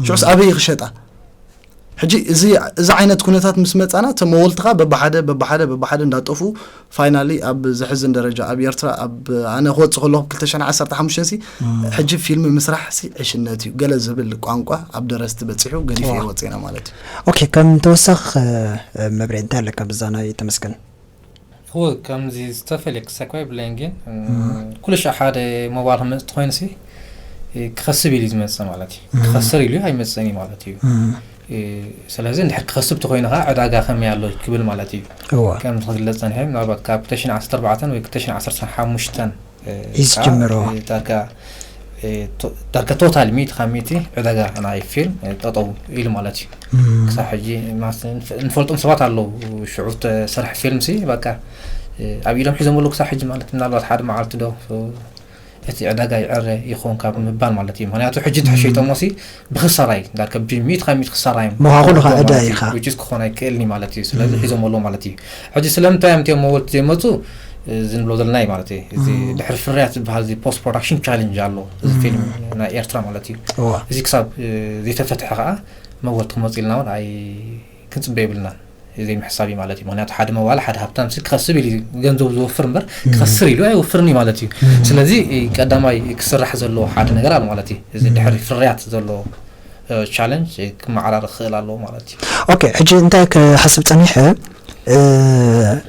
ሽዑስ ኣበይ ክሸጣ ሕጂ እዚ እዚ ዓይነት ኩነታት ምስ መጻና፣ ተመወልትኻ በብሓደ በብሓደ በብሓደ እንዳጠፉ፣ ፋይናሊ ኣብ ዘሕዝን ደረጃ ኣብ ኤርትራ፣ ኣብ ኣነ ክወጽእ ከለኹ ክልተ ሽሕን ዓሰርተ ሓሙሽተን ሲ፣ ሕጂ ፊልም ምስራሕ ሲ ዕሽነት እዩ፣ ገለ ዝብል ቋንቋ ኣብ ደረስቲ በጺሑ፣ ገዲፈ ወጺና ማለት እዩ። ኦኬ፣ ከም ተወሳኽ መብሬ እንታይ ኣለካ ብዛ ናይ ተመስገን? እወ፣ ከምዚ ዝተፈልየ ክሳብ እኳ ይብለይን፣ ግን ኩሉ ሻዕ ሓደ ሞባይል ክመጽእ ተኾይኑ ሲ ክኸስብ ኢሉ ዝመጽእ ማለት እዩ። ክኸስር ኢሉ ኣይመጽእን እዩ ማለት እዩ። ስለዚ እንድሕር ክኸስብ ተኾይኑ ከዓ ዕዳጋ ከመይ ኣሎ ክብል ማለት እዩ። ከም ዝግለጽ ጸኒሐ፣ ምናልባት ካብ ክልተ ሽሕን ዓሰርተ ኣርባዕተን ወይ ክልተ ሽሕን ዓሰርተ ሓሙሽተን እዩ ዝጅምሮ። ዳርጋ ዳርጋ ቶታል ሚእቲ ካብ ሚእቲ ዕዳጋ ናይ ፊልም ጠጠው ኢሉ ማለት እዩ። ክሳብ ሕጂ ንፈልጦም ሰባት ኣለዉ፣ ሽዑ ተሰርሐ ፊልም ሲ በቃ ኣብ ኢዶም ሒዞም ኣለዉ ክሳብ ሕጂ ማለት ምናልባት ሓደ መዓልቲ ዶ እቲ ዕዳጋ ይዕረ ይኸውን ካብ ምባል ማለት እዩ። ምክንያቱ ሕጂ እንድሕር ሸይጦሞ ሲ ብክሳራ እዩ፣ ዳርጋ ብሚእቲ ካብ ሚእቲ ክሳራ እዩ። ምዃኑ ከዓ ዕዳ ኢኻ። ክኾን ኣይክእልን ማለት እዩ። ስለዚ ሒዞም ኣለዉ ማለት እዩ። ሕጂ ስለምንታይ እዮም እቲኦም መወልቲ ዘይመፁ? እዚ ንብሎ ዘለና እዩ ማለት እዩ። እዚ ድሕሪ ፍርያት ዝበሃል እዚ ፖስት ፕሮዳክሽን ቻለንጅ ኣሎ፣ እዚ ፊልም ናይ ኤርትራ ማለት እዩ። እዚ ክሳብ ዘይተፈትሐ ከዓ መወልቲ ክመፁ ኢልና እውን ኣይ ክንፅበ የብልናን፣ ዘይምሕሳብ እዩ ማለት እዩ። ምክንያቱ ሓደ መዋለ ሓደ ሃብታም ሲ ክኸስብ ኢሉ ገንዘቡ ዝወፍር እምበር ክኸስር ኢሉ ኣይወፍርን እዩ ማለት እዩ። ስለዚ ቀዳማይ ክስራሕ ዘለዎ ሓደ ነገር ኣሎ ማለት እዩ። እዚ ድሕሪ ፍርያት ዘሎ ቻለንጅ ክመዓራረ ክኽእል ኣለዎ ማለት እዩ። ኦኬ፣ ሕጂ እንታይ ክሓስብ ጸኒሐ፣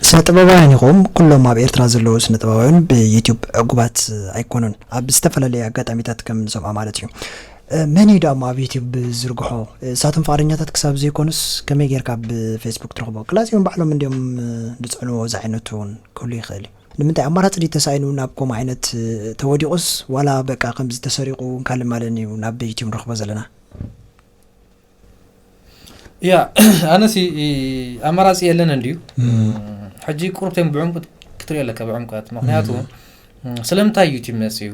ስነ ጥበባውያን ይኹም ኩሎም ኣብ ኤርትራ ዘለዉ ስነ ጥበባውያን ብዩቲዩብ ዕጉባት ኣይኮኑን። ኣብ ዝተፈላለየ ኣጋጣሚታት ከም ንሰምዖ ማለት እዩ። መን እዩ ደኣ ኣብ ዩቲዩብ ዝርግሖ? እሳቶም ፍቓደኛታት ክሳብ ዘይኮኑስ ከመይ ጌርካ ብፌስቡክ ትረኽቦ? ቅላፂኦም ባዕሎም እንዲዮም ዝፅዕንዎ ዝዓይነቱ እውን ክህሉ ይኽእል እዩ። ንምንታይ ኣማራፂ ድዩ ተሳኢኑ ናብ ከምኡ ዓይነት ተወዲቑስ ዋላ በቃ ከምዚ ተሰሪቑ ካልእ ማለን እዩ ናብ ዩቲዩብ ንረኽቦ ዘለና? ያ ኣነሲ ኣማራፂ የለን እንድዩ። ሕጂ ቁሩብ ተም ብዕምቁት ክትሪኦ ኣለካ ብዕምቀት። ምክንያቱ ስለምንታይ ዩቲዩብ መፅኡ?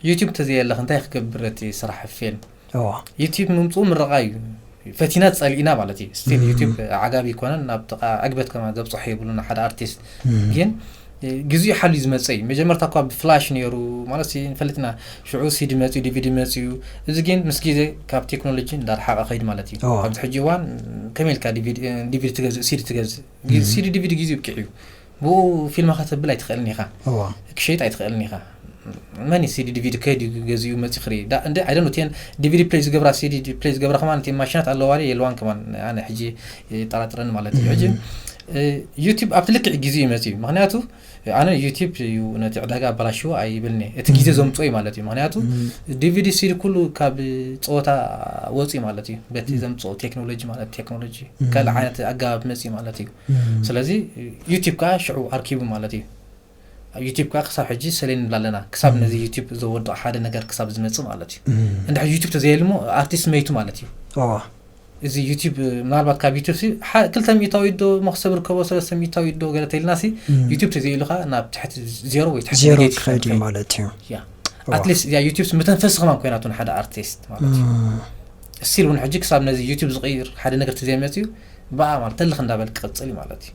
ዩቲዩብ ተዘየለኽ እንታይ ክገብር እቲ ስራሕ ፊልም? ዩቲዩብ ምምፅኡ ምረቓ እዩ። ፈቲና ጸሊእና ማለት እዩ። ስቲል ዩቲዩብ ዓጋቢ ይኮነን ናብ ጥቓ ዕግበት ከማ ዘብፅሖ የብሉና ሓደ ኣርቲስት። ግን ግዜኡ ሓልዩ ዝመፀ እዩ። መጀመርታ እኳ ብፍላሽ ነይሩ ማለት ንፈልጥና። ሽዑ ሲዲ መፅኡ፣ ዲቪዲ መፅኡ። እዚ ግን ምስ ግዜ ካብ ቴክኖሎጂ እንዳረሓቐ ከይድ ማለት እዩ። ኣብዚ ሕጂ እዋን ከመይ ኢልካ ዲቪዲ ትገዝእ፣ ሲዲ ትገዝእ? ሲዲ ዲቪዲ ግዜኡ ብቂዕ እዩ። ብኡ ፊልም ከተብል ኣይትኽእልን ኢኻ። ክሸይጥ ኣይትኽእልን ኢኻ። መን እዩ ሲዲ ዲቪዲ ከይድ ገዚኡ መፂ ክርኢ? እንደ ኣይደን ቴን ዲቪዲ ፕሌይ ዝገብራ ሲዲ ፕሌይ ዝገብራ ከማን ቴን ማሽናት ኣለዋ የልዋን ከማን ኣነ ሕጂ ይጠራጥረን ማለት እዩ። ሕጂ ዩቲዩብ ኣብቲ ልክዕ ግዜ እዩ መፂኡ። ምክንያቱ ኣነ ዩቲዩብ እዩ ነቲ ዕዳጋ ኣበላሽዎ ኣይብልኒ። እቲ ግዜ ዘምፅኦ እዩ ማለት እዩ። ምክንያቱ ዲቪዲ ሲዲ ኩሉ ካብ ፀወታ ወፂ ማለት እዩ። በቲ ዘምፅኦ ቴክኖሎጂ ማለት ቴክኖሎጂ ካልእ ዓይነት ኣገባብ መፂ ማለት እዩ። ስለዚ ዩቲዩብ ከዓ ሽዑ ኣርኪቡ ማለት እዩ። ኣብ ዩቲዩብ ከዓ ክሳብ ሕጂ ሰሌን ንብላ ኣለና። ክሳብ ነዚ ዩቲዩብ ዘወድቕ ሓደ ነገር ክሳብ ዝመፅእ ማለት እዩ። እንድሕር ዩቲዩብ ተዘየልሞ ኣርቲስት መይቱ ማለት እዩ። እዚ ዩቲዩብ ምናልባት ካብ ዩቲዩብ ሲ ክልተ ሚእታዊት ዶ መክሰብ ርከቦ ሰለስተ ሚእታዊት ዶ ገለ ተይልና ሲ ዩቲዩብ ተዘይሉ ከዓ ናብ ትሕቲ ዜሮ ወይ ትሕቲ ዜሮ ኔጌቲቭ ክኸይድ እዩ ከይድ። ማለት እዩ። ያ ኣትሊስት ያ ዩቲዩብ ምተንፈሲ ከማን ኮይናቱ ንሓደ ኣርቲስት ማለት እዩ። ስቲል እውን ሕጂ ክሳብ ነዚ ዩቲዩብ ዝቕይር ሓደ ነገር ተዘይመፅዩ ብኣ ማለት ተልኽ እንዳበል ክቐፅል እዩ ማለት እዩ።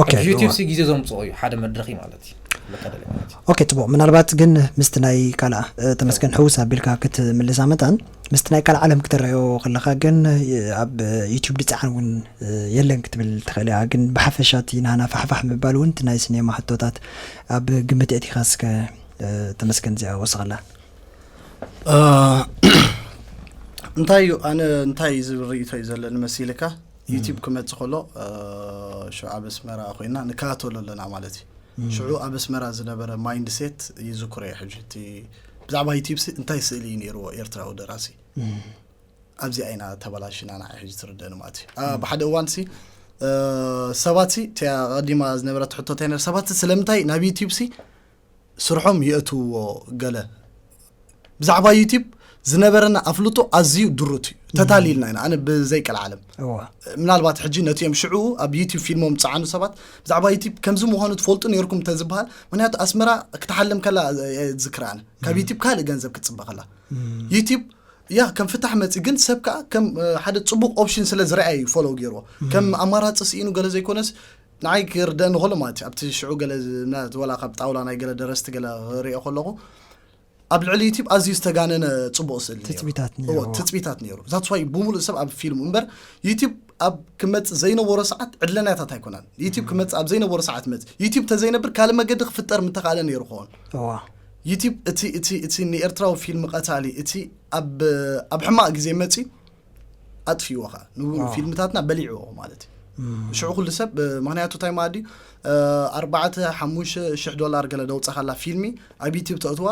ኦኬ ዩቲዩብ እዋ። ሲ ግዜ ዘምፅኦ እዩ ሓደ መድረኽ እዩ ማለት እዩ። መታደሊ ማለት እዩ። ኦኬ ጽቡቕ። ምናልባት ግን ምስቲ ናይ ካልኣ እ፣ ተመስገን ሕውስ ኣቢልካ ክትምልሳ መጠን ምስቲ ናይ ካልእ ዓለም ክትረዮ ከለኻ ግን እ፣ ኣብ ዩቲዩብ ድፃዕን እውን እ፣ የለን ክትብል ትኽእል እያ። ግን ብሓፈሻ እቲ ናህና ፋሕፋሕ ምባል እውን እቲ ናይ ሲኔማ ሕቶታት ኣብ ግምት የእቲኻ እስከ እ፣ ተመስገን እዚኣ ወስኸላ። እ፣ እንታይ እዩ ኣነ እንታይ እዩ ዝብል ርእይቶ እዩ ዘለኒ መሲልካ? ዩቲዩብ ክመጽእ ከሎ እ፣ ሽዑ ኣብ ኣስመራ ኮይና ንከታተሎ ኣለና ማለት እዩ። ሽዑ ኣብ ኣስመራ ዝነበረ ማይንድሴት ይዝክሮ እየ። ሕጂ እቲ ብዛዕባ ዩቲዩብ ሲ እንታይ ስእሊ እዩ ነይርዎ ኤርትራዊ ደራሲ? ኣብዚኣ ኢና ተበላሽና ንዓይ ሕጂ ትርደኒ ማለት እዩ። እ፣ ብሓደ እዋን ሲ እ፣ ሰባት ሲ እቲኣ ቀዲማ ዝነበረት ሕቶ እንታይ ነር ሰባት ሲ ስለምንታይ ናብ ዩቲዩብ ሲ ስርሖም የእትውዎ ገለ ብዛዕባ ዩቲዩብ ዝነበረና ኣፍልጦ ኣዝዩ ድሩት እዩ። ተታሊልና ኢና ኣነ ብዘይቀልዓለም እዋ ምናልባት ሕጂ ነቲኦም ሽዑ ኣብ ዩቲዩብ ፊልሞም ዝፀዓኑ ሰባት ብዛዕባ ዩቲዩብ ከምዚ ምዃኑ ትፈልጡ ነይርኩም እንተዝበሃል ምክንያቱ ኣስመራ ክትሓልም ከላ እየ ዝክር ኣነ ካብ ዩቲዩብ ካልእ ገንዘብ ክትፅበ ከላ ዩቲዩብ ያ ከም ፍታሕ መፂ ግን ሰብ ከዓ ከም እ፣ ሓደ ፅቡቅ ኦፕሽን ስለ ዝረኣየ እዩ ፎሎው ገይርዎ ከም ኣማራፂ ስኢኑ ገለ ዘይኮነስ ንዓይ ክርደአኒ ከሎ ማለት እዩ ኣብቲ ሽዑ ገለ ዝ- ምናልባት ወላ ካብ ጣውላ ናይ ገለ ደረስቲ ገለ ክሪኦ ከለኹ ኣብ ልዕሊ ዩቲብ ኣዝዩ ዝተጋነነ ፅቡቅ ስእሊ ነይሩ። ትፅቢታት እዎ፣ ነይርዎ። ትፅቢታት ነይሩ that's why ብሙሉእ ሰብ ኣብ ፊልሙ እምበር ዩቲብ ኣብ ክመጽእ ዘይነበሮ ሰዓት ዕድለናታት ኣይኮናን። ዩቲብ ክመጽእ ኣብ ዘይነበሮ ሰዓት መጽእ። ዩቲብ ተዘይነብር ካልእ መገዲ ክፍጠር ምተኻእለ ነይሩ ክኸውን። እዋ ዩቲብ እቲ እቲ እቲ ንኤርትራዊ ፊልም ቀታሊ፣ እቲ ኣብ ኣብ ሕማቕ ግዜ መጺ ኣጥፊዎ ኸዓ ን- ዋው። ፊልምታትና በሊዕዎ ማለት እዩ። ሽዑ ኩሉ ሰብ፣ ምክንያቱ እንታይ ማለት ድዩ፣ ኣርባዕተ ሓሙሽተ ሽሕ ዶላር ገለ ደውፃኻላ ፊልሚ ኣብ ዩቲብ ተእትዋ።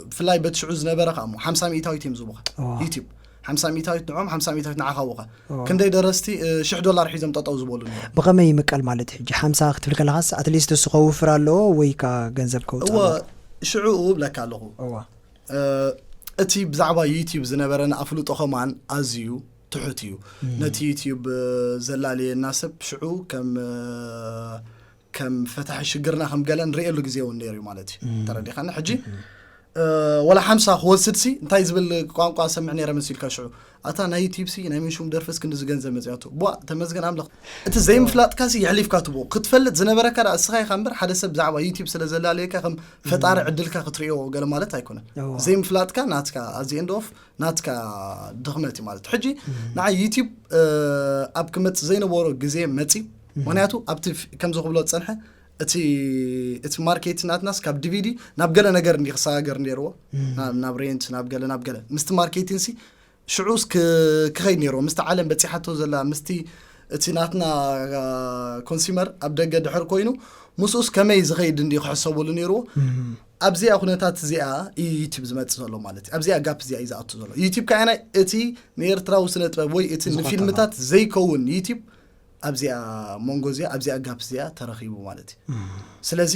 ብፍላይ በቲ ሽዑ ዝነበረ ከዓ እሞ ሓምሳ ሚእታዊት እዮም ዝቡኻ። ዋው። ዩቲብ ሓምሳ ሚእታዊት ንዖም፣ ሓምሳ ሚእታዊት ንዓኻ ውኻ። ዋው። ክንደይ ደረስቲ ሽሕ ዶላር ሒዞም ጠጠው ዝበሉ ነይሩ። ብኸመይ ይምቀል ማለት እዩ? ሕጂ ሓምሳ ክትብል ከለኻስ ኣትሊስት እሱ ከውፍር ኣለዎ ወይ ካ ገንዘብ ከውፅእ እወ ኣለዎ? ሽዑ እብለካ ኣለኹ። እዋ እቲ ብዛዕባ ዩቲብ ዝነበረና ኣፍልጦ ከማን ኣዝዩ ትሑት እዩ። ነቲ ዩቲብ ዘላለየና ሰብ ሽዑ ከም ከም ፈታሒ ሽግርና ከም ገለ ንርእየሉ ግዜ እውን ነይሩ እዩ ማለት እዩ። ተረዲኻኒ? ሕጂ ወላ ሓምሳ ክወስድሲ እንታይ ዝብል ቋንቋ ሰምዕ ነይረ መሲልካ? ሽዑ ኣታ ናይ ዩቲብ ሲ ናይ ምንሹም ደርፍስ ክንዲ ዝገንዘብ መፅያቱ ቧ ተመስገን ኣምላኽ። እቲ ዘይምፍላጥካ ሲ የሕሊፍካ ትቦ ክትፈልጥ ዝነበረካ ዳ እስኻ ኢኻ እምበር ሓደ ሰብ ብዛዕባ ዩቲብ ስለ ዘላለየካ ከም ፈጣሪ ዕድልካ ክትርእዮ ገለ ማለት ኣይኮነን። እዋ። ዘይምፍላጥካ ናትካ ኣዚ ኤንድ ኦፍ ናትካ ድኽመት እዩ ማለት እዩ። ሕጂ ንዓይ ዩቲብ ኣብ ክመፅእ ዘይነበሮ ግዜ መፂ። ምክንያቱ ኣብቲ ፍ- ከምዚ ክብሎ ዝፀንሐ እቲ እቲ ማርኬት ናትናስ ካብ ዲቪዲ ናብ ገለ ነገር እንዲ ክሰጋገር ነይርዎ። ናብ- ናብ ሬንት ናብ ገለ ናብ ገለ ምስቲ ማርኬቲን ሲ ሽዑስ ክ- ክኸይድ ነይርዎ ምስቲ ዓለም በፂሓቶ ዘላ ምስቲ እቲ ናትና ኮንሱመር ኣብ ደገ ድሕር ኮይኑ ምስኡስ ከመይ ዝኸይድ እንዲ ክሕሰበሉ ነይርዎ። ኣብዚኣ ኩነታት እዚኣ እዩ ዩቲብ ዝመፅእ ዘሎ ማለት እዩ። ኣብዚኣ ጋፕ እዚኣ እዩ ዝኣቱ ዘሎ ዩቲብ ከዓና እቲ ንኤርትራዊ ስነ ጥበብ ወይ እቲ ንፊልምታት ዘይከውን ዩቲብ ኣብዚኣ መንጎ እዚኣ ኣብዚኣ ጋፕ እዚኣ ተረኺቡ ማለት እዩ። ስለዚ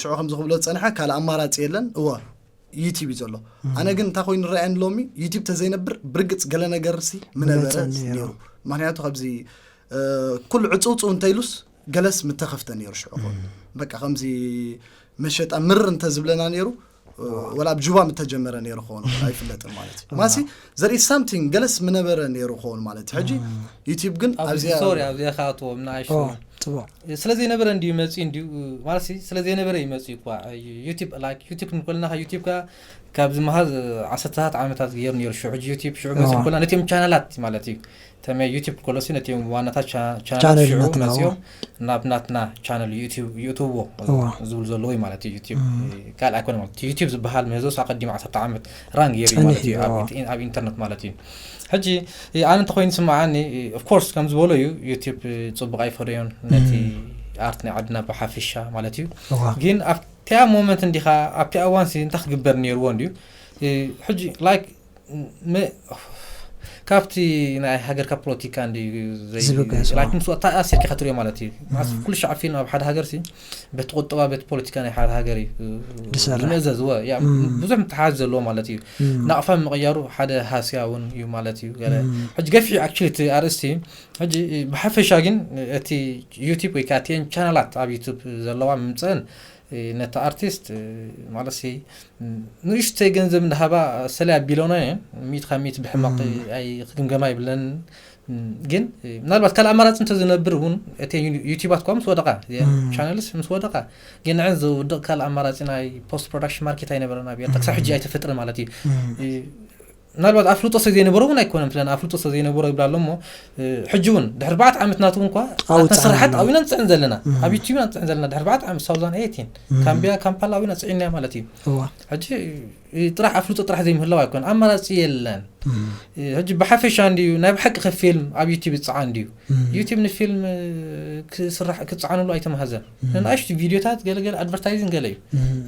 ሽዑ ከምዚ ክብሎ ዝፀንሐ ካልእ ኣማራፂ የለን። እወ ዩቲብ እዩ ዘሎ። ኣነ ግን እንታይ ኮይኑ ረኣየኒ ሎሚ ዩቲብ ተዘይነብር ብርግፅ ገለ ነገር ሲ ምነበረ ይመፅእ ነይሩ። ነይሩ። ምክንያቱ ካብዚ ኩሉ ዕፅውፅው እንተኢሉስ ገለስ ምተኸፍተ ነይሩ ሽዑ ኮን በቃ ከምዚ መሸጣ ምር እንተዝብለና ነይሩ ወላ ኣብ ጁባ ምተጀመረ ነይሩ ክኾን ኣይፍለጥን ማለት እዩ። ማሲ ዘርኢ ሳምቲንግ ገለስ ምነበረ ነይሩ ክኾን ማለት እዩ። ሕጂ ዩቲብ ግን ኣብዚ ኣብዚኣ ሶሪ ኣብዚኣ ከኣትዎም ንኣሽቱ ኦ ፅቡቅ ስለ ዘይነበረ እንዲዩ መፂ እንዲዩ ማለት ሲ ስለ ዘይነበረ እዩ መፂ እኳ ዩቲብ ላይክ ዩቲብ ክንኮልና ካብ ዩቲብ ካ ካብ ዝመሃዝ ዓሰርታት ዓመታት ገይሩ ነይሩ ሽዑ ሕጂ ዩቲብ ሽዑ መፂ ኦ። ኮልና ነቲኦም ቻናላት ማለት እዩ ተመ ዩቲብ ኮሎሲ ነቲኦም ዋናታት ቻ- ቻናላት ቻነል ሽዑ ናትና፣ መፂኦም ናብ ናትና ቻነል ዩቲብ ይእትውዎ እዋ። ዝብሉ ዘለዉ እዩ ማለት እዩ ዩቲብ ካልእ ኣይኮነ ማለት ዩቲብ ዝበሃል ምህዞ ሳ ቀዲሙ ዓሰርተ ዓመት ራን ገይሩ እዩ ጸኒሑ ማለት እዩ እዩ፣ ኣብ እዋ። ኢንተ- ኣብ ኢንተርነት ማለት እዩ ሕጂ ኣነ እንተኮይኑ ስምዓኒ ኦፍኮርስ ከም ዝበሎ እዩ ዩቲብ ፅቡቅ ኣይፈረዮን ነቲ ኣርት ናይ ዓድና ብሓፈሻ ማለት እዩ እዋ ግን ኣብቲኣ ሞመንት እንዲኻ ኣብቲ እዋን ሲ እንታይ ክግበር ነይርዎ እንድዩ ሕጂ ላይክ ም- ካብቲ ናይ ሃገርካ ፖለቲካ እንዲ ዝብገስ፣ ላይክ ምስ ወታ ኣሲርካ ክትሪኦ ማለት እዩ ማስ ኩሉ ሻዕ ፊልም ኣብ ሓደ ሃገር ሲ በቲ ቁጠባ በቲ ፖለቲካ ናይ ሓደ ሃገር እዩ ዝሰርሕ። ዝምእዘዝ ወ ያ ብዙሕ ምትሓዝ ዘለዎ ማለት እዩ ናቕፋ ምቕያሩ ሓደ ሃስያ እውን እዩ ማለት እዩ ገለ ሕጂ ገፊሕ ኣክቹሊ እቲ ኣርእስቲ ሕጂ ብሓፈሻ ግን እቲ ዩቲብ ወይ ከዓ እቲአን ቻናላት ኣብ ዩቱብ ዘለዋ ምምፀአን ነቲ ኣርቲስት ማለት ሲ ንእሽተይ ገንዘብ እንዳሃባ ሰለያ ቢሎና እየን ሚእቲ ካብ ሚእቲ ብሕማቕ ኣይ ክግምገማ ይብለን ግን ምናልባት ካልእ ኣማራፂ እንተዝነብር እውን እቲ ዩቲባት ኳ ምስ ወደቃ ቻነልስ ምስ ወደቃ ግን ንዐን ዝውድቕ ካልእ ኣማራፂ ናይ ፖስት ፕሮዳክሽን ማርኬት ኣይነበረን ኣብ ኤርትራ ክሳብ ሕጂ ኣይተፈጥረ ማለት እዩ ምናልባት ኣፍልጦ ስለ ዘይነበሮ እውን ኣይኮነን ብለን ኣፍልጦ ስለ ዘይነበሮ ይብላ ኣሎ እሞ ሕጂ እውን ድሕሪ ኣርባዕተ ዓመት ናቱ እውን ኳ ኣውፅኣና ስራሓት ኣሎ። ኣብና ንፅዕን ዘለና ኣብ ዩቲብ ኢና ንፅዕን ዘለና ድሕሪ ኣርባዕተ ዓመት ሳውዛን ኤቲን ካምቢያ ካምፓላ ኣብና ፅዒንና ማለት እዩ እዋ ሕጂ ጥራሕ ኣፍልጦ ጥራሕ ዘይምህላው ኣይኮነ ኣማራፂ የለን ሕጂ ብሓፈሻ እንዲዩ ናይ ብሓቂ ከ ፊልም ኣብ ዩቲብ ይፅዓን እንዲዩ ዩቲብ ንፊልም ክስራሕ ክፅዓንሉ ኣይተማሃዘን ንንኣሽቱ ቪዲዮታት ገለገለ ኣድቨርታይዚንግ ገለ እዩ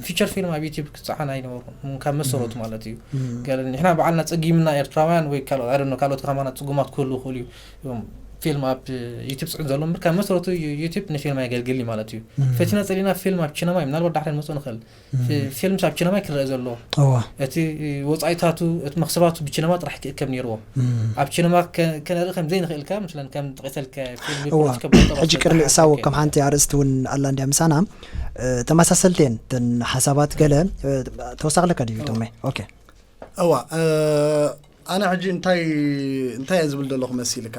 ፊቸር ፊልም ኣብ ዩቲብ ክፀዓን ኣይነበሩን ካብ መሰረቱ ማለት እዩ ገለ ንሕና በዓልና ፀጊምና ኤርትራውያን ወይ ካልኦት ኣደኖ ካልኦት ከማና ፅጉማት ክህሉ ይኽእሉ እዩ ፊልም ኣብ ዩቲብ ፅዕን ዘሎ እምበር ካብ መሰረቱ ዩቲብ ንፊልም ኣየገልግል እዩ ማለት እዩ ፈቲና ፀሊና ፊልም ኣብ ቺነማ እዩ ምናልባት ዳሕረ ንመፅኦ ንኽእል ፊልምስ ኣብ ቺነማ ክረአ ዘለዎ እዋ እቲ ወፃኢታቱ እቲ መክሰባቱ ብቺነማ ጥራሕ ክእከብ ነይርዎ ኣብ ቺነማ ከነርኢ ከም ዘይንኽእል ከ ምስለን ከም ጠቂሰልከ እዋ ሕጂ ቅድሚ እሳው ከም ሓንቲ ኣርእስቲ እውን ኣላ እንዲያ ምሳና ተመሳሰልቲ እየን ተን ሓሳባት ገለ ተወሳኽለካ ድዩ ቶሜ ኦኬ እዋ ኣነ ሕጂ እንታይ እንታይ እየ ዝብል ዘለኹ መሲልካ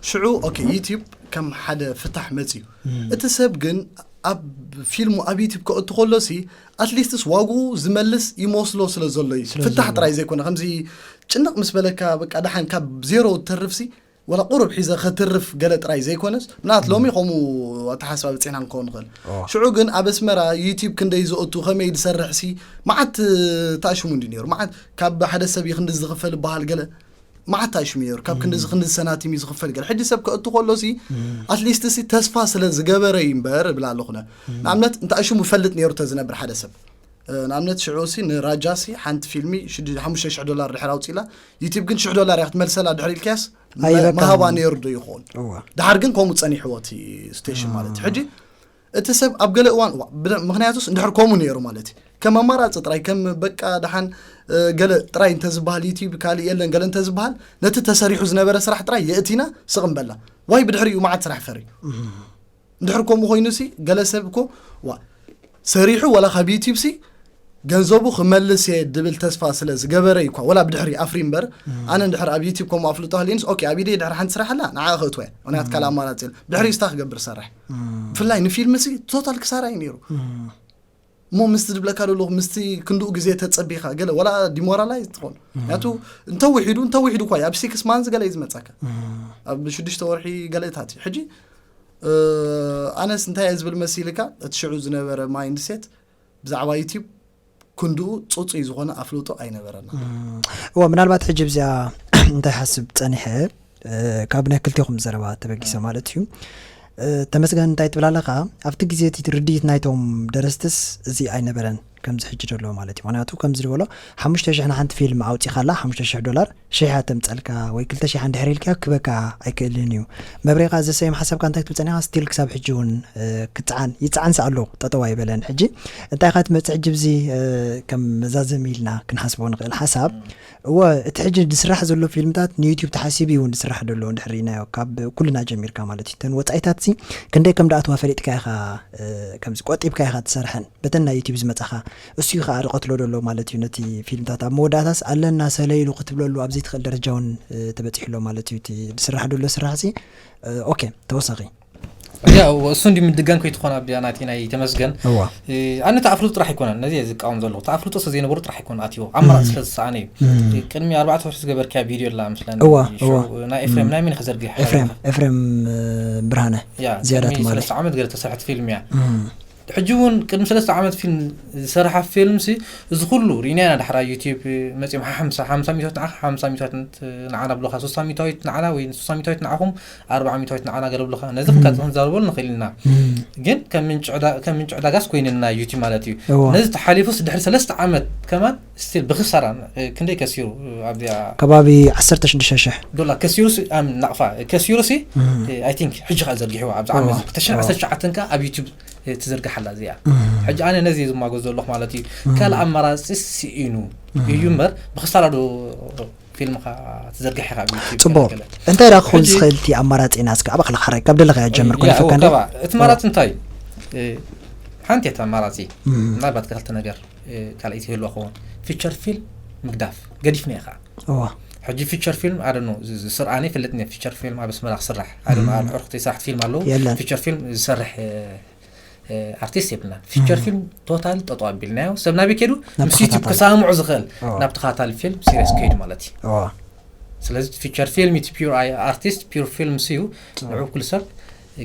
ሽዑ ኦኬ ዩቲብ ከም ሓደ ፍታሕ መፅዩ እቲ ሰብ ግን ኣብ ፊልሙ ኣብ ዩቲብ ከእቱ ከሎ ሲ ኣትሊስትስ ዋግኡ ዝመልስ ይመስሎ ስለ ዘሎ እዩ ፍታሕ ጥራይ ዘይኮነ ከምዚ ጭንቕ ምስ በለካ በቃ ደሓን ካብ ዜሮ ተርፍሲ ወላ ቁሩብ ሒዘ ከትርፍ ገለ ጥራይ ዘይኮነስ፣ ምናት ሎሚ ከምኡ ኣተሓሳስባ በፂሕና ንከውን ንኽእል። ሽዑ ግን ኣብ ኣስመራ ዩቲዩብ ክንደይ ዝእቱ፣ ከመይ ዝሰርሕ ሲ፣ መዓት ታሽሙ እንዲ ነይሩ። መዓት ካብ ሓደ ሰብ ይኽንዲ ዝኽፈል በሃል ገለ፣ መዓት ታሽሙ ነይሩ። ካብ ክንዲ ዝኽንዲ ሰናቲም እዩ ዝኽፈል ገለ። ሕጂ ሰብ ከእቱ ከሎ ሲ፣ ኣትሊስት ሲ ተስፋ ስለ ዝገበረ እዩ እምበር እብል ኣለኹነ። ንኣብነት እንታሽሙ ይፈልጥ ነይሩ ተዝነብር ሓደ ሰብ፣ ንኣብነት ሽዑ ሲ ንራጃ ሲ ሓንቲ ፊልሚ ሓሙሽተ ሽሕ ዶላር ድሕር ኣውፂላ፣ ዩቲብ ግን ሽሕ ዶላር እያ ክትመልሰላ ድሕር ኢልክያስ፣ መሃባ ነይሩ ዶ ይኸውን? ድሓር ግን ከምኡ ፀኒሕዎ እቲ ስቴሽን ማለት እዩ። ሕጂ እቲ ሰብ ኣብ ገለ እዋን ምክንያቱስ እንድሕር ከምኡ ነይሩ ማለት እዩ፣ ከም ኣማራፂ ጥራይ፣ ከም በቃ ደሓን ገለ ጥራይ እንተዝበሃል፣ ዩቲብ ካልእ የለን ገለ እንተዝበሃል፣ ነቲ ተሰሪሑ ዝነበረ ስራሕ ጥራይ የእቲና ስቕ ንበላ። ዋይ ብድሕሪኡ መዓት ስራሕ ፈሪ። እንድሕር ከምኡ ኮይኑ ሲ፣ ገለ ሰብ እኮ ዋ ሰሪሑ ወላ ካብ ዩቲብ ሲ ገንዘቡ ክመልስ እየ ድብል ተስፋ ስለ ዝገበረ እዩ እኳ፣ ወላ ብድሕሪ ኣፍሪ እምበር። ኣነ እንድሕር ኣብ ዩቲብ ከምኡ ኣፍልጦ ሃልዩንስ፣ ኦኬ፣ ኣብ ኢደይ ድሕሪ ሓንቲ ስራሕ ኣላ፣ ንዓ ክእትወ እያ። ምክንያቱ ካልእ ኣማራፂ የለን። ድሕሪ ስታ ክገብር ሰርሕ። ብፍላይ ንፊልም ሲ ቶታል ክሳራ እዩ ነይሩ። እሞ ምስቲ ድብለካ ዘለኹ፣ ምስቲ ክንድኡ ግዜ ተጸቢኻ፣ ገለ ወላ ዲሞራላይዝ ትኾን። ምክንያቱ እንተውሒዱ፣ እንተውሒዱ እኳ እዩ፣ ኣብ ሲክስ ማንዝ ገለ እዩ ዝመጻካ። ኣብ ሽዱሽተ ወርሒ ገለታት እዩ። ሕጂ፣ ኣነስ እንታይ እየ ዝብል መሲልካ፣ እቲ ሽዑ ዝነበረ ማይንድሴት ብዛዕባ ዩቲብ ክንድኡ ጽጹይ ዝኾነ ኣፍልጦ ኣይነበረና። እወ፣ ምናልባት ሕጂ ብዚኣ እንታይ ሓስብ ጸኒሐ፣ ካብ ናይ ክልቴኹም ዘረባ ተበጊሰ ማለት እዩ። ተመስገን፣ እንታይ ትብል ኣለኻ? ኣብቲ ግዜ እቲ ርድኢት ናይቶም ደረስትስ እዚ ኣይነበረን ከምዚ ሕጂ ዘሎ ማለት እዩ። ምክንያቱ ከምዚ ዝበሎ ሓሙሽተ ሽሕ ንሓንቲ ፊልም ኣውጺኻላ፣ ሓሙሽተ ሽሕ ዶላር፣ ሽሕ እያ ተምጸልካ ወይ ክልተ ሽሕ እንድሕር ኢልካ ክበካ ኣይክእልን እዩ። መብሬኻ ዘሰየም ሓሳብካ እንታይ ክትብል ጸኒኻ? ስቲል ክሳብ ሕጂ እውን ክጽዓን ይጽዓንስ ኣሎ፣ ጠጠው ኣይበለን። ሕጂ እንታይ ኢኻ ትመጽእ? ሕጂ ብዚ ከም መዛዘሚ ኢልና ክንሓስቦ ንኽእል ሓሳብ እወ፣ እቲ ሕጂ ዝስራሕ ዘሎ ፊልምታት ንዩቲዩብ ተሓሲቡ እዩ እውን ዝስራሕ ዘሎ፣ እንድሕር ርኢናዮ፣ ካብ ኩልና ጀሚርካ ማለት እዩ። እተን ወጻኢታት ሲ ክንደይ ከም ደኣትዋ ፈሊጥካ ኢኻ፣ ከምዚ ቆጢብካ ኢኻ ትሰርሐን፣ በተን ናይ ዩቲዩብ ዝመጻኻ እሱ እዩ ከዓ ዝቐትሎ ዘሎ ማለት እዩ። ነቲ ፊልምታት ኣብ መወዳእታስ ኣለና ሰለይሉ ክትብለሉ ኣብ ዘይትኽእል ደረጃ እውን ተበጺሑ ኣሎ ማለት እዩ። እቲ ዝስራሕ ዘሎ ስራሕ ሲ ኦኬ፣ ተወሳኺ ያው እሱ እንዲ ምድጋም ከይትኾን ኣብዚኣ ናቲ ናይ ተመስገን። እዋ ኣነ ተኣፍልጡ ጥራሕ ኣይኮነን ነዚ እየ ዝቃወም ዘለኹ። ተኣፍልጡ ስለ ዘይነበሩ ጥራሕ ኣይኮነ ኣትዎ ኣማራፂ ስለ ዝሰኣነ እዩ። ቅድሚ ኣርባዕተ ወርሒ ዝገበርካያ ቪድዮ ኣላ ምስለን እዋ፣ እዋ። ናይ ኤፍሬም ናይ መን ክዘርግሕ ኤፍሬም ኤፍሬም ብርሃነ ያ ዝያዳት ቅድሚ ማለት ሰለስተ ዓመት ገለ ተሰርሐት ፊልም እያ። ሕጂ እውን ቅድሚ ሰለስተ ዓመት ፊልም ዝሰረሓ ፊልም ሲ እዚ ኩሉ ሪናና ዳሕራ ዩቲብ መፂኦም ሓምሳ ሓምሳ ሚእታዊት ንዓኻ ሓምሳ ሚእታዊት ንዓና ብሎኻ ሶስታ ሚእታዊት ንዓና ወይ ሶስታ ሚእታዊት ንዓኹም ኣርባዓ ሚእታዊት ንዓና ገለ ብሎኻ ነዚ ክካት ክንዛረበሉ ንኽእል ኢና። ግን ከም ምንጭ ዕዳ- ከም ምንጭ ዕዳጋስ ኮይንና ዩቲብ ማለት እዩ። እዋ። ነዚ ተሓሊፉስ ድሕሪ ሰለስተ ዓመት ከማን ስቲል ብክሳራ ክንደይ ከሲሩ ኣብዚኣ ከባቢ ዓሰርተ ሽዱሽተ ሽሕ ዶላር ከሲሩ ናቕፋ ከሲሩ ሲ ኣይ ቲንክ ሕጂ ከዓ ዘርጊሕዋ ኣብዚ ዓመት እዋ። እዚ ክልተ ሽሕን ዓሰርተ ትሽዓተን ከዓ ኣብ ዩቲብ ትዝርግሓላ እዚኣ። ሕጂ ኣነ ነዚ ዝማጎዝ ዘለኹ ማለት እዩ። ካልእ ኣማራፂ ስኢኑ እዩ እምበር ብክሳራ ዶ ፊልምካ ትዘርግሕ ኢኻ ኣብ ዩቲብ ፅቡቅ ገለ። እንታይ ዳ ክኸውን ሕጂ- ዝኽእል እቲ ኣማራፂ ኢና እስከ ኣባዕልኻ ሓራይ ካብ ደለኻ እያ ጀምር ያ፣ ኮሊፈካ እንደ እባ፣ እቲ ኣማራፂ እንታይ እ፣ ሓንቲ እያ ኣማራፂ ምናልባት ክልተ ነገር እ፣ ካልኣይቲ ይህልዋ ክኸውን ፊቸር ፊልም ምግዳፍ ገዲፍና ኢኻ። እዋ ሕጂ ፊቸር ፊልም ኣደኖ ስርኣነ ይፈልጥ ነ ፊቸር ፊልም ኣብ ኣስመራ ክስራሕ ኣደኖ ኣብ ሕርክቲ ስራሕቲ ፊልም ኣለዉ። የለን። ፊቸር ፊልም ዝሰርሕ እ፣ እ፣ ኣርቲስት የብልና። ፊቸር ፊልም ቶታል ጠጠው ኣቢልናዮ። ሰብ ናበይ ከይዱ ናብ ምስ ዩቲብ ተኸታታሊ። ክሰማምዑ ዝኽእል እዋ። ናብ ተኸታታሊ ፊልም ሲሪየስ ከይዱ ማለት እዩ። እዋ ስለዚ ፊቸር ፊልም እቲ ፒር ኣርቲስት ፒር ፊልም ስዩ ንዑ ኩሉ ሰብ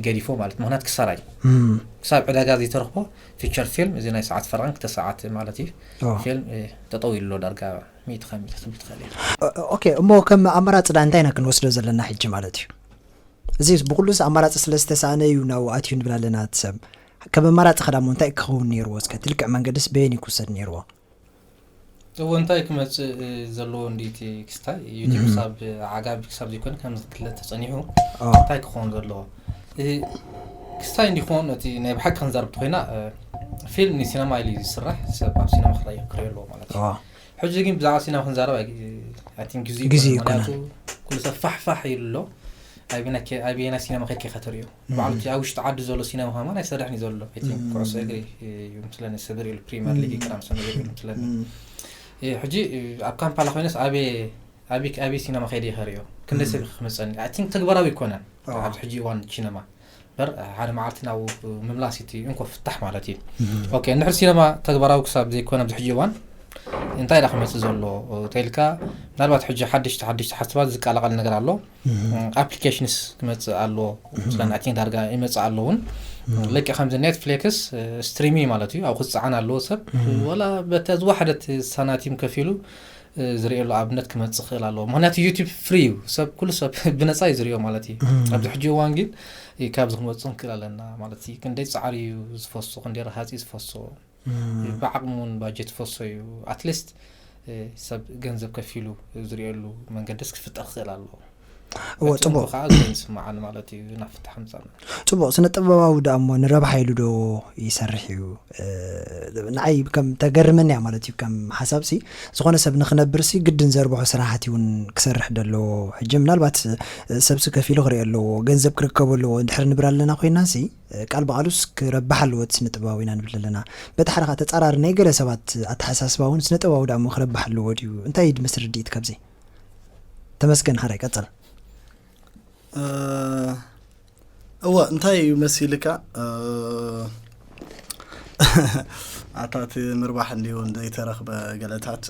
ገዲፎ ማለት ምክንያት ክሳራይ እም። ክሳብ ዕዳጋ ዘይተረኽቦ ፊቸር ፊልም እዚ ናይ ሰዓት ፈረቓን ክልተ ሰዓት ማለት እዩ። እዋ ፊልም እ፣ ጠጠው ኢሉ ኣሎ ዳርጋ ሚእቲ ካብ ሚእቲ ክትብል ትኽእል ኢኻ። ኦ- ኦኬ እሞ ከም ኣማራፂ ዳ እንታይ ኢና ክንወስዶ ዘለና ሕጂ ማለት እዩ? እዚ ብኩሉስ ኣማራፂ ስለ ዝተሰኣነ እዩ ናብኡ ኣትዩ ንብል ኣለና እቲ ሰብ። ከም ኣማራፂ ከዳሞ እንታይ ክኸውን ነይርዎ? እስከ እቲ ልክዕ መንገድስ በየን እዩ ክውሰድ ነይርዎ? እዎ እንታይ ክመፅእ እ፣ ዘለዎ እንዲ እቲ ክስታይ ዩቲብ እም። ክሳብ ዓጋቢ ክሳብ ዘይኮነ ከም ዝግለ ተፀኒሑ ኦ። እንታይ ክኸውን ዘለዎ እ፣ ክስታይ እንዲኾን እቲ ናይ ብሓቂ ክንዛረብ ተኮይና እ፣ ፊልም ንሲነማ ኢሉ እዩ ዝስራሕ ሰብ ኣብ ሲነማ ክረዮ ክሪኦ ኣለዎ ማለት እዩ። ኦ። ሕጂ ግን ብዛዕባ ሲነማ ክንዛረብ ኣይ- ኣይ ቲንክ ግዜ ግዜ ይኮነ ይኮነ። ምክንያቱ ኩሉ ሰብ ፋሕ ፋሕ ኢሉ ኣሎ። ኣበየና ከ- ኣበየና ሲነማ ከድካ ኢኻ ተሪኦ ባዕሉ እቲ ኣብ ውሽጢ ዓዲ ዘሎ ሲነማ ከማን ኣይሰርሕን እዩ ዘሎ። ኣይ ቲንክ ኩዕሶ እግሪ እዩ ምስለኒ ሰደር ኢሉ ፕሪሚየር ሊግ ይቅራ ምስለኒ ዘርኢ ኢሉ ምስለኒ እም። እ፣ ሕጂ እ፣ ኣብ ካምፓላ ኮይነስ ኣበየ ኣበይ ኣበይ ሲነማ ከይደ ይኸሪዮ ክንደይ ሰብ ክመፀኒ ኣይ ቲንክ ተግባራዊ ኣይኮነን። ኣዎ። ኣብዚ ሕጂ እዋን ሲነማ በር ሓደ መዓልቲ ናብኡ ምምላስ እቲ እንኮ ፍታሕ ማለት እዩ። ኦኬ እንድሕር ሲነማ ተግባራዊ ክሳብ ዘይኮነ ኣብዚ ሕጂ እዋን እንታይ ዳ ክመፅእ ዘሎ ተልካ ምናልባት ሕጂ ሓድሽቲ ሓድሽቲ ሓሳባት ዝቀላቀል ነገር ኣሎ። ኣፕሊኬሽንስ ክመፅእ ኣሎ። ምስላ ናቲን ዳርጋ ይመፅእ ኣሎ እውን ለቂ ከምዚ ኔትፍሊክስ ስትሪሚ ማለት እዩ። ኣብ ክፀዓን ኣለዎ ሰብ ወላ በተ ዝዋሕደት ሳናቲም ከፊሉ ዝርእየሉ ኣብነት ክመፅእ ክእል ኣለዎ። ምክንያቱ ዩቲብ ፍሪ እዩ። ሰብ ኩሉ ሰብ ብነፃ እዩ ዝርእዮ ማለት እዩ። ኣብዚ ሕጂ እዋን ግን ካብዚ ክንወፅእ ንክእል ኣለና ማለት እዩ። ክንደይ ፃዕሪ እዩ ዝፈሶ፣ ክንደይ ረሃፂ ዝፈሶ፣ ብዓቕሚ እውን ባጀት ፈሶ እዩ። ኣትሊስት ሰብ ገንዘብ ከፊሉ ዝርእየሉ መንገድስ ክፍጠር ክኽእል ኣለዎ። እዎ፣ ጽቡቕ። ከዓ ዝስማዓን ማለት እዩ። ናብ ፍትሕ ምጻእ ማለት እዩ። ጽቡቕ። ስነ ጥበባዊ ደኣ እሞ ንረብሓ ኢሉ ዶ ይሰርሕ እዩ? ንዓይ ከም ተገርመኒ እያ ማለት እዩ። ከም ሓሳብ ሲ ዝኾነ ሰብ ንኽነብር ሲ ግድን ዘርብሖ ስራሓት እውን ክሰርሕ ደለዎ። ሕጂ ምናልባት ሰብ ሲ ከፊሉ ክርኢ ኣለዎ፣ ገንዘብ ክርከቦ ኣለዎ። ድሕሪ ንብር ኣለና ኮይና ሲ ቃል ብቓሉስ ክረብሕ ኣለዎ እቲ ስነ ጥበባዊ ኢና ንብል ኣለና። በቲ ሓደ ከዓ ተጻራሪ ናይ ገለ ሰባት ኣተሓሳስባ እውን ስነ ጥበባዊ ደኣ እሞ ክረብሕ ኣለዎ ድዩ? እንታይ እዩ ድመስል ርድኢት ካብዚ? ተመስገን ሓራይ ቀጽል። እወ እንታይ እዩ መሲልካ ኣታት ምርባሕ እንዲሁ ዘይተረኽበ ገለታት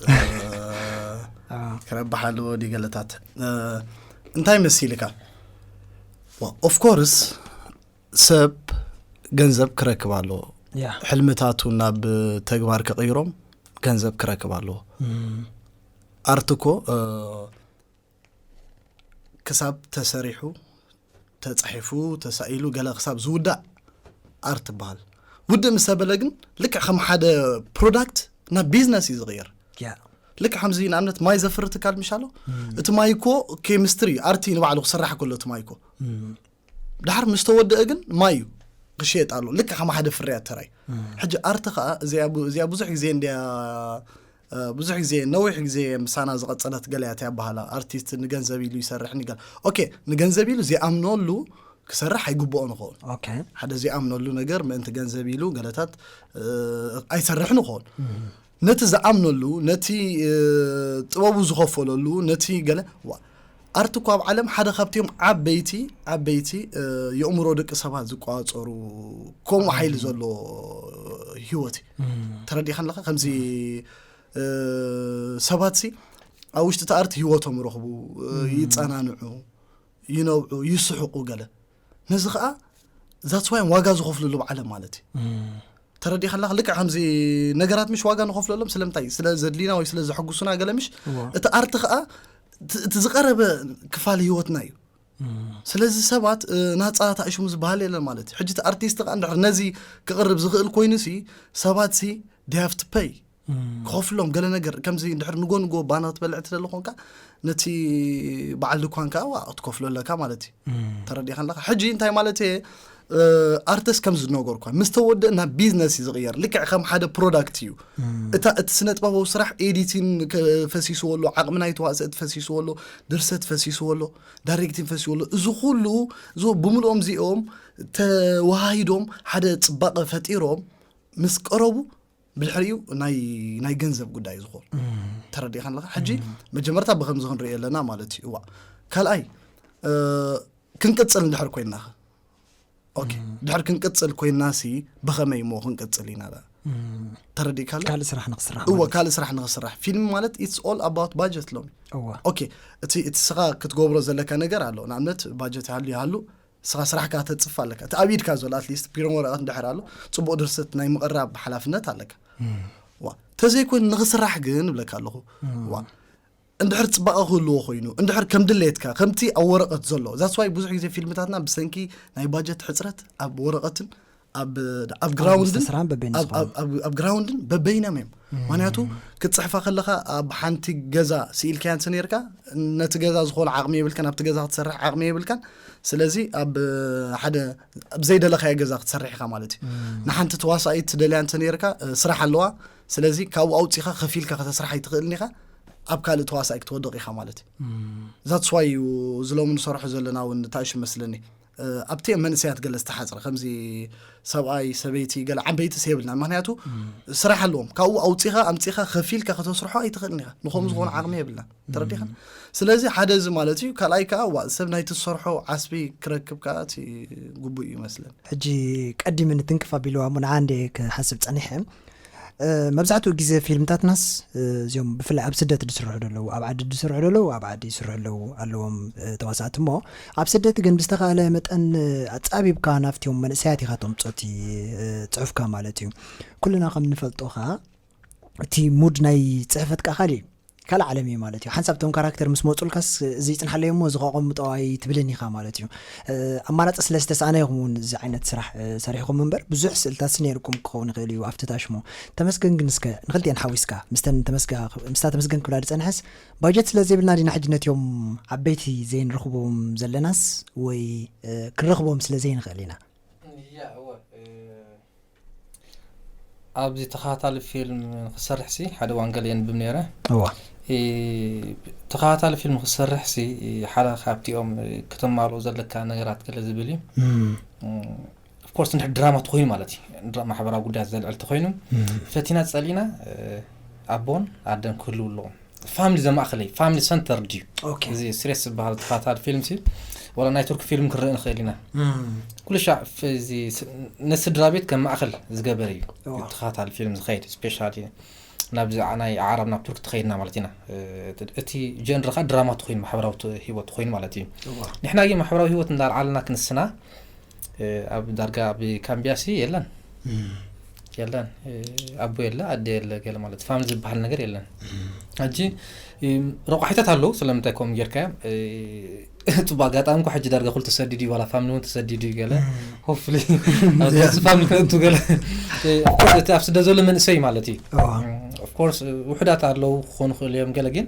ክረብሕ ኣለዎ ዲ ገለታት እንታይ መሲልካ? ኦፍኮርስ ሰብ ገንዘብ ክረክብ ኣለዎ። ሕልምታቱ ናብ ተግባር ክቕይሮም ገንዘብ ክረክብ ኣለዎ። ኣርት እኮ ክሳብ ተሰሪሑ ተፃሒፉ ተሳኢሉ ገለ ክሳብ ዝውዳእ ኣርት ይበሃል። ውድእ ምስ ተበለ ግን ልክዕ ከም ሓደ ፕሮዳክት ናብ ቢዝነስ እዩ ዝቕየር። ልክዕ ከምዚ ንኣብነት ማይ ዘፍሪ ትካል ምሽ ኣሎ። እቲ ማይ እኮ ኬሚስትሪ ኣርቲ ንባዕሉ ክስራሕ ከሎ እቲ ማይ እኮ ድሓር ምስ ተወደአ ግን ማይ እዩ ክሽየጥ ኣሎ። ልክዕ ከም ሓደ ፍርያት ተራይ። ሕጂ ኣርቲ ከዓ እዚኣ ብዙሕ ግዜ እንዲያ ብዙሕ ግዜ ነዊሕ ግዜ ምሳና ዝቐጸለት ገለ እያ እቲኣ ኣበሃላ። ኣርቲስት ንገንዘብ ኢሉ ይሰርሕ ንገ ኦኬ ንገንዘብ ኢሉ ዘይኣምነሉ ክሰርሕ ኣይግብኦን ይኸውን። ሓደ ዘይኣምነሉ ነገር ምእንቲ ገንዘብ ኢሉ ገለታት ኣይሰርሕን ይኸውን። ነቲ ዝኣምነሉ ነቲ ጥበቡ ዝኸፈለሉ ነቲ ገለ ኣርቲ እኳ ኣብ ዓለም ሓደ ካብቲኦም ዓበይቲ ዓበይቲ የእምሮ ደቂ ሰባት ዝቋፀሩ ከምኡ ሓይሊ ዘሎ ህይወት እዩ። ተረዲኻ ኣለካ ከምዚ ሰባት ሲ ኣብ ውሽጢ እቲ ኣርቲ ህይወቶም ይረኽቡ፣ ይፀናንዑ፣ ይነብዑ፣ ይስሕቁ ገለ ነዚ ከዓ that's why ዋጋ ዝኸፍልሉ ብዓለም ማለት እዩ። ተረዲኻ ኣለካ ልክዕ ከምዚ ነገራት ምሽ ዋጋ ንኸፍለሎም ስለምንታይ ስለ ዘድሊና ወይ ስለ ዘሐጉሱና ገለ ምሽ እቲ ኣርቲ ከዓ እቲ ዝቀረበ ክፋል ህይወትና እዩ። ስለዚ ሰባት ናፃ ታእሽሙ ዝበሃል የለን ማለት እዩ። ሕጂ እቲ ኣርቲስት ከዓ እንድሕር ነዚ ክቕርብ ዝኽእል ኮይኑ ሲ ሰባት ሲ they have to pay ክኸፍሎም ገለ ነገር ከምዚ እንድሕር ንጎ ንጎ ባና ክትበልዕ ትደሊ ኮንካ ነቲ በዓል ድኳን ከዓ ዋ ክትከፍሎ ኣለካ ማለት እዩ። ተረዲኻ ኣለካ ሕጂ እንታይ ማለት እየ ኣርቲስት ከም ዝነገርኳ ምስ ተወደእ ናብ ቢዝነስ እዩ ዝቕየር። ልክዕ ከም ሓደ ፕሮዳክት እዩ። እታ እቲ ስነ ጥበባዊ ስራሕ ኤዲቲን ፈሲስዎ ኣሎ፣ ዓቕሚ ናይ ተዋስእቲ ፈሲስዎ ኣሎ፣ ድርሰት ፈሲስዎ ኣሎ፣ ዳይሬክቲን ፈሲስዎ ኣሎ። እዚ ኩሉ እዚ ብምልኦም እዚኦም ተወሃሂዶም ሓደ ፅባቐ ፈጢሮም ምስ ቀረቡ ብድሕሪኡ ናይ ናይ ገንዘብ ጉዳይ ዝኾን ተረዲኻ ኣለካ። ሕጂ መጀመርታ ብከምዚ ክንሪኦ ኣለና ማለት እዩ። እዋ ካልኣይ ክንቅፅል እንድሕር ኮይና ኦኬ ድሕር ክንቅፅል ኮይና ሲ ብኸመይ እሞ ክንቅፅል ኢና ዳ ተረዲእካ ኣሎ? ካልእ ስራሕ ንክስራሕ እወ ማለት ካልእ ስራሕ ንክስራሕ ፊልም ማለት it's all about budget ሎሚ እወ ኦኬ እቲ እቲ ስኻ ክትገብሮ ዘለካ ነገር ኣሎ። ንኣብነት ባጀት ይሃሉ ይሃሉ ስኻ ስራሕካ ተፅፍ ኣለካ። እቲ ኣብ ኢድካ ዘሎ ኣትሊስት ቢሮን ወረቐት እንድሕር ኣሎ ፅቡቕ ድርሰት ናይ ምቕራብ ሓላፍነት ኣለካ። ዋ ተዘይኮይኑ ንክስራሕ ግን እብለካ ኣለኹ ዋ እንድሕር ፅባቐ ክህልዎ ኮይኑ እንድሕር ከም ድሌትካ ከምቲ ኣብ ወረቐት ዘሎ that's why ብዙሕ ግዜ ፊልምታትና ብሰንኪ ናይ ባጀት ሕፅረት ኣብ ወረቐትን ኣብ ኣብ ግራውንድን ዝተስራን በበይኑ ኣብ- ዝኾኑ። ኣብ- ኣብ- ኣብ ግራውንድን በበይኖም እዮም። ምክንያቱ ክትፅሕፋ ከለካ ኣብ ሓንቲ ገዛ ስኢልካያ እንተ ነርካ ነቲ ገዛ ዝኾነ ዓቕሚ የብልካን፣ ኣብቲ ገዛ ክትሰርሕ ዓቕሚ የብልካን። ስለዚ ኣብ ሓደ ኣብ ዘይደለካዮ ገዛ ክትሰርሕ ኢኻ ማለት እዩ። ንሓንቲ ተዋሳኢት ትደልያ እንተ ነርካ ስራሕ ኣለዋ። ስለዚ ካብኡ ኣውፂኻ ከፊልካ ከተስራሕ ኣይትኽእልን ኢኻ። ኣብ ካልእ ተዋሳኢ ክትወድቕ ኢኻ ማለት እዩ። That's why እዩ ዝሎሚ ንሰርሖ ዘለና እውን ታእሽ መስለኒ ኣብቲ መንእሰያት ገለ ዝተሓፅረ ከምዚ ሰብኣይ ሰበይቲ ገለ ዓበይቲ ስ የብልና። ምክንያቱ ስራሕ ኣለዎም። ካብኡ ኣውፂኻ ኣምፂኻ ከፊልካ ከተስርሖ ኣይትኽእልን ኢኻ። ንኸም ዝኾኑ ዓቕሚ የብልና። ተረዲኻ? ስለዚ ሓደ እዚ ማለት እዩ። ካልኣይ ከዓ ዋ ሰብ ናይቲ ዝሰርሖ ዓስቢ ክረክብ ከዓ እቲ ግቡእ እዩ ይመስለኒ። ሕጂ ቀዲመ ንትንክፍ ኣቢልዋ እሞ ንዓ እንደ ክሓስብ ፀኒሐ መብዛሕትኡ ግዜ ፊልምታትናስ እዚኦም ብፍላይ ኣብ ስደት ዝስርሑ ዘለዉ፣ ኣብ ዓዲ ዝስርሑ ዘለዉ ኣብ ዓዲ ይስርሑ ኣለዉ ኣለዎም ተዋሳእቲ። እሞ ኣብ ስደት ግን ብዝተኻእለ መጠን ኣጻቢብካ ናብቲኦም መንእሰያት ኢኻ ተምጾቲ ጽሑፍካ ማለት እዩ። ኩልና ከም ንፈልጦ ኸኣ እቲ ሙድ ናይ ጽሕፈት ካ ካልእ ካልእ ዓለም እዩ ማለት እዩ። ሓንሳብ እቶም ካራክተር ምስ መፁልካስ እዚ ይፅንሓለይ እሞ እዚ ከቐምጦ ኣይትብልን ኢኻ ማለት እዩ። ኣማራፂ ስለ ዝተሰኣነ ኢኹም እውን እዚ ዓይነት ስራሕ ሰሪሕኩም እምበር ብዙሕ ስእልታት ሲ ነይርኩም ክኸውን ይኽእል እዩ ኣብቲ ታሽሞ። ተመስገን ግን እስከ ንክልቲኤን ሓዊስካ ምስታ ተመስገን ክብላ ዝፀንሐስ ባጀት ስለ ዘይብልና ዲና ሕጂ ነቲኦም ዓበይቲ ዘይንረኽቦም ዘለናስ ወይ ክንረኽቦም ስለ ዘይንኽእል ኢና? ኣብዚ ተኸታታሊ ፊልም ንክሰርሕ ሲ ሓደ ዋንገል የንብብ ነይረ። እዋ ተኸታታሊ ፊልም ክሰርሕ ሲ ሓደ ካብቲኦም ክተማልኦ ዘለካ ነገራት ገለ ዝብል እዩ። ኦፍኮርስ እንድሕር ድራማ ተኮይኑ ማለት እዩ። ማሕበራዊ ጉዳያት ዘልዕል ተኮይኑ ፈቲና ጸሊና ኣቦን ኣደን ክህልው ኣለዎም። ፋሚሊ ዘማእኸለ ፋሚሊ ሰንተር ድዩ? እዚ ስሬስ ዝበሃል ተኸታታሊ ፊልም ሲ ወላ ናይ ቱርክ ፊልም ክንርኢ ንኽእል ኢና። ኩሉ ሻዕ ነስድራ ቤት ከም ማእኸል ዝገበር እዩ። ተኸታታሊ ፊልም ዝኸይድ ስፔሻሊ ናብዚ ናይ ዓረብ ናብ ቱርክ ተኸይድና ማለት ኢና። እቲ ጀንር ካ ድራማ ተኮይኑ ማሕበራዊ ህይወት ተኮይኑ ማለት እዩ። ንሕና ግን ማሕበራዊ ህይወት እንዳልዓልና ክንስና ኣብ ዳርጋ ኣብ ካምቢያ ሲ የለን የለን ኣቦ የለ ኣደ የለ ገለ ማለት ፋሚሊ ዝበሃል ነገር የለን። ሕጂ ረቋሒታት ኣለዉ። ስለምንታይ ከምኡ ጌርካዮም? ጽቡቅ ኣጋጣሚ እኮ ሕጂ ዳርጋ ኩሉ ተሰዲዱ እዩ፣ ዋላ ፋሚሊ እውን ተሰዲዱ እዩ ገለ ሆፍሊ ፋሚሊ ክነእቱ ገለ እቲ ኣብ ስደት ዘሎ መንእሰይ ማለት እዩ። ኦፍኮርስ ውሕዳት ኣለዉ ክኾኑ ክእሉ እዮም ገለ ግን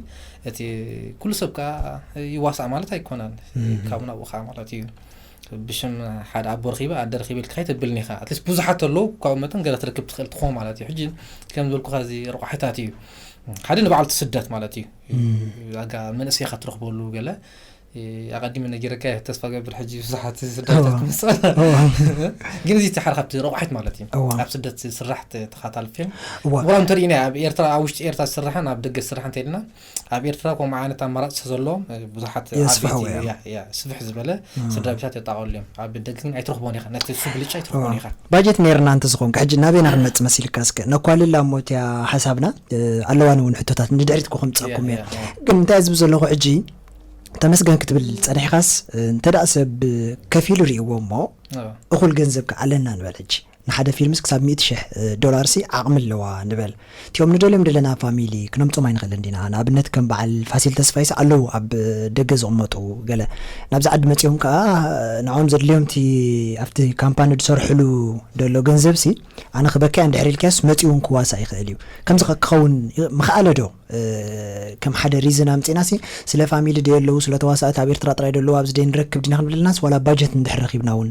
እቲ ኩሉ ሰብ ከዓ ይዋሳእ ማለት ኣይኮነን። ካብ ናብኡ ከዓ ማለት እዩ። ብሽም ሓደ ኣቦ ረኺበ ኣደ ረኺበ ኢልካ ከይተብልኒ ኢኻ። ኣትሊስት ብዙሓት ኣለዉ ካብኡ መጠን ገለ ትረክብ ትኽእል ትኾን ማለት እዩ። ሕጂ ከም ዝበልኩኻ እዚ ረቋሒታት እዩ። ሓደ ንባዕሉ እቲ ስደት ማለት እዩ። ኣጋ መንእሰይካ ትረኽበሉ ገለ ኣቐዲመ ነጊረካ ተስፋ ገብር ሕጂ ብዙሓት ስደታት ክመፅእ ግን እዚ እቲ ሓደ ካብቲ ረቋሒት ማለት እዩ። ኣብ ስደት ዝስራሕ ተኻታል ፊልም ዋላ እንተሪእና ኣብ ኤርትራ ኣብ ውሽጢ ኤርትራ ዝስራሕን ኣብ ደገ ዝስራሕን እንተኢልና ኣብ ኤርትራ ከምኡ ዓይነት ኣማራፂ ስለዘለዎም ብዙሓት የስፍሕዎ ዓበይቲ እዮም። ያ- ያ፣ ስፍሕ ዝበለ ስድራ ቤታት የጣቐሉ እዮም። ኣብ ደገ ግን ኣይትረኽቦን ኢኻ፣ ነቲ እሱ ብልጫ ኣይትረኽቦን ኢኻ። ባጀት ነይርና እንተዝኾንካ ሕጂ ናበይና ክንመጽእ መሲልካ እስከ ነኳልላ እሞ እቲያ ሓሳብና ኣለዋን እውን ሕቶታት ንድሕሪት እኮ ከምጻኩም እየ። ግን እንታይ ዝብ ዘለኹ ሕጂ ተመስገን ክትብል ጸኒሕካስ እንተ ደኣ ሰብ ከፊሉ ርእይዎ እሞ እኹል ገንዘብ ከዓለና ንበል ሕጂ ንሓደ ፊልምስ ክሳብ ሚእቲ ሽሕ ዶላር ሲ ዓቕሚ ኣለዋ ንበል። እቲኦም ንደልዮም ዘለና ፋሚሊ ክነምጾም ኣይንኽእልን ዲና። ንኣብነት ከም በዓል ፋሲል ተስፋይስ ኣለዉ ኣብ ደገ ዝቕመጡ ገለ ናብዚ ዓዲ መጺኦም ከኣ ንዕኦም ዘድልዮም እቲ ኣብቲ ካምፓኒ ዝሰርሕሉ ደሎ ገንዘብ ሲ ኣነ ክበኪ እንድሕር ኢልካስ መጺኡ እውን ክዋሳእ ይኽእል እዩ። ከምዚ ከ ክኸውን ምኽኣለ ዶ? ከም ሓደ ሪዝን ኣምጺእና ሲ ስለ ፋሚሊ ዶ የለዉ ስለ ተዋሳእቲ ኣብ ኤርትራ ጥራይ ዶ ኣለዉ ኣብዚ ዶ ንረክብ ዲና ክንብል ኢልናስ ዋላ ባጀት እንድሕር ረኺብና እውን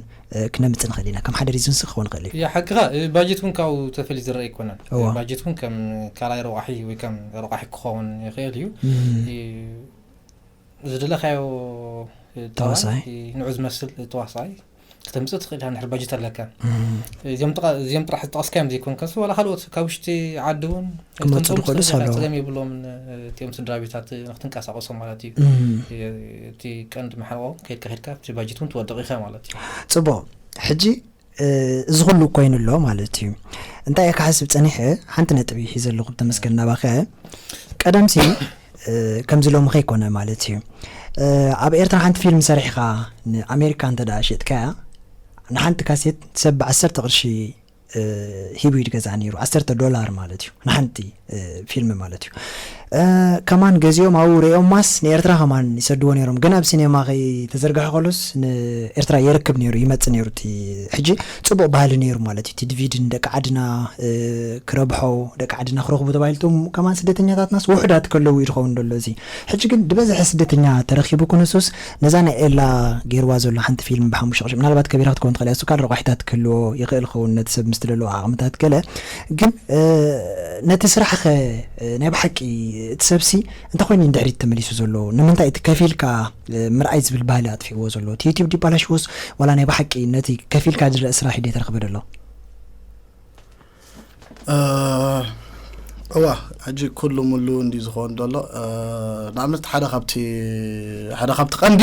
ክነምጽእ ንኽእል ኢና። ከም ሓደ ሪዝን ሲ ክኸውን ይኽእል እዩ። ያ ሓቅኻ፣ ባጀት እውን ካብኡ ተፈልዩ ዝረአ ኣይኮነን። እዋ። ባጀት እውን ከም ካልኣይ ረቋሒ ወይ ከም ረቋሒ ክኸውን ይኽእል እዩ። እም። ዝደለኻዮ ተዋሳኣይ? ንዑ ዝመስል ተዋሳኣይ ክተምፅእ ትኽእል ኢኻ እንድሕር ባጀት ኣለካ። እም። እዚኦም ጥቓ- እዚኦም ጥራሕ ዝጠቐስካዮም ዘይኮንካስ ዋላ ካልኦት ካብ ውሽጢ ዓዲ እውን ክመፁ ክተምፅኦም ዝኽእሉ ትኽእል ኢኻ። ኣለዉ። ፀገም የብሎምን። እቲኦም ስድራ ቤታት ንክትንቀሳቐሶም ማለት እዩ። እም። እቲ ቀንዲ መሕቆ ከይድካ ከይድካ ኣብቲ ባጀት እውን ትወድቕ ኢኻ ማለት እዩ። ፅቡቕ። ሕጂ እዚ ኩሉ ኮይኑ ኣሎ ማለት እዩ። እንታይ እየ ክሓስብ ጸኒሐ ሓንቲ ነጥቢ ሒዘ ኣለኹ ተመስገን ናባኸ። ቀደምሲ ከምዚ ሎሚ ከይኮነ ማለት እዩ። ኣብ ኤርትራ ሓንቲ ፊልም ሰሪሕኻ ንኣሜሪካ እንተ ደኣ ሸጥካያ ንሓንቲ ካሴት ሰብ ብዓሰርተ ቅርሺ ሂቡ እዩ ዝገዝኣ ነይሩ፣ ዓሰርተ ዶላር ማለት እዩ ንሓንቲ ፊልም ማለት እዩ። ከማን ገዚኦም ኣብኡ ርእዮማስ ንኤርትራ ከማን ይሰድዎ ነይሮም። ግን ኣብ ሲኔማ ከይተዘርግሐ ከሎስ ንኤርትራ የርክብ ነይሩ፣ ይመጽእ ነይሩ። እቲ ሕጂ ጽቡቕ ባህሊ ነይሩ ማለት እዩ። እቲ ዲቪዲ ንደቂ ዓድና ክረብሖ፣ ደቂ ዓድና ክረኽቡ ተባሂሉ እቶም ከማን ስደተኛታትናስ ውሑዳት ከለዉ እዩ ዝኸውን ዘሎ እዚ። ሕጂ ግን ዝበዝሐ ስደተኛ ተረኺቡ ክንሱስ ነዛ ናይ ኤላ ገይርዋ ዘሎ ሓንቲ ፊልም ብሓሙሽተ ቅርሺ ምናልባት ከቢራ ክትከውን ትኽእል እያ። እሱ ካልእ ረቋሒታት ክህልዎ ይኽእል ኸውን ነቲ ሰብ ምስ ትደልዎ ዓቕምታት ገለ ግን ነቲ ስራሕ ኸ ናይ ብሓቂ እቲ ሰብሲ እንታይ ኮይኑ እንድሕሪት ተመሊሱ ዘሎ ንምንታይ እቲ ከፊልካ ምርኣይ ዝብል ባህሊ ኣጥፊእዎ ዘሎ እቲ ዩቲብ ዲባላሽዎስ ዋላ ናይ ብሓቂ ነቲ ከፊልካ ዝረአ ስራሕ ደ ተረኽበ ደሎ እዋ ሕጂ ኩሉ ሙሉ እንዲ ዝኸውን ዘሎ ንኣብነት ሓደ ካብቲ ሓደ ካብቲ ቀንዲ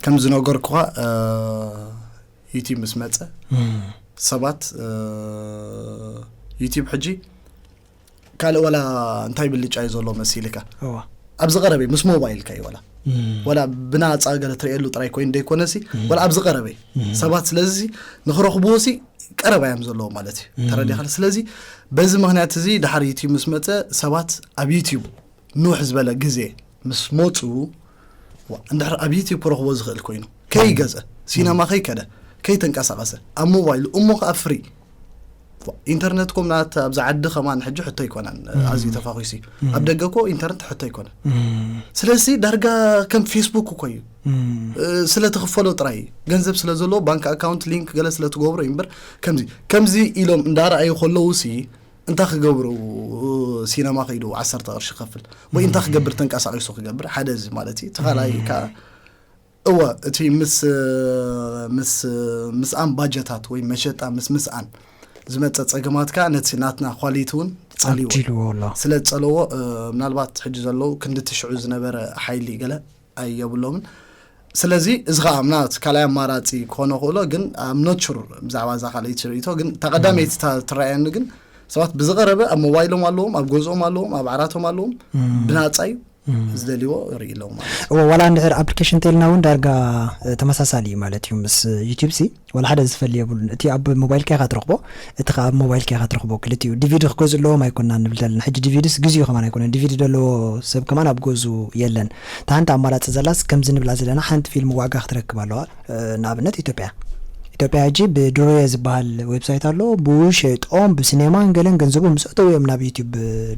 ከም ዝነገርኩኻ ዩቲብ ምስ መፀ ሰባት ዩቲብ ሕጂ ካልእ ዋላ እንታይ ብልጫ እዩ ዘሎ መሲልካ? እዋ ኣብዚ ቀረበ ምስ ሞባይልካ እዩ ዋላ እም፣ ዋላ ብናፃ ገለ ትርእየሉ ጥራይ ኮይኑ ደይኮነሲ፣ ዋላ ኣብዚ ቀረበ ሰባት ስለዚ ንክረኽብዎ ሲ ቀረባ እዮም ዘለዎ ማለት እዩ። ተረዲኻ? ስለዚ በዚ ምክንያት እዚ ድሓር ዩቲዩብ ምስ መፀ ሰባት ኣብ ዩቲዩብ ንውሕ ዝበለ ግዜ ምስ መፁ፣ ዋ፣ እንድሕር ኣብ ዩቲዩብ ክረኽቦ ዝኽእል ኮይኑ ከይገዘ፣ ሲነማ ከይከደ፣ ከይተንቀሳቐሰ፣ ኣብ ሞባይሉ እሞ ከዓ ፍሪ። ዋ፣ ኢንተርነት ኮም ናት ኣብዚ ዓዲ ከማን ሕጂ ሕቶ ኣይኮነን፣ ኣዝዩ ተፋኺሱ እዩ። ኣብ ደገ እኮ ኢንተርነት ሕቶ ኣይኮነን። እም፣ ስለዚ ዳርጋ ከም ፌስቡክ እኮ እዩ። እም፣ እ፣ ስለ ትኽፈሎ ጥራይ እዩ። ገንዘብ ስለ ዘለዎ፣ ባንክ ኣካውንት ሊንክ ገለ ስለ ትገብሮ እዩ እምበር፣ ከምዚ ከምዚ ኢሎም እንዳረኣዩ ከለዉ ሲ እንታይ ክገብሩ፣ ሲነማ ከይዱ ዓሰርተ ቅርሺ ክኸፍል ወይ እንታይ ክገብር፣ ተንቀሳቒሱ ክገብር፣ ሓደ እዚ ማለት እዩ። ተኻላይ ከዓ እወ፣ እቲ ምስ ምስ ምስኣን ባጀታት ወይ መሸጣ ምስ ምስኣን ዝመፀ ፀገማት ከዓ ነቲ ናትና ኳሊቲ እውን ፀልዎ ኣዲልዎ ኣሎ ስለ ዝፀለዎ፣ እ፣ ምናልባት ሕጂ ዘለዉ ክንዲ ትሽዑ ዝነበረ ሓይሊ ገለ ኣየብሎምን። ስለዚ እዚ ከዓ ምናልባት ካልኣይ ኣማራፂ ክኾኖ ክእሎ፣ ግን ኣብ ኖቹር ብዛዕባ እዛ ካልኣይቲ ርእቶ ግን ተቐዳመይቲ እታ ትረኣየኒ ግን ሰባት ብዝቐረበ ኣብ ሞባይሎም ኣለዎም፣ ኣብ ገዝኦም ኣለዎም፣ ኣብ ዓራቶም ኣለዎም፣ ብናፃ እዩ ዝደልይዎ ርኢ ኣለዎም ማለት እዩ። እወ ዋላ እንድሕር ኣፕሊኬሽን ተልና እውን ዳርጋ እ፣ ተመሳሳሊ እዩ ማለት እዩ ምስ ዩቲዩብ ሲ ዋላ ሓደ ዝፈሊ የብሉን። እቲ ኣብ ሞባይልካ ኢኻ ትረኽቦ፣ እቲ ከዓ ኣብ ሞባይልካ ኢኻ ትረኽቦ። ክልቲኡ ዲቪዲ ክገዝኡ ኣለዎም ኣይኮናን ንብል ዘለና። ሕጂ ዲቪዲስ ግዚኡ ከማን ኣይኮነን። ዲቪዲ ዘለዎ ሰብ ከማን ኣብ ገዙ የለን። እታ ሓንቲ ኣማራፂ ዘላስ ከምዚ ንብላ ዘለና ሓንቲ ፊልም ዋጋ ክትረክብ ኣለዋ። እ፣ ንኣብነት ኢትዮጵያ ኢትዮጵያ ሕጂ ብድሮየ ዝበሃል ዌብሳይት ኣሎ። ብኡ ሸጦም ብሲኔማን ገለን ገንዘቦም ምስ ኣተው እዮም ናብ ዩቲዩብ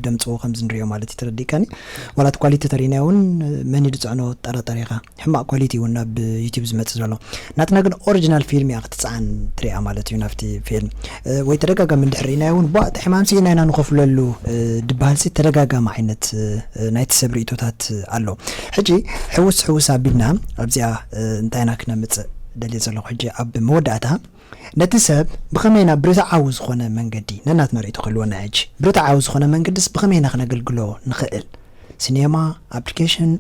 ደምፅዎ ከምዚ ንሪኦ ማለት እዩ። ተረዲእካኒ? ዋላ እቲ ኳሊቲ ተሪእናዮ እውን መን እዩ ዝፅዕኖ ጠራጠር ኢኻ። ሕማቕ ኳሊቲ እውን ናብ ዩቲዩብ ዝመፅእ ዘሎ። ናትና ግን ኦሪጂናል ፊልም እያ ክትፅዓን ትሪኣ ማለት እዩ ናብቲ ፊልም። እ፣ ወይ ተደጋጋሚ እንድሕር ርኢናዮ እውን ቧ እቲ ሕማም ስኢና ኢና ንኸፍለሉ እ፣ ድበሃል ሲ ተደጋጋሚ ዓይነት እ፣ ናይቲ ሰብ ርእቶታት ኣሎ። ሕጂ ሕውስ ሕውስ ኣቢልና ኣብዚኣ እ፣ እንታይ ኢና ክነምፅእ ደልየ ዘለኹ ሕጂ ኣብ መወዳእታ ነቲ ሰብ ብኸመይ ናብ ርትዓዊ ዝኾነ መንገዲ ነናትና ርእቶ ክህልወና ሕጂ ብርትዓዊ ዝኾነ መንገድስ ብኸመይ ኢና ክነገልግሎ ንኽእል? ሲኔማ ኣፕሊኬሽን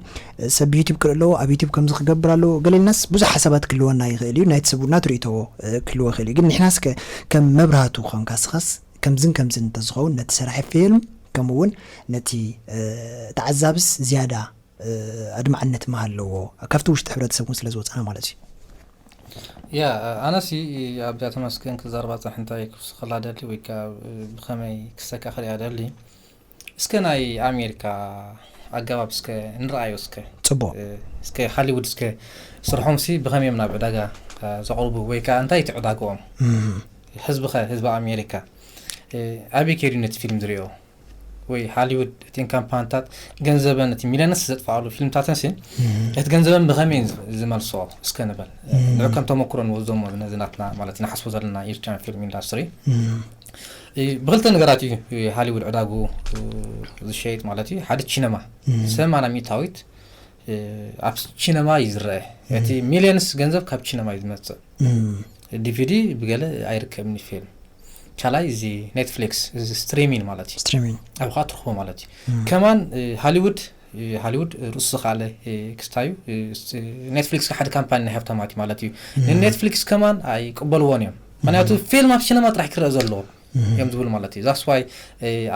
ሰብ ዩቲብ ክርኢ ኣለዎ ኣብ ዩቲብ ከምዚ ክገብር ኣለዎ ገለ ኢልናስ ብዙሕ ሓሳባት ክህልወና ይኽእል እዩ ናይቲ ሰብ ናቱ ርእቶ ክህልዎ ይኽእል እዩ ግን ንሕናስ ከም መብራህቱ ኮንካ ስኻስ ከምዝን ከምዝን እንተዝኸውን ነቲ ሰራሒ ፊልም ከምኡ እውን ነቲ ተዓዛብስ ዝያዳ ኣድማዕነት ምሃለዎ ካብቲ ውሽጢ ሕብረተሰብ እውን ስለ ዝወፃና ማለት እዩ ያ ኣነሲ ኣብዛ ተመስገን ክዛርባ ፅንሕ እንታይ ክውስኸላ ደሊ ወይ ከዓ ብኸመይ ክሰካ ክሪኣ ደሊ እስከ ናይ ኣሜሪካ ኣገባብ እስከ ንረኣዮ እስከ ፅቡቅ እስከ ሃሊውድ እስከ ስርሖም ሲ ብኸመይ እዮም ናብ ዕዳጋ ዘቕርቡ ወይ ከዓ እንታይ እቲ ዕዳግኦም ህዝቢ ኸ ህዝቢ ኣሜሪካ ኣበይ ከይዱ ነቲ ፊልም ዝሪኦ ወይ ሃሊውድ እቲን ካምፓንታት ገንዘበን እቲ ሚለንስ ዘጥፋኣሉ ፊልምታተን ሲ እቲ ገንዘበን ብኸመይ ዝመልስኦ እስከ ንበል ንዑ ከም ተመክሮ ንወስዶሞ ነዚ ናትና ማለት ንሓስቦ ዘለና ኢርትራን ፊልም ኢንዳስትሪ ብክልተ ነገራት እዩ ሃሊውድ ዕዳጉ ዝሸይጥ ማለት እዩ ሓደ ቺነማ ሰማና ሚእታዊት ኣብ ቺነማ እዩ ዝረአ እቲ ሚሊየንስ ገንዘብ ካብ ቺነማ እዩ ዝመፅእ ዲቪዲ ብገለ ኣይርከብን ፊልም ካልኣይ እዚ ኔትፍሊክስ እዚ ስትሪሚን ማለት እዩ ስትሪሚን ኣብኡ ከዓ ትረኽቦ ማለት እዩ ከማን ሃሊውድ ሃሊውድ ርእሱ ዝኸኣለ ክስታዩ ኔትፍሊክስ ሓደ ካምፓኒ ናይ ሃብታማት ማለት እዩ ንኔትፍሊክስ ከማን ኣይቅበልዎን እዮም ምክንያቱ ፊልም ኣብ ሲነማ ጥራሕ ክረአ ዘለዎ እዮም ዝብሉ ማለት እዩ that's why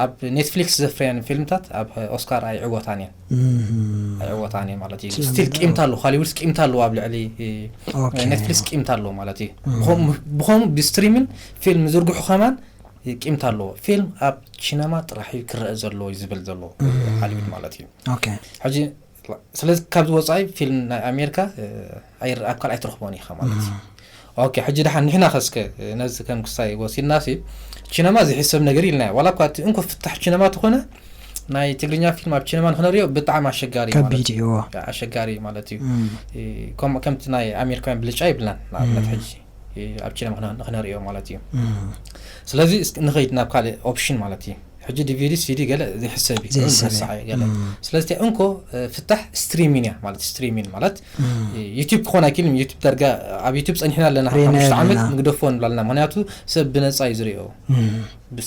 ኣብ ኔትፍሊክስ ዘፍረየን ፊልምታት ኣብ ኦስካር ኣይዕወታን እየን ኣይዕወታን እየን ማለት እዩ ስቲል ቂምታ ኣለዎ ሃሊውድስ ቂምታ ኣለዎ ኣብ ልዕሊ ኔትፍሊክስ ቂምታ ኣለዎ ማለት እዩ ብኸምኡ ብስትሪሚን ፊልም ዝርግሑ ከማን ቂምታ ኣለዎ ፊልም ኣብ ሲነማ ጥራሕ እዩ ክረአ ዘለዎ እዩ ዝብል ዘለዎ ሃሊውድ ማለት እዩ ሕጂ ስለዚ ካብዚ ወፃኢ ፊልም ናይ ኣሜሪካ ኣብ ካልኣይ ትረኽቦን ኢኻ ማለት እዩ ኦኬ ሕጂ ደሓን ንሕና ከስከ ነዚ ከም ክሳይ ወሲድና ሲ ቺነማ ዝሕሰብ ነገር ኢልና ዋላ እኳ እቲ እንኮ ፍታሕ ቺነማ ተኾነ ናይ ትግርኛ ፊልም ኣብ ቺነማ ንክነሪኦ ብጣዕሚ ኣሸጋሪ ከቢድ እዩ ኣሸጋሪ ማለት እዩ ከምቲ ናይ ኣሜሪካውያን ብልጫ ይብልናን ንኣብነት ሕጂ ኣብ ቺነማ ንክነሪኦ ማለት እዩ ስለዚ ንኸይድ ናብ ካልእ ኦፕሽን ማለት እዩ ሕጂ ዲቪዲ ሲዲ ገለ ዘይሕሰብ እዩ ዘይሕሰብ እዩ። ረሳዕ እዩ ገለ ስለዚ እንታይ እንኮ ፍታሕ ስትሪሚን እያ ማለት ስትሪሚን ማለት ዩቲብ ክኾን ኣይክልም ዩቲብ ዳርጋ ኣብ ዩቲብ ፀኒሕና ኣለና ርኢና ሓሙሽተ ዓመት ኣለና። ንግደፎ ንብላልና ምክንያቱ ሰብ ብነፃ እዩ ዝሪኦ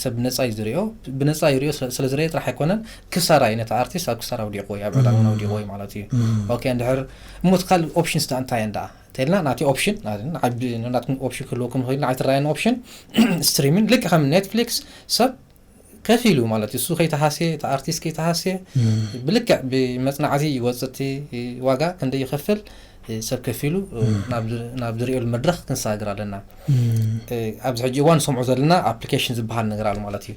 ሰብ ብነፃ እዩ ዝሪኦ ብነፃ ይሪኦ ስለ- ስለ ዝሪኦ ጥራሕ ኣይኮነን ክሳራ እዩ ነቲ ኣርቲስት ኣብ ክሳራ ውዲቑ ወይ ኣብ ዕዳና ውዲቑ ወይ ማለት እዩ ኦኬ እንድሕር እሞ እቲ ካልእ ኦፕሽን ስዳ እንታይ እየን ደኣ እንተልና ናቲ ኦፕሽን ናትኩም ኦፕሽን ክህልወኩም ይኽእል ንዓይ ትረኣየኒ ኦፕሽን ስትሪሚን ልክ ከም ኔትፍሊክስ ሰብ ከፊሉ ማለት እዩ። እሱ ከይተሃስየ፣ እቲ ኣርቲስት ከይተሃስየ፣ ብልክዕ ብመጽናዕቲ ይወጽእ እቲ ዋጋ ክንደይ ይኸፍል፣ ሰብ ከፊሉ ናብ ዝርእየሉ መድረኽ ክንሰጋገር ኣለና። ኣብዚ ሕጂ እዋን ንሰምዖ ዘለና ኣፕሊኬሽን ዝበሃል ነገር ኣሎ ማለት እዩ።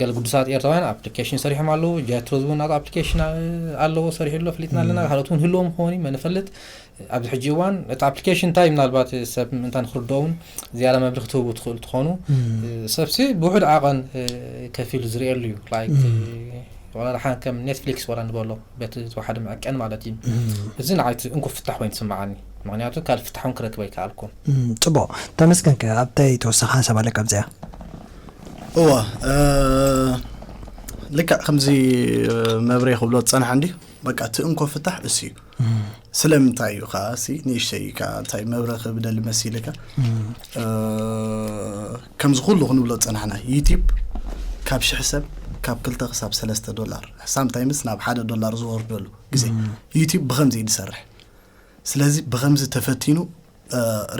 ገለ ግዱሳት ኤርትራውያን ኣፕሊኬሽን ሰሪሖም ኣለዉ። ጀትሮዝ እውን ናቱ ኣፕሊኬሽን ኣለዎ፣ ሰሪሑ ኣሎ፣ ፈሊጥና ኣለና። ካልኦት እውን ህልዎም ክኾኑ መን ይፈልጥ። ኣብዚ ሕጂ እዋን እቲ ኣፕሊኬሽን እንታይ ምናልባት ሰብ ምእንታ ንክርድኦ እውን ዝያዳ መብርሂ ክትህቡ ትኽእሉ ትኾኑ። ሰብሲ ብውሑድ ዓቐን ከፊሉ ዝርእየሉ እዩ። ላይክ ዋላ ደሓን ከም ኔትፍሊክስ ዋላ ንበሎ በቲ ዝተዋሓደ መዐቀን ማለት እዩ። እዚ ንዓይ እቲ እንኮ ፍታሕ ኮይኑ ትስምዓኒ። ምኽንያቱ ካልእ ፍታሕ እውን ክረክብ ኣይከኣልኩን። ጽቡቕ። ተመስገን ከ ኣብታይ ተወሳኺ ሓሳብ ኣለካ ኣብዚኣ? እዋ ልክዕ ከምዚ መብሬ ክብሎ ዝጸንሓ እንዲ በቃ እቲ እንኮ ፍታሕ እሱ እዩ። ስለምንታይ እዩ ከዓ ሲ ንእሽተይ ከዓ እንታይ መብረኺ ብደሊ መሲልካ ከምዚ ኩሉ ክንብሎ ዝጸናሕና ዩቲብ ካብ ሽሕ ሰብ ካብ ክልተ ክሳብ ሰለስተ ዶላር ሳምታይምስ ናብ ሓደ ዶላር ዝወርደሉ ግዜ ዩቲብ ብኸምዚ እዩ ዝሰርሕ። ስለዚ ብኸምዚ ተፈቲኑ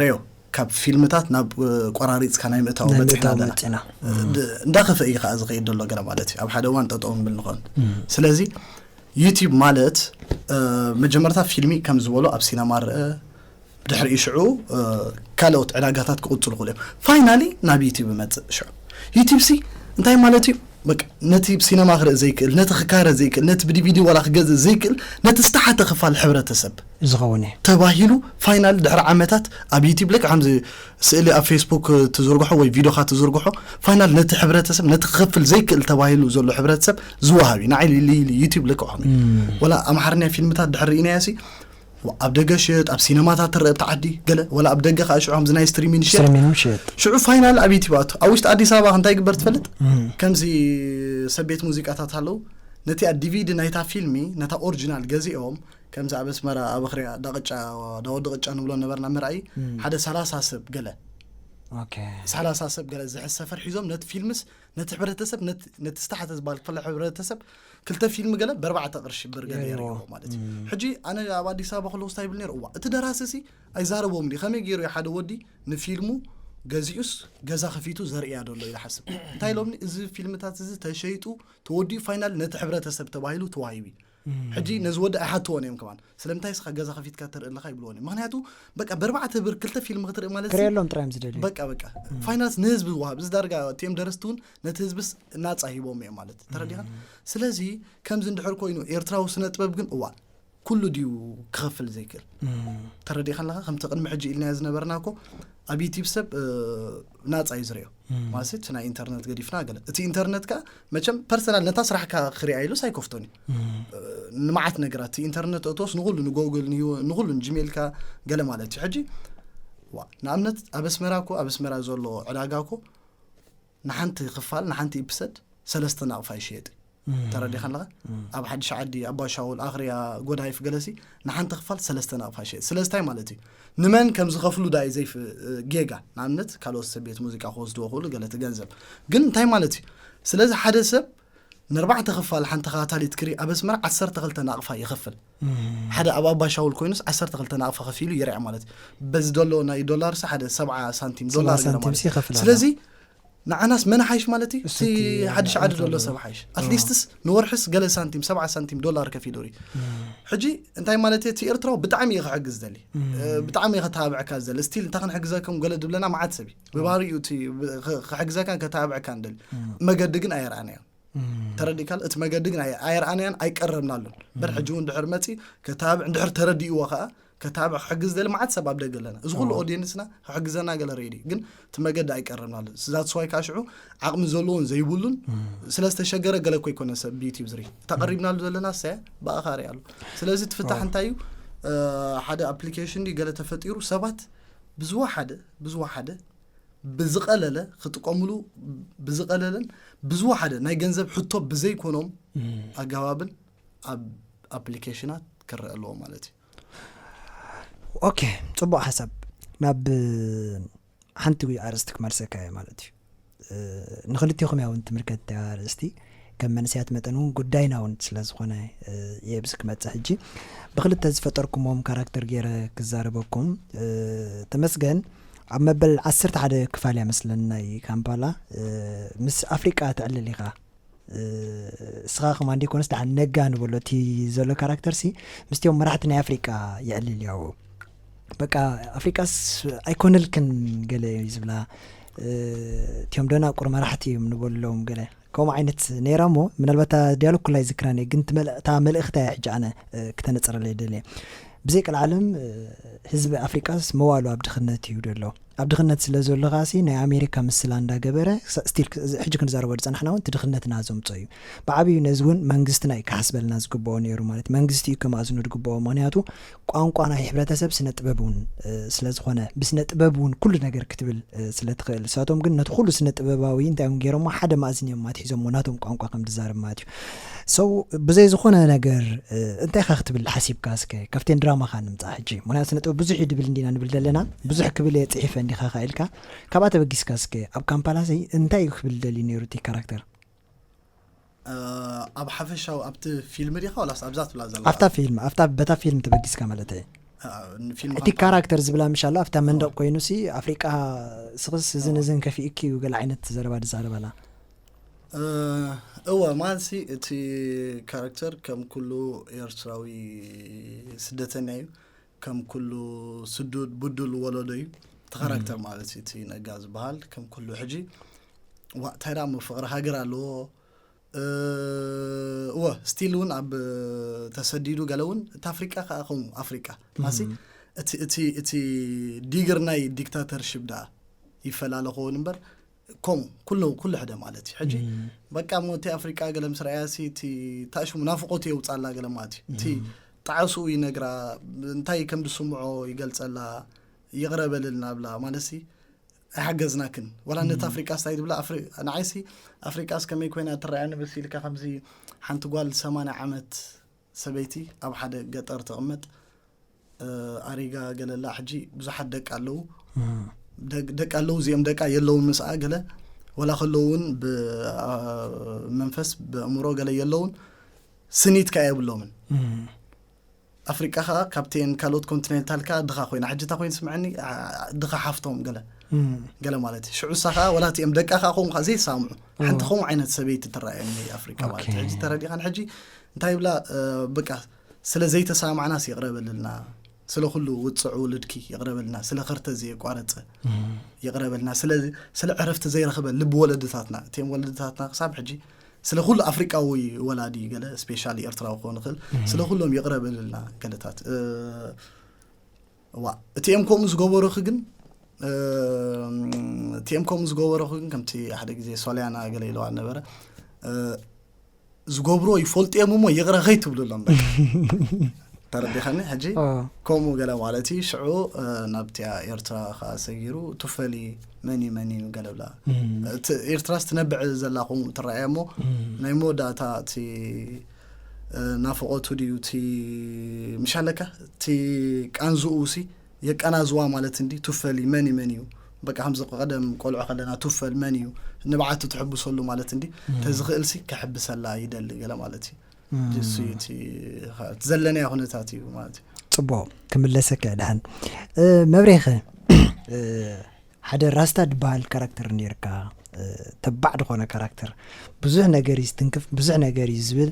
ረዮ ካብ ፊልምታት ናብ ቆራሪፅካ ናይ ምእታው በፂሕና ኣለና። እንዳኸፈ እዩ ከዓ ዝኸይድ ዘሎ ገና ማለት እዩ። ኣብ ሓደ እዋን ጠጠው ንብል ንኾን። ስለዚ ዩቲብ ማለት መጀመርታ ፊልሚ ከም ዝበሎ ኣብ ሲነማ ርአ ድሕሪኡ ሽዑ ካልኦት ዕዳጋታት ክቕፅሉ ክእሉ እዮም። ፋይናሊ ናብ ዩቲብ መፅእ ሽዑ ዩቲብ ሲ እንታይ ማለት እዩ? በቃ ነቲ ሲነማ ክርኢ ዘይክእል፣ ነቲ ክካረ ዘይክእል፣ ነቲ ብዲቪዲ ዋላ ክገዝእ ዘይክእል፣ ነቲ ዝተሓተ ክፋል ሕብረተሰብ ዝኸውን እዩ። ተባሂሉ ፋይናል ድሕሪ ዓመታት ኣብ ዩቲብ ልክ ከምዚ ስእሊ ኣብ ፌስቡክ ትዝርግሖ ወይ ቪዲዮኻ ትዝርግሖ ፋይናል ነቲ ሕብረተሰብ ነቲ ክኸፍል ዘይክእል ተባሂሉ ዘሎ ሕብረተሰብ ዝወሃብ እዩ። ንዓይ ኢሉ ኢሉ ዩቲብ ልክ ኾነ ወላ ኣምሓርኛ ፊልምታት ድሕሪ ርኢናዮ ሲ ኣብ ደገ ሽየጥ ኣብ ሲነማታት ትረአ ኣብቲ ዓዲ ገለ ወላ ኣብ ደገ ከዓ ሽዑ ከምዚ ናይ ስትሪሚንግ ሽየጥ ስትሪሚንግ ሽየጥ ሽዑ ፋይናል ኣብ ዩቲብ ኣቱ ኣብ ውሽጢ ኣዲስ ኣበባ እንታይ ግበር ትፈልጥ? ከምዚ ሰብ ቤት ሙዚቃታት ኣለዉ ነቲኣ ዲቪዲ ናይታ ፊልሚ ነታ ኦሪጂናል ገዚኦም ከምዚ ኣብ ኣስመራ ኣብ ኣኽርያ ዳቕጫ ዳወዲ ቅጫ ንብሎ ነበርና ምርኣይ ሓደ ሰላሳ ሰብ ገለ ኦኬ ሰላሳ ሰብ ገለ ዝሕዝ ሰፈር ሒዞም ነቲ ፊልምስ ነቲ ሕብረተሰብ ነቲ ዝተሓተ ዝበሃል ክፍለ ሕብረተሰብ ክልተ ፊልም ገለ በርባዕተ ቅርሺ ብር ገለ የርእዎ ማለት እዩ። ሕጂ ኣነ ኣብ ኣዲስ ኣበባ ከለኹ ስታይ ብል ነይሩ እዋ እቲ ደራሲ ሲ ኣይዛረቦም ድዩ ከመይ ገይሩ ሓደ ወዲ ንፊልሙ ገዚኡስ ገዛ ከፊቱ ዘርእያ ደሎ ኢለ ሓስብ እንታይ ኢሎምኒ እዚ ፊልምታት እዚ ተሸይጡ ተወዲኡ ፋይናል ነቲ ሕብረተሰብ ተባሂሉ ተዋሂቡ እዩ። ሕጂ ነዚ ወዲ ኣይሓትዎን እዮም ከማን ስለምንታይ ስኻ ገዛ ከፊትካ ትርኢ ኣለኻ ይብልዎ እዮም ምክንያቱ በቃ በርባዕተ ብር ክልተ ፊልም ክትርኢ ማለት ክርእየሎም ጥራይ እዮም ዝደልዩ በቃ በቃ ፋይናንስ ንህዝቢ ዝወሃብ እዚ ዳርጋ እቲኦም ደረስቲ እውን ነቲ ህዝብስ ናፃ ሂቦም እዮም ማለት ተረዲኻ ስለዚ ከምዚ እንድሕር ኮይኑ ኤርትራዊ ስነ ጥበብ ግን እዋ ኩሉ ድዩ ክኸፍል ዘይክእል ተረዲኻ ኣለኻ ከምቲ ቅድሚ ሕጂ ኢልናዮ ዝነበርና እኮ ኣብ ዩቲብ ሰብ ናፃ እዩ ዝሪኦ ማለት እቲ ናይ ኢንተርነት ገዲፍና ገለ እቲ ኢንተርነት ከ መቸም ፐርሰናል ነታ ስራሕካ ክሪኣ ኢሉስ ኣይከፍቶን እዩ ንመዓት ነገራት እቲ ኢንተርነት እቶስ ንኩሉ ንጎግል ንኩሉ ንጂሜልካ ገለ ማለት እዩ ሕጂ ንኣብነት ኣብ ኣስመራ እኮ ኣብ ኣስመራ ዘሎ ዕዳጋ እኮ ንሓንቲ ክፋል ንሓንቲ ኢፕሰድ ሰለስተ ናቕፋ ይሽየጥ ተረዲኻ ኣለኻ ኣብ ሓድሽ ዓዲ ኣባሻውል ኣኽርያ ጎዳይፍ ገለሲ ንሓንቲ ክፋል ሰለስተ ናቕፋ ይሽየጥ ስለዚ እንታይ ማለት እዩ ንመን ከም ዝኸፍሉ ዳይ ዘይፍ ጌጋ ንኣብነት ካልኦት ሰብ ቤት ሙዚቃ ክወስድዎ ክእሉ ገለ እቲ ገንዘብ ግን እንታይ ማለት እዩ ስለዚ ሓደ ሰብ ንርባዕተ ክፋል ሓንቲ ካታሊት ክሪ ኣብ ኣስመራ ዓሰርተ ክልተ ናቕፋ ይኸፍል ሓደ ኣብ ኣባሻውል ኮይኑስ ዓሰርተ ክልተ ናቕፋ ከፊሉ ይርአ ማለት እዩ በዚ ዘሎ ናይ ዶላርስ ሓደ ሰብዓ ሳንቲም ዶላር ገለ ማለት እዩ ስለዚ ንዓናስ መን ሓይሽ ማለት እዩ እቲ ሓድሽ ዓዲ ዘሎ ሰብ ሓይሽ ኣትሊስትስ ንወርሕስ ገለ ሳንቲም ሰብዓ ሳንቲም ዶላር ከፊሉ ሪ ሕጂ እንታይ ማለት እቲ ኤርትራዊ ብጣዕሚ እዩ ክሕግዝ ደሊ ብጣዕሚ ከተባብዕካ ዝደሊ ስቲል እንታይ ክንሕግዘኩም ገለ ድብለና መዓት ሰብ እዩ ብባህሪኡ እቲ ክሕግዘካን ከተባብዕካን ደሊ መገዲ ግን ኣየርኣናዮ ተረዲእካ እቲ መገዲ ግን ኣየርኣናያን ኣይቀረብናሉን በር ሕጂ እውን ድሕር መፂ ከተባብዕ እንድሕር ተረዲእዎ ከዓ ከተባብዕ ክሕግዝ ደሊ መዓት ሰብ ኣብ ደገ ኣለና እዚ ኩሉ ኦዲየንስና ክሕግዘና ገለ ሬዲ ግን እቲ መገዲ ኣይቀረብናሉን ዛትስዋይ ከዓ ሽዑ ዓቕሚ ዘለዎን ዘይብሉን ስለ ዝተሸገረ ገለ እኮ ይኮነ ሰብ ብዩቲብ ዝርኢ ተቐሪብናሉ ዘለና ሰ ብኣኻሪ ኣሎ ስለዚ ትፍታሕ እንታይ እዩ ሓደ ኣፕሊኬሽን ገለ ተፈጢሩ ሰባት ብዝወሓደ ብዝወሓደ ብዝቐለለ ክጥቀምሉ ብዝቐለለን ብዝወሓደ ናይ ገንዘብ ሕቶ ብዘይኮኖም ኣገባብን ኣብ ኣፕሊኬሽናት ክረአ ኣለዎ ማለት እዩ ኦኬ ፅቡቅ ሓሳብ ናብ ሓንቲ ኣርእስቲ ክመልሰካ እየ ማለት እዩ ንክልቲኹም ያውን ትምልከት ኣርእስቲ ከም መንስያት መጠን እውን ጉዳይና እውን ስለዝኾነ የብዚ ክመፅእ ሕጂ ብክልተ ዝፈጠርኩሞም ካራክተር ገይረ ክዛረበኩም ተመስገን ኣብ መበል ዓሰርተ ሓደ ክፋል እያ መስለን ናይ ካምፓላ ምስ ኣፍሪቃ ትዕልል ኢኻ እስኻ ከማን ደይኮነስ ደሓን ነጋ ንበሎ እቲ ዘሎ ካራክተር ሲ ምስቲኦም መራሕቲ ናይ ኣፍሪቃ ይዕልል ያው በቃ ኣፍሪቃስ ኣይኮነልክን ገለ እዩ ዝብላ እቲኦም ደናቁር መራሕቲ እዮም ንበሎም ገለ ከምኡ ዓይነት ነይራ እሞ ምናልባት ዲያሎግ ኩላይ ዝክራን ግን እታ መልእኽታ ሕጂ ኣነ ክተነፅረለይ ደልየ ብዘይ ቀልዓለም ህዝቢ ኣፍሪቃስ መዋሉ ኣብ ድኽነት እዩ ደሎ ኣብ ድኽነት ስለ ዘሎ ከዓሲ ናይ ኣሜሪካ ምስላ እንዳገበረ ስቲል ሕጂ ክንዛረቦ ዝፀናሕና እውን እቲ ድኽነትና ዘምፀ እዩ ብዓብዩ ነዚ እውን መንግስትና እዩ ክሓስበልና ዝግብኦ ነይሩ ማለት መንግስቲ እዩ ከማዝኑ ዝግብኦ ምክንያቱ ቋንቋ ናይ ሕብረተሰብ ስነ ጥበብ እውን ስለ ዝኾነ ብስነ ጥበብ እውን ኩሉ ነገር ክትብል ስለ ትኽእል ንሳቶም ግን ነቲ ኩሉ ስነ ጥበባዊ እንታይ እዮም ገይሮሞ ሓደ ማእዝን እዮም ኣትሒዞሞ ናቶም ቋንቋ ከም ዝዛረብ ማለት እዩ ሰው ብዘይ ዝኾነ ነገር እንታይ ኢኻ ክትብል ሓሲብካ እስከ ካብተን ድራማኻ ንምፃእ ሕጂ ምክንያቱ ስነ ጥበብ ብዙሕ እዩ ድብል እንዲና ንብል ዘለና ብዙሕ ክብል እየ ፅሒፈ እንዲኻ ኢልካ ካብኣ ተበጊስካ እስከ ኣብ ካምፓላ እንታይ እዩ ክብል ደልዩ ነይሩ እቲ ካራክተር ኣብ ሓፈሻዊ ኣብቲ ፊልም ዲኻ ዋላስ ኣብዛ ትብላ ዘላ ኣብታ ፊልም ኣብታ በታ ፊልም ተበጊስካ ማለት እየ ፊልም እቲ ካራክተር ዝብላ ምሽ ኣሎ ኣብታ መንደቕ ኮይኑ ሲ ኣፍሪቃ ስኽስ እዝን እዝን ከፊእኪ እዩ ገለ ዓይነት ዘረባ ዝዛረበላ እወ ማንሲ እቲ ካራክተር ከም ኩሉ ኤርትራዊ ስደተኛ እዩ ከም ኩሉ ስዱድ ብዱል ወለዶ እዩ እቲ ካራክተር ማለት እዩ እቲ ነጋ ዝበሃል ከም ኩሉ ሕጂ ዋ እንታይ ዳ ፍቕሪ ሃገር ኣለዎ እወ ስቲል እውን ኣብ ተሰዲዱ ገለ እውን እቲ ኣፍሪቃ ከዓ ከምኡ ኣፍሪቃ ማሲ እቲ እቲ እቲ ዲግር ናይ ዲክታተርሽፕ ደኣ ይፈላለ ክኸውን እምበር ከምኡ ኩሉ ኩሉ ሕደ ማለት እዩ ሕጂ በቃ ሞ እቲ ኣፍሪቃ ገለ ምስ ረኣያ ሲ እቲ ታሽሙ ናፍቆት የውፃላ ገለ ማለት እዩ እቲ ጣዕስኡ ይነግራ እንታይ ከም ዝስምዖ ይገልፀላ ይቕረ በልልና ብላ ማለት ሲ ኣይሓገዝናክን ዋላ ነቲ ኣፍሪቃ ስታይ ትብላ ንዓይሲ ኣፍሪቃስ ከመይ ኮይና ትረኣየኒ ብስ ኢልካ ከምዚ ሓንቲ ጓል ሰማንያ ዓመት ሰበይቲ ኣብ ሓደ ገጠር ትቕመጥ ኣሪጋ ገለላ ሕጂ ብዙሓት ደቂ ኣለዉ ደቂ ኣለዉ እዚኦም ደቃ የለውን ምስኣ ገለ ወላ ከለዉ እውን ብመንፈስ ብእምሮ ገለ የለውን ስኒት ከኣ የብሎምን ኣፍሪቃ ከዓ ካብተን ካልኦት ኮንቲኔንታል ከዓ ድኻ ኮይና ሕጂ እታ ኮይኑ ስምዐኒ ድኻ ሓፍቶም ገለ ገለ ማለት እዩ ሽዑ እሳ ከዓ ወላ እቲኦም ደቃ ከዓ ከምኡ ከዓ ዘይሳምዑ ሓንቲ ከምኡ ዓይነት ሰበይቲ ትረኣየኒ ኣፍሪቃ ማለት እዩ ሕጂ ተረዲኻን ሕጂ እንታይ ይብላ በቃ ስለ ዘይተሳማዕናስ ይቕረ በልልና ስለ ኩሉ ውፅዕ ውልድኪ ይቕረ በልና ስለ ከርተ ዘየቋረፀ ይቕረ በልና ስለ ዕረፍቲ ዘይረኸበ ልቢ ወለድታትና እቲኦም ወለድታትና ክሳብ ሕጂ ስለ ኩሉ ኣፍሪቃዊ ወላዲ ገለ ስፔሻሊ ኤርትራዊ ክኾን ይኽእል ስለ ኩሎም ይቕረ በልልና ገለታት ዋ እቲኦም ከምኡ ዝገበሩኺ ግን እቲኦም ከምኡ ዝገበሩኺ ግን ከምቲ ሓደ ግዜ ሶልያና ገለ ኢለዋ ነበረ ዝገብሮ ይፈልጡ እዮም እሞ ይቕረ ከይትብሉሎም ተረዲኻኒ ሕጂ ከምኡ ገለ ማለት እዩ ሽዑ ናብቲያ ኤርትራ ከዓ ሰጊሩ ቱፈሊ መን እዩ መን እዩ ገለ ብላ ኤርትራስ ትነብዕ ዘላ ከምኡ ትረኣየ እሞ ናይ መወዳእታ እቲ ናፍቆቱ ድዩ እቲ ምሽ ኣለካ እቲ ቃንዝኡ ሲ የቀናዝዋ ማለት እንዲ ቱፈሊ መን እዩ መን እዩ በቃ ከምዚ ቀደም ቆልዑ ከለና ቱፈል መን እዩ ንብዓቱ ትሕብሰሉ ማለት እንዲ ተዝኽእል ሲ ክሕብሰላ ይደሊ ገለ ማለት እዩ እሱ እዩ እቲ ዘለናዮ ኩነታት እዩ ማለት እዩ ፅቡቅ ክምለሰካ ድሓን መብሬኸ ሓደ ራስታ ዝበሃል ካራክተር ነርካ ተባዕ ዝኾነ ካራክተር ብዙሕ ነገር እዩ ዝትንክፍ ብዙሕ ነገር እዩ ዝብል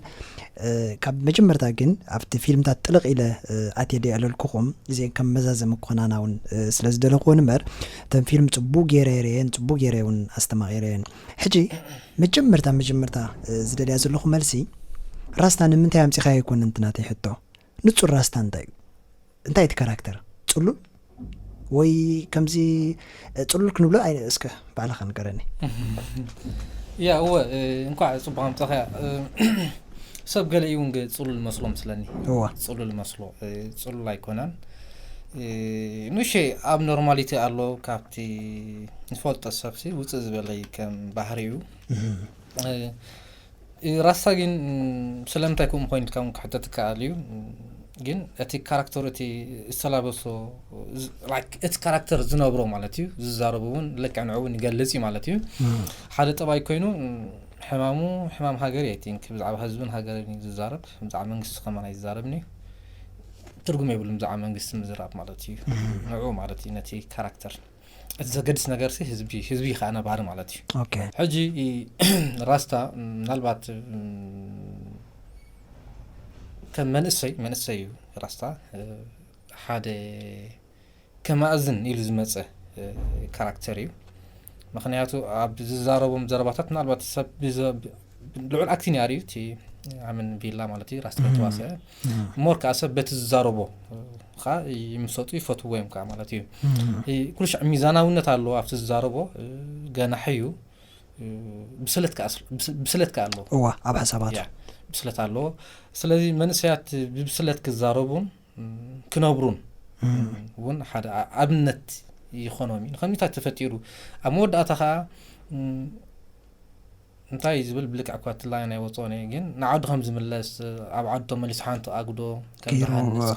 ካብ መጀመርታ ግን ኣብቲ ፊልምታት ጥልቕ ኢለ ኣትየ ደይዕለልኩኹም እዚአን ከም መዛዘሚ ክኾናና እውን ስለ ዝደለኽዎ ንበር እተን ፊልም ፅቡቅ ገይረ የረየን ፅቡቅ ገይረ እውን ኣስተማቂረየን ሕጂ መጀመርታ መጀመርታ ዝደልያ ዘለኹ መልሲ ራስታ ንምንታይ ኣምፂኻዮ ኣይኮነን እቲ ናተይ ሕቶ ንፁር ራስታ እንታይ እዩ እንታይ እቲ ካራክተር ፅሉል ወይ ከምዚ ፅሉል ክንብሎ እስከ ባዕልኻ ንገረኒ ያ እወ እንኳዕ ፅቡቅ ኣምፀኸያ ሰብ ገለ እውን ፅሉል መስሎ ምስለኒ እዋ ፅሉል መስሎ ፅሉል ኣይኮነን ንሸ ኣብ ኖርማሊቲ ኣሎ ካብቲ ንፈልጦ ሰብሲ ውፅእ ዝበለይ ከም ባህሪኡ ራስታ ግን ስለምንታይ ከምኡ ኮይኑ ኢልካ እውን ክሕተት ይከኣል እዩ ግን እቲ ካራክተር እቲ ዝተላበሶ እቲ ካራክተር ዝነብሮ ማለት እዩ ዝዛረቡ እውን ልክዕ ንዕኡ እውን ይገልፅ እዩ ማለት እዩ ሓደ ጠባይ ኮይኑ ሕማሙ ሕማም ሃገር እዩ ቲንክ ብዛዕባ ህዝብን ሃገርን እዩ ዝዛረብ ብዛዕባ መንግስቲ ከማን ኣይዝዛረብን እዩ ትርጉም የብሉን ብዛዕባ መንግስቲ ምዝራብ ማለት እዩ ንዕኡ ማለት እዩ ነቲ ካራክተር እቲ ዘገድስ ነገር ሲ ህዝቢ ህዝቢ ከኣ ነባሪ ማለት እዩ። ኦኬ ሕጂ ራስታ ምናልባት ከም መንእሰይ መንእሰይ እዩ ራስታ ሓደ ከማእዝን ኢሉ ዝመፀ ካራክተር እዩ። ምክንያቱ ኣብ ዝዛረቦም ዘረባታት ምናልባት ሰብ ልዑል ኣክቲን ያር እዩ እቲ ኣምን ቪላ ማለት እዩ ራስታ ተዋስአ ሞር ከዓ ሰብ በቲ ዝዛረቦ ከዓ ይምሰጡ ይፈትዎ እዮም ከዓ ማለት እዩ። ኩሉ ሻዕ ሚዛናውነት ኣለዎ ኣብቲ ዝዛረቦ ገናሒ እዩ። ብስለት ከዓ ኣለዎ እዋ ኣብ ሓሳባት ብስለት ኣለዎ። ስለዚ መንእሰያት ብብስለት ክዛረቡን ክነብሩን እውን ሓደ ኣብነት ይኾኖም እዩ። ንከምዚታት ተፈጢሩ ኣብ መወዳእታ ከዓ እንታይ ዝብል ብልክዕ እኳ እቲ ላይን ኣይወፅኦን እየ፣ ግን ንዓዱ ከም ዝምለስ ኣብ ዓዱ ተመሊሱ ሓንቲ ኣጉዶ ከም ዝሃንፅ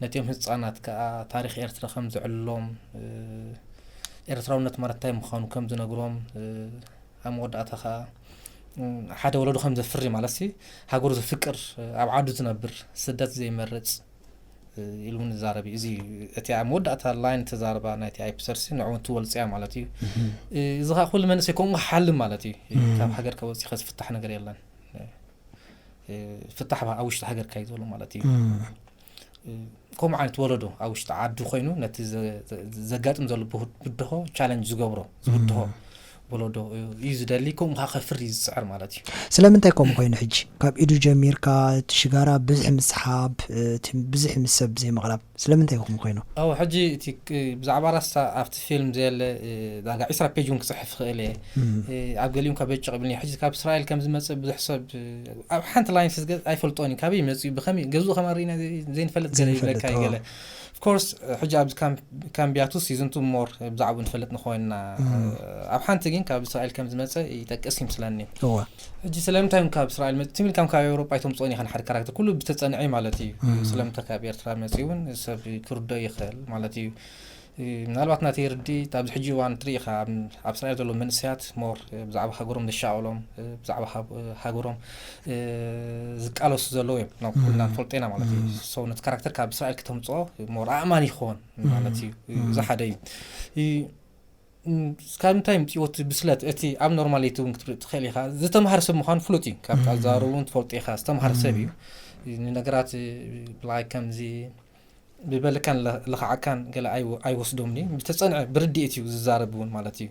ነቲኦም ህፃናት ከዓ ታሪክ ኤርትራ ከም ዝዕሎም ኤርትራውነት ማለት እንታይ ምዃኑ ከም ዝነግሮም ኣብ መወዳእታ ከዓ ሓደ ወለዶ ከም ዘፍሪ ማለት ሲ ሃገሩ ዘፍቅር ኣብ ዓዱ ዝነብር ስደት ዘይመርፅ ኢሉ እውን ይዛረብ እዩ። እዚ እቲ ኣብ መወዳእታ ላይን ተዛረባ ናይቲ ኣይፕሰርሲ ንዕውን ትወልፅያ ማለት እዩ። እዚ ከዓ ኩሉ መንእሰይ ከምኡ ሓልም ማለት እዩ። ካብ ሃገር ከወፂ ከዝፍታሕ ነገር የለን። ፍታሕ ኣብ ውሽጢ ሃገር ካዩ ዘሎ ማለት እዩ። ከምኡ ዓይነት ወለዶ ኣብ ውሽጢ ዓዱ ኮይኑ ነቲ ዘጋጥም ዘሎ ብድሆ ቻለንጅ ዝገብሮ ዝብድሆ ወለዶ እዩ ዝደሊ። ከምኡ ከዓ ከፍሪ ዝፅዕር ማለት እዩ። ስለምንታይ ከምኡ ኮይኑ ሕጂ ካብ ኢዱ ጀሚርካ እቲ ሽጋራ ብዝሕ ምስሓብ ብዝሕ ምስ ሰብ ዘይምቕራብ ስለምንታይ ከምኡ ኮይኑ? ኣው ሕጂ እቲ ብዛዕባ ራስታ ኣብቲ ፊልም ዘየለ ዳጋ ዒስራ ፔጅ እውን ክፅሕፍ ይኽእል እየ። ኣብ ገሊኡም ካብ በጭቕ ብልኒ ሕጂ ካብ እስራኤል ከም ዝመፅእ ብዙሕ ሰብ ኣብ ሓንቲ ላይን ስዝገ ኣይፈልጦን እዩ። ካበይ መፅኡ ብኸመይ ገዝኡ ከማሪና ዘይንፈልጥ ገለ ይብለካ እዩ ገለ። ኦፍኮርስ ሕጂ ኣብዚ ካምቢያቱ ሲዝን ቱ ሞር ብዛዕባኡ ንፈልጥ ንኾንና ኣብ ሓንቲ ግን ካብ እስራኤል ከም ዝመፀ ይጠቅስ ይምስለኒ። ሕጂ ስለምንታይ ካብ እስራኤል መፅእ ትብል ከም ካብ ኤውሮጳ ኣይተምፅኦን ኢኻ ንሓደ ካራክተር ኩሉ ብተፀንዐ ማለት እዩ። ስለምንታይ ካብ ኤርትራ መፅኡ እውን ሰብ ክርዶ ይኽእል ማለት እዩ። ምናልባት ናተይ ርድኢት ኣብዚ ሕጂ እዋን ትርኢ ኢኻ ኣብ እስራኤል ዘለዉ መንእሰያት ሞር ብዛዕባ ሃገሮም ዘሻቕሎም ብዛዕባ ሃገሮም ዝቃለሱ ዘለዉ እዮም ናብ ኩልና ንፈልጦ ኢና ማለት እዩ። ሰው ነቲ ካራክተር ካብ እስራኤል ክተምፅኦ ሞር ኣእማን ይኸውን ማለት እዩ። እዚ ሓደ እዩ። ካብ ምንታይ ምፅዎ እቲ ብስለት እቲ ኣብ ኖርማሊቲ እውን ክትርኢ ትኽእል ኢኻ። ዝተምሃረ ሰብ ምዃኑ ፍሉጥ እዩ። ካብ ኣዛሩ እውን ትፈልጦ ኢኻ ዝተምሃረ ሰብ እዩ። ንነገራት ብላይ ከምዚ ብበልካን ለኽዓካን ገለ ኣይወስዶም ብተፀንዐ ብርድኢት እዩ ዝዛረብ እውን ማለት እዩ።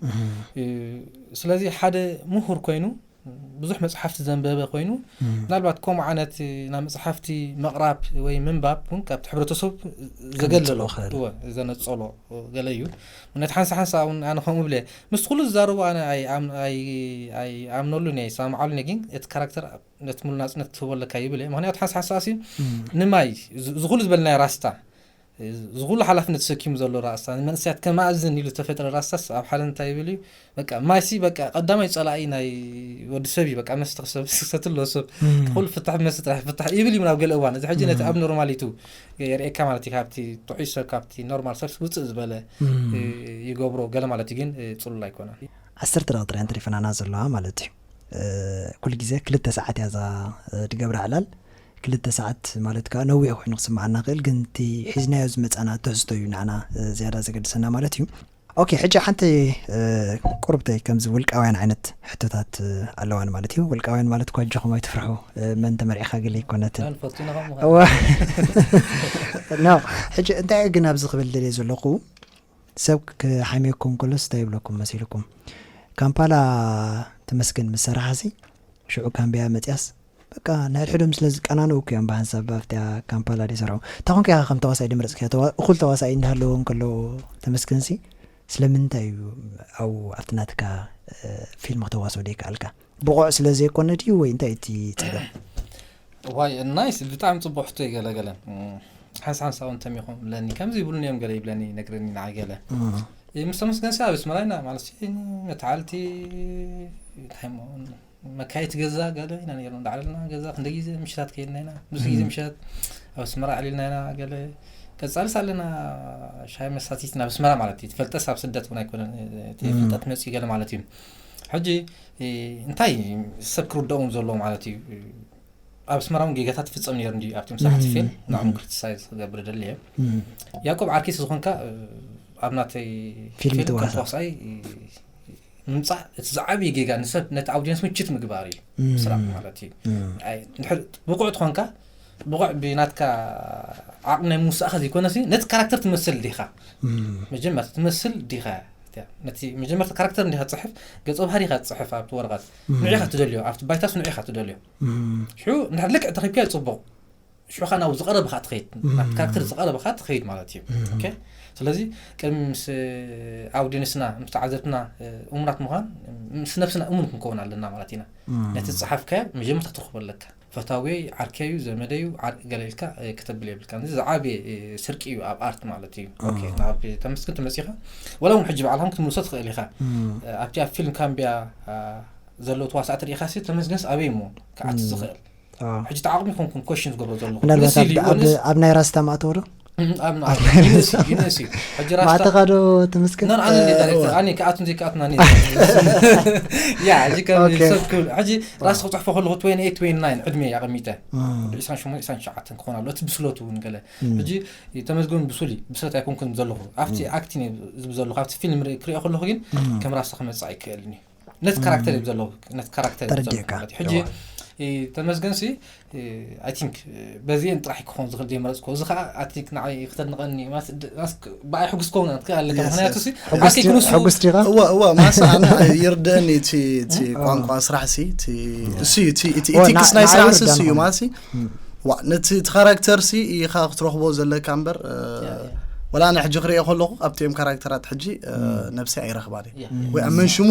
ስለዚ ሓደ ምሁር ኮይኑ ብዙሕ መፅሓፍቲ ዘንበበ ኮይኑ ምናልባት ከምኡ ዓይነት ናብ መፅሓፍቲ መቕራብ ወይ ምንባብ እውን ካብቲ ሕብረተሰብ ዘገለሎ ዘነፀሎ ገለ እዩ። ነቲ ሓንሳ ሓንሳ እውን ኣነ ከምኡ ብለ ምስ ኩሉ ዝዛረቡ ኣነ ኣይኣምነሉን እየ ኣይሰማማዓሉን እየ። ግን እቲ ካራክተር ነቲ ሙሉ ናፅነት ክትህቦ ኣለካ ይብል እየ። ምክንያቱ ሓንሳ ሓንሳ ሲ ንማይ ዝኩሉ ዝበልናዮ ራስታ ዝኩሉ ሓላፍነት ተሰኪሙ ዘሎ ራስታ ንመንእሰያት ከማእዝን ኢሉ ዝተፈጥረ ራስታስ ኣብ ሓደ እንታይ ይብል እዩ በቃ ማይሲ በቃ ቀዳማይ ፀላኢ ናይ ወዲ ሰብ እዩ። በቃ መስተ ክሰብ ክሰትሎ ሰብ ኩሉ ፍታሕ መስተ ጥራሕ ፍታሕ ይብል እዩ ናብ ገለ እዋን። እዚ ሕጂ ነቲ ኣብ ኖርማሊቱ የርእየካ ማለት እዩ። ካብቲ ጥዑይ ሰብ ካብቲ ኖርማል ሰብ ውፅእ ዝበለ ይገብሮ ገለ ማለት እዩ። ግን ፅሉል ኣይኮነን። ዓሰርተ ደቂ ጥራይ እንተሪፈናና ዘለዋ ማለት እዩ። ኩሉ ግዜ ክልተ ሰዓት እያ እዛ ድገብራ ዕላል ክልተ ሰዓት ማለት ከዓ ነዊሕ ኮይኑ ክስምዓና ክእል ግን እቲ ሒዝናዮ ዝመፃና ትሕዝቶ እዩ ንዓና ዝያዳ ዘገድሰና ማለት እዩ። ኦኬ ሕጂ ሓንቲ ቁርብተይ ከምዚ ውልቃውያን ዓይነት ሕቶታት ኣለዋን ማለት እዩ። ውልቃውያን ማለት እኳ እጆኹም ኣይትፍርሑ መን ተመርዒኻ ገለ ኣይኮነትን። ኖ ሕጂ እንታይ ግን ኣብዚ ክብል ደልየ ዘለኹ ሰብ ክሓምየኩም ከሎስ እንታይ ይብለኩም መሲልኩም? ካምፓላ ተመስገን ምስ ሰራሓሲ ሽዑ ካምቢያ መፅያስ በቃ ንሕድሕዶም ስለ ዝቀናንኡ እኮ እዮም ብሓንሳብ ኣብቲያ ካምፓላ ዘይሰርሑ። እንታይ ኮንካ ኢኻ ከም ተዋሳኢ ድምረፅካዮ? እኹል ተዋሳኢ እንዳሃለዎ እንከሎ ተመስገንሲ ስለምንታይ እዩ ኣብኡ ኣብቲ ናትካ ፊልም ክተዋስኦ ዘይከኣልካ? ብቑዕ ስለ ዘይኮነ ድዩ ወይ እንታይ እቲ ፀገም? ዋይ ናይስ ብጣዕሚ ፅቡቅ ሕቶ እዩ። ገለ ገለ ሓንስ ሓንስ እውን ተሚኹም ብለኒ ከምዚ ይብሉኒ እዮም ገለ ይብለኒ ይነግረኒ ንዓ ገለ ምስ ተመስገን ሲ ኣብ ኣስመራ ኢና ማለት መተዓልቲ እንታይ እሞ መካየቲ ገዛ ገለ ኢና ነርና እንዳዓለልና ገዛ ክንደ ግዜ ምሽታት ከይድና ኢና ብዙ ግዜ ምሽታት ኣብ ኣስመራ ኣዕሊልና ኢና ገለ ቀጻልስ ኣለና ሻሂ መሳቲት ናብ ኣስመራ ማለት እዩ። ትፈልጠስ ኣብ ስደት እውን ኣይኮነን እቲ ፍልጠት መፅኡ ገለ ማለት እዩ። ሕጂ እንታይ ሰብ ክርደኦም ዘሎ ማለት እዩ። ኣብ ኣስመራ እውን ጌጋታት ትፍፀም ነይሩ እንዲ ኣብቲ መሳሕቲ ፊልም ንዕም ክሪቲሳይዝ ክገብር ደሊ እየ። ያዕቆብ ዓርኪስ ዝኾንካ ኣብ ናተይ ፊልም ፊልም ከም ትዋሳእ። ተዋሳኣይ ምምፃእ እቲ ዝዓብይ ጌጋ ንሰብ ነቲ ኣውዲየንስ ምችት ምግባር እዩ። እም። ስራሕ ማለት እዩ። እም። ኣይ፣ እንድሕር ብቑዕ ትኾንካ ብቑዕ ብናትካ ዓቕሚ ናይ ምውሳእካ ዘይኮነሲ ነቲ ካራክተር ትመስል ዲኻ? እም። መጀመርታ ትመስል ዲኻ? ነቲ መጀመርታ ካራክተር እንዲኻ ትፅሕፍ፣ ገፀ ባህሪ ኢኻ ትፅሕፍ ኣብቲ ወረቐት። ንዒኻ ትደልዮ፣ ኣብቲ ባይታስ ንዒኻ ትደልዮ። እም። ሽዑ እንድሕር ልክዕ ተኺብካ ጽቡቕ። ሽዑ ኸኣ ናብ ዝቐረበኻ ትኸይድ፣ እም። ናብ ካራክተር ዝቐረበኻ ትኸይድ ማለት እዩ። እም። ኦኬ? ስለዚ ቅድሚ ምስ ኣውዲንስና፣ ምስ ተዓዘብትና እሙናት ምዃን፣ ምስ ነብስና እሙን ክንከውን ኣለና ማለት ኢና። እም። ነቲ ዝጸሓፍካዮ መጀመርታ ክትረኽቦ ኣለካ። ፈታውየይ፣ ዓርከይ እዩ፣ ዘመደይ እዩ፣ ዓር-፣ ገለ ኢልካ፣ እ፣ ከተብል የብልካ። እዚ ዝዓበየ፣ እ፣ ስርቂ እዩ ኣብ ኣርት ማለት እዩ። ኦኬ፣ ኦ። ናብ ተመስገን ትመጽእ ኢኻ። ወላ እውን ሕጂ ባዕልኻ ክትምልሶ ትኽእል ኢኻ። እም። እ፣ ኣብቲ ኣብ ፊልም ካምቢያ፣ እ፣ ዘለዉ ተዋሳእቲ ርኢኻሲ ተመስገንስ ኣበይ እሞ ክኣቱ እም። ዝኽእል? ኦ። ሕጂ ተዓቕሚ ኮንኩን ኮሽን ዝገብሮ ዘለኹ። ምናልባት ንእሲ ኣብ እዩ፣ ኣብ ንእሲ-፣ ኣብ ናይ ራስታ ማእተወ ዶ? እም፣ ኣብ ኣብ ናይ ናይ ይንእስ እዩ፣ ራስታ ይንእስ እዩ። ሕጂ ራስታ ማእተኻ ዶ ትምስክን? ኖ፣ ኣነ እንደ እ፣ ዳይሬክተር፣ እወ። ኣነ ክኣቱን ዘይክኣቱን ኣነ። ያ፣ ሕጂ ከም ኦኬ። ሰብ ክብል፣ ሕጂ ራስ ክጽሕፎ ከለኹ ትዌንቲ ኤይት፣ ትዌንቲ ናይን ዕድመ ኣቐሚጠ። እም። ዕስራን ሸሞንተን፣ ዕስራን ትሽዓተን ክኾን ኣሎ። እቲ ብስለቱ እውን ገለ። እም። ሕጂ ተመስገን ብሱል እዩ፣ ብስለት ኣይኮንኩን ዘለኹ። ኣብቲ ኣክቲንግ እየ ዝብ ዘለኹ፣ ኣብቲ ፊልም ርኢ-፣ ክሪኦ ከለኹ ግን እም። ከም ራስታ ክመጽእ ኣይክእልን እዩ። ነቲ ካራክተር እዩ ዘለኹ፣ ነቲ ካራክተር እዩ ዘለኹ ተረዲእካ። ማለት እዩ። ሕጂ፣ እዋ። እ፣ ተመስገን ሲ፣ እ፣ ኣይ ቲንክ፣ እ፣ በዚአን ጥራሕ ክኾን ዝኽእል ዘይመረጽኩ። እዚ ኸኣ ኣይ ቲንክ ንዓይ ክተድንቐኒ፣ ማስ-፣ ድ-፣ ማስ-፣ ብኣይ ሕጉስ ክኸውን ትኽእል ኣለካ። የስ፣ ምኽንያቱ የስ። ሲ፣ ሕጉስ ኣኪ ቲ-፣ ክንሱ ሕጉስ ዲኻ? እወ፣ እወ፣ ማስ ኣነ ይርደአኒ እቲ፣ እቲ እም። ቋንቋ ስራሕ ሲ፣ እቲ፣ እም። እሱ እዩ፣ እቲ፣ እቲ እወ፣ ኢቲክስ ና-፣ ናይ ንዓይ ስራሕ ሲ፣ ይርዳን እሱ እዩ ኾነ። ማለት ሲ። እም። ዋ፣ ነቲ፣ እቲ ካራክተር ሲ፣ ኢኻ ክትረኽቦ ዘለካ እምበር፣ እ፣ ያ፣ ያ። ወላ ኣነ ሕጂ ክሪኦ ከለኹ፣ ኣብቲኦም ካራክተራት ሕጂ፣ እ፣ እም። ነብሲ ኣይረኽባን እየ። ያ። እም። ወይ ኣብ መንሽሙ፣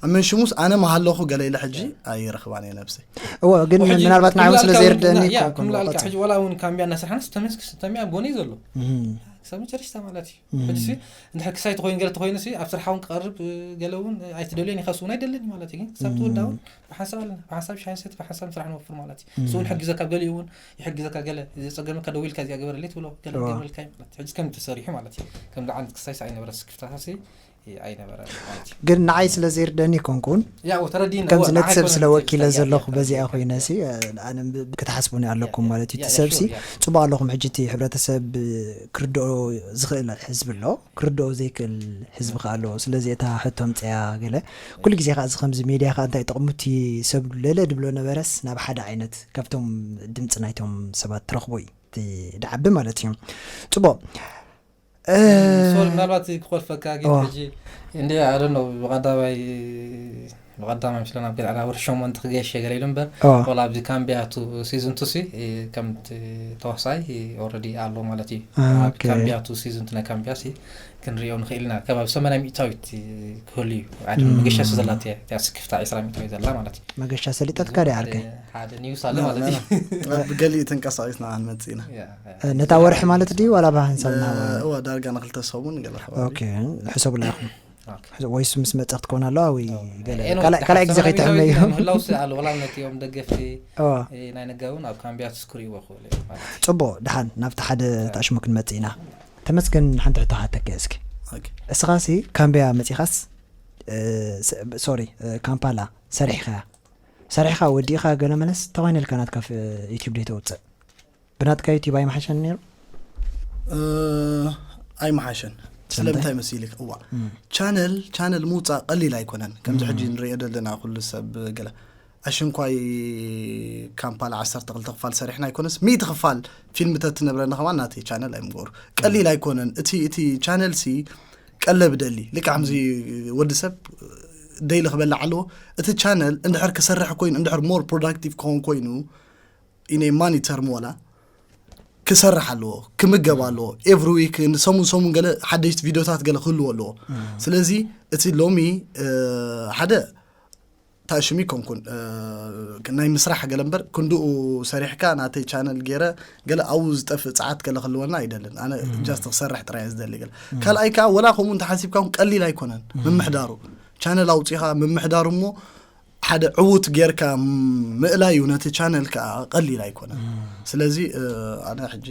ኣብ መንሽሙስ ኣነ መሃለኹ ገለ ኢለ ሕጂ ኣይረኽባን እየ ነብሲ። እወ፣ ግን ሕጂ ምናልባት ንዓይ እውን ስለ ክምላልካ ዘይርደአኒ እውን፣ ያ፣ ይኮን ክምላልካ ክቐጽል። ሕጂ ዋላ እውን ካምቢያ እናሰርሓናስ ተመስገን፣ ተምያ ጎኒ ዘሎ። እም። ክሳብ መጨረሽታ ማለት እዩ። እም። ሕጂ ሲ፣ እንድሕር ክሳይ ተኾይኑ ገለ ተኾይኑ ሲ፣ ኣብ ስራሕ እውን ክቐርብ፣ እ፣ ገለ እውን ኣይትደልዮን ኢኻ፣ እሱ እውን ኣይደልን ማለት እዩ። ግን ክሳብ እም። ትወዳ እውን ብሓንሳብ ኣለና፣ ብሓንሳብ ሻሂ ሰቲ፣ ብሓንሳብ ስራሕ ንወፍር ማለት እዩ። እም። እሱ እውን ይሕግዘካ፣ ኣብ ገሊኡ እውን ይሕግዘካ፣ ገለ ዘጸገመካ ደዊልካ እዚኣ ግበረለይ ትብሎ፣ ገለ እዋ። ገብረልካ እዩ ማለት እዩ። ሕጂ ከም ተሰሪሑ ማለት እዩ። ከም ደዓነት ክሳይ ሲ ኣይነበረ ስክፍታታ ሲ፣ እ፣ ኣይነበረ ማለት እዩ። ግን ንዓይ ስለ ዘይርደኒ ይኮንኩን ያ፣ ወተረዲን ከምዚ እወ፣ ነቲ ንዓይ ሰብ ኮነ ስለ ትፈልጥ ወኪለ እያ፣ ዘለኹ እያ፣ በዚኣ እያ፣ ኮይነ እያ። ሲ፣ እ፣ ኣነ ብ-፣ ክትሓስቡኒ ኣለኩም ያ፣ ማለት እዩ። ያ፣ እቲ ያ፣ ሰብ ሲ ሹር፣ ያ። ጽቡቅ ኣለኹም። ሕጂ እቲ ሕብረተሰብ ክርድኦ ዝኽእል ሕዝቢ ኣሎ፣ ክርድኦ ዘይክእል ሕዝቢ ከኣ ኣሎ። ስለዚ እታ ሕቶ ኣምጽያ ገለ ኩሉ ግዜ ከኣ እዚ ከምዚ ሜድያ ከኣ እንታይ ጥቕሙ እቲ ሰብ ለለ ድብሎ ነበረስ ናብ ሓደ ዓይነት ካብቶም ድምጺ ናይቶም ሰባት ትረኽቦ እዩ እቲ ድዓቢ ማለት እዩ። ጽቡቅ። እ፣ ሶሪ፣ ምናልባት ክኾልፈካ ግን ኦ። ሕጂ እንደ ኣይ ዶንት ኖ ብቐዳማይ ብቐዳማይ ምስለና ኣብ ገለ ዕዳ ወርሒ ሸሞንተ ክገሽ ገለ ኢሉ እምበር ኦ። ወላ ኣብዚ ካምቢያ ቱ ሲዝን ቱ ሲ፣ እ፣ ከም ት-፣ ተዋሳይ፣ እ፣ ኦልሬዲ ኣሎ ማለት እዩ። አ፣ ኣብ ኦኬ። ካምቢያ ቱ ሲዝን ቱ ናይ ካምቢያ ሲ ክንሪኦ ንኽእል ኢና። ከባቢ ሰማንያ ሚእታዊት፣ እ፣ ክህሉ እዩ። ኣይ ዶንት ኖ እም። መገሻ ሲ ዘላ እቲያ፣ እቲያ ስክፍታ ዕስራ ሚእታዊት ዘላ ማለት እዩ። መገሻ ሰሊጠትካ ዲ ዓርከይ? ሓደ ኒውስ ኣሎ ማለት እዩ። ብገሊኡ ተንቀሳቒስና ክንመጽእ ኢና። ያ፣ ያ። እ፣ ነታ ወርሒ ማለት ድዩ ዋላ ብሓንሳብ እና እ፣ እወ፣ ዳርጋ ንክልተ ሰሙን ገለ ኣሕባሪ። ኦኬ፣ ሕሰቡላ ኢኹም። ኦኬ። ሕሰ-፣ ወይሱ ምስ መጸ ክትኮን ኣለዋ ወይ ገለ ኤንወይ፣ ካልኣይ ካልኣይ ግዜ ሓሳብ ከይትሕመዩ። ምህላው ሲ ኣሎ፣ ዋላ ነቲ እዮም ደገፍቲ፣ እዋ። እ፣ ናይ ነጋውን ኣብ ካምቢያ ትስክሩ ይወኹ ማለት እዩ። ጽቡቅ፣ ድሓን ናብቲ ሓደ ታሽሙ ክንመጽእ ኢና። ተመስገን፣ ሓንቲ ሕቶ ክሓተካ እስኪ። ኦኬ። እስኻ ሲ ካምቢያ መጺኻስ፣ እ፣ ስ-፣ ሶሪ፣ እ፣ ካምፓላ ሰሪሕኻ፣ ሰሪሕኻ ወዲእኻ ገለ መለስ ተኾይነ ኢልካ ናትካ ፍ-፣ ዩቲዩብ ደይ ተውጽእ? ብናትካ ዩቲዩብ ኣይምሓሸን ነይሩ? እ፣ ኣይምሓሸን። ስለምንታይ መሲልክ? እዋ። እም። ቻነል፣ ቻነል ምውጻእ ቀሊል ኣይኮነን። ከምዚ ሕጂ ንሪኦ ዘለና ኩሉ ሰብ ገለ ኣሽንኳይ ካምፓላ ዓሰርተ ክልተ ክፋል ሰሪሕና ኣይኮነስ፣ ሚእቲ ክፋል ፊልም ተትነብረና ከማን ናተይ ቻነል ኣይምገሩ። ቀሊል ኣይኮነን። እቲ፣ እቲ ቻነል ሲ ቀለብ ደሊ። ልክዕ ከምዚ ወዲ ሰብ ደይሊ ክበልዕ ኣለዎ። እቲ ቻነል እንድሕር ክሰርሕ ኮይኑ፣ እንድሕር ሞር ፕሮዳክቲቭ ክኸውን ኮይኑ፣ ኢነ ማኒ ተርም ወላ ክሰርሕ ኣለዎ፣ ክምገብ ኣለዎ። ኤቭሪ ዊክ፣ ሰሙን ሰሙን ገለ ሓደሽቲ ቪድዮታት ገለ ክህልዎ ኣለዎ። ስለዚ እቲ ሎሚ፣ እ፣ ሓደ ታሽሚ ኮንኩን፣ እ፣ ናይ ምስራሕ ገለ እምበር ክንድኡ ሰሪሕካ ናተይ ቻነል ገይረ ገለ ኣብኡ ዝጠፍእ ጸዓት ገለ ክህልወና ኣይደልን። ኣነ ጃስት ክሰርሕ ጥራይ እየ ዝደሊ ገለ። ካልኣይ ከኣ ወላ ከምኡ እንተሓሲብካ እውን ቀሊል ኣይኮነን ምምሕዳሩ። ቻነል ኣውጺኻ ምምሕዳሩ እሞ ሓደ ዕዉት ጌርካ ምእላዩ ነቲ ቻነል ከኣ ቀሊል ኣይኮነን። ስለዚ፣ እ፣ ኣነ ሕጂ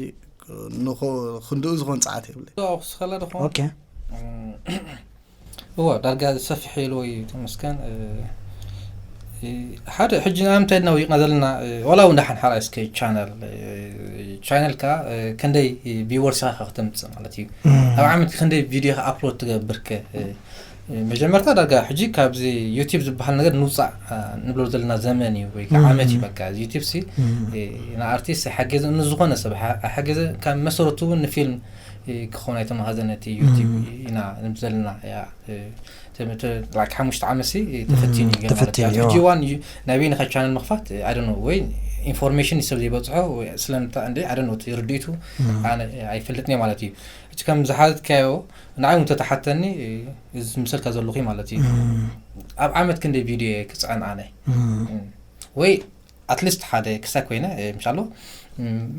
ንኾ-፣ ክንድኡ ዝኾን ጸዓት የብለይ። እዋ፣ ክስኸላ ዶ ኾን? ኦኬ። እም፣ እዋ፣ ዳርጋ ዝሰፍሕ ኢልዎ እዩ፣ ተመስገን። እ፣ ሓደ ሕጂ ንኣብነት ኢልና ወዲቕና ዘለና ዋላ እውን ደሓን ሓራይ እስከ ቻነል ቻነልካ ክንደይ ቪወርስ ኢኻ ከተምፅእ ማለት እዩ። ኣብ ዓመት ክንደይ ቪድዮ ኢኻ ኣፕሎድ ትገብር ከ? መጀመርታ ዳርጋ ሕጂ ካብዚ ዩቲብ ዝበሃል ነገር ንውፃእ ንብሎ ዘለና ዘመን እዩ ወይ ከዓ ዓመት እዩ። በቃ ዩቲብ ሲ ንኣርቲስት ኣይሓገዘ ንዝኾነ ሰብ ኣይሓገዘ ካብ መሰረቱ እውን ንፊልም ክኾን ኣይተማሃዘ ነቲ ዩቲብ ኢና ንብል ዘለና። ሓሙሽተ ዓመት ሲ ተፈቲኑ እዩ ገለ ማለት እዩ። ሕጂ እዋን ናበይንኻ ቻነል ምኽፋት ኣደኖ ወይ ኢንፎርሜሽን ሰብ ዘይበፅሖ ስለምንታ እንደ ኣደኖ ርድኢቱ ኣይፈልጥን ማለት እዩ። እቲ ከም ዝሓዘትካዮ ንዓይ እውን ተተሓተኒ እዚ ምስልካ ዘለኹ ማለት እዩ። ኣብ ዓመት ክንደይ ቪድዮ ክፅዕን ኣነ ወይ ኣትሊስት ሓደ ክሳይ ኮይነ ምሻሎ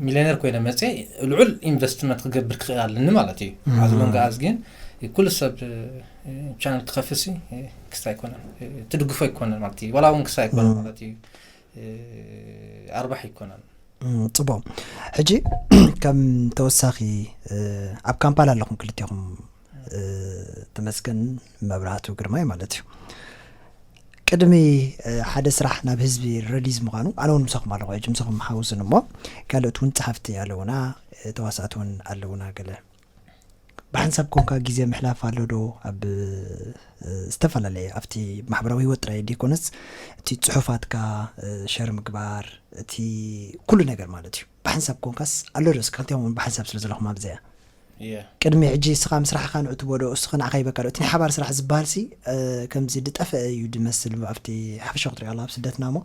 ሚሊዮነር ኮይነ መፀ ልዑል ኢንቨስትመንት ክገብር ክኽእል ኣለኒ ማለት እዩ። ኣዝሎንግ ኣዝ ግን ኩሉ ሰብ ቻነል ክኸፍሲ ክስታ ኣይኮነን ትድግፎ ኣይኮነን ማለት እዩ። ዋላ እውን ክስታ ኣይኮነን ማለት እዩ። ኣርባሕ ኣይኮነን። ፅቡቅ። ሕጂ ከም ተወሳኺ ኣብ ካምፓላ ኣለኹም ክልቴኹም ተመስገን መብራህቱ ግርማይ ማለት እዩ። ቅድሚ ሓደ ስራሕ ናብ ህዝቢ ረሊዝ ምዃኑ ኣነ እውን ምሳኹም ኣለኹ ሕጂ ምሳኹም ሓውስን እሞ ካልኦት እውን ፀሓፍቲ ኣለውና ተዋሳእቲ እውን ኣለውና ገለ ብሓንሳብ ኮንካ ግዜ ምሕላፍ ኣሎ ዶ ኣብ ዝተፈላለየ ኣብቲ ማሕበራዊ ህይወት ጥራይ ደይኮነስ እቲ ፅሑፋትካ ሸር ምግባር እቲ ኩሉ ነገር ማለት እዩ ብሓንሳብ ኮንካስ ኣሎ ዶ እስከ ክልቲኦም እውን ብሓንሳብ ስለ ዘለኹም ኣብዚያ ቅድሚ ሕጂ እስኻ ምስራሕኻ ንዑ ትቦዶ እስኺ ንዓኻ ይበካ ዶ እቲ ናይ ሓባር ስራሕ ዝበሃል ሲ ከምዚ ዝጠፈአ እዩ ዝመስል ኣብቲ ሓፈሻ ክትሪኦ ኣብ ስደትና እሞ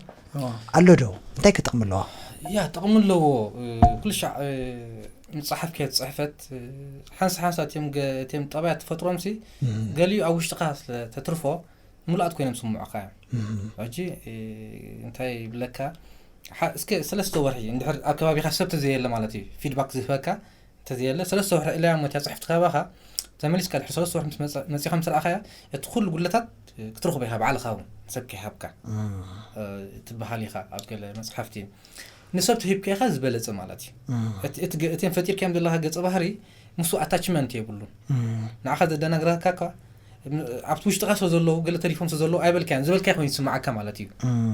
ኣሎ ዶ እንታይ ከጥቕሚ ኣለዎ ያ ጥቕሚ ኣለዎ። ኩሉ ሻዕ ምፅሓፍ ከየት ፅሕፈት ሓንሳ ሓንሳ እቲም ጠባያት ትፈጥሮም ሲ ገሊኡ ኣብ ውሽጥኻ ስለ ተትርፎ ምሉኣት ኮይኖም ስምዑኻ እዮም። ሕጂ እንታይ ይብለካ እስከ ሰለስተ ወርሒ እንድሕር ኣብ ከባቢኻ ሰብ ተዘየለ ማለት እዩ ፊድባክ ዝህበካ ተዘየለ ሰለስተ ወርሒ እለያ ሞትያ ፅሕፍቲ ከባኻ ተመሊስካ ድሕሪ ሰለስተ ወርሒ መፂኻ ምስ ረኣኻያ እቲ ኩሉ ጉድለታት ክትረኽቦ ኢኻ ባዕልኻ እውን ሰብ ከይሃብካ ትበሃል ኢኻ ኣብ ገለ መፅሓፍቲ ንሰብ ተሂብካ ኢኻ ዝበለፀ ማለት እዩ። እቲን ፈጢርካዮም ዘለኻ ገፀ ባህሪ ምስ ኣታችመንት የብሉን። ንዓኻ ዘደናግረካ እኳ ኣብቲ ውሽጥኻ ስለ ዘለዉ ገለ ተሪፎም ስለ ዘለዉ ኣይበልካያን ዝበልካዮ ኮይኑ ዝስምዓካ ማለት እዩ።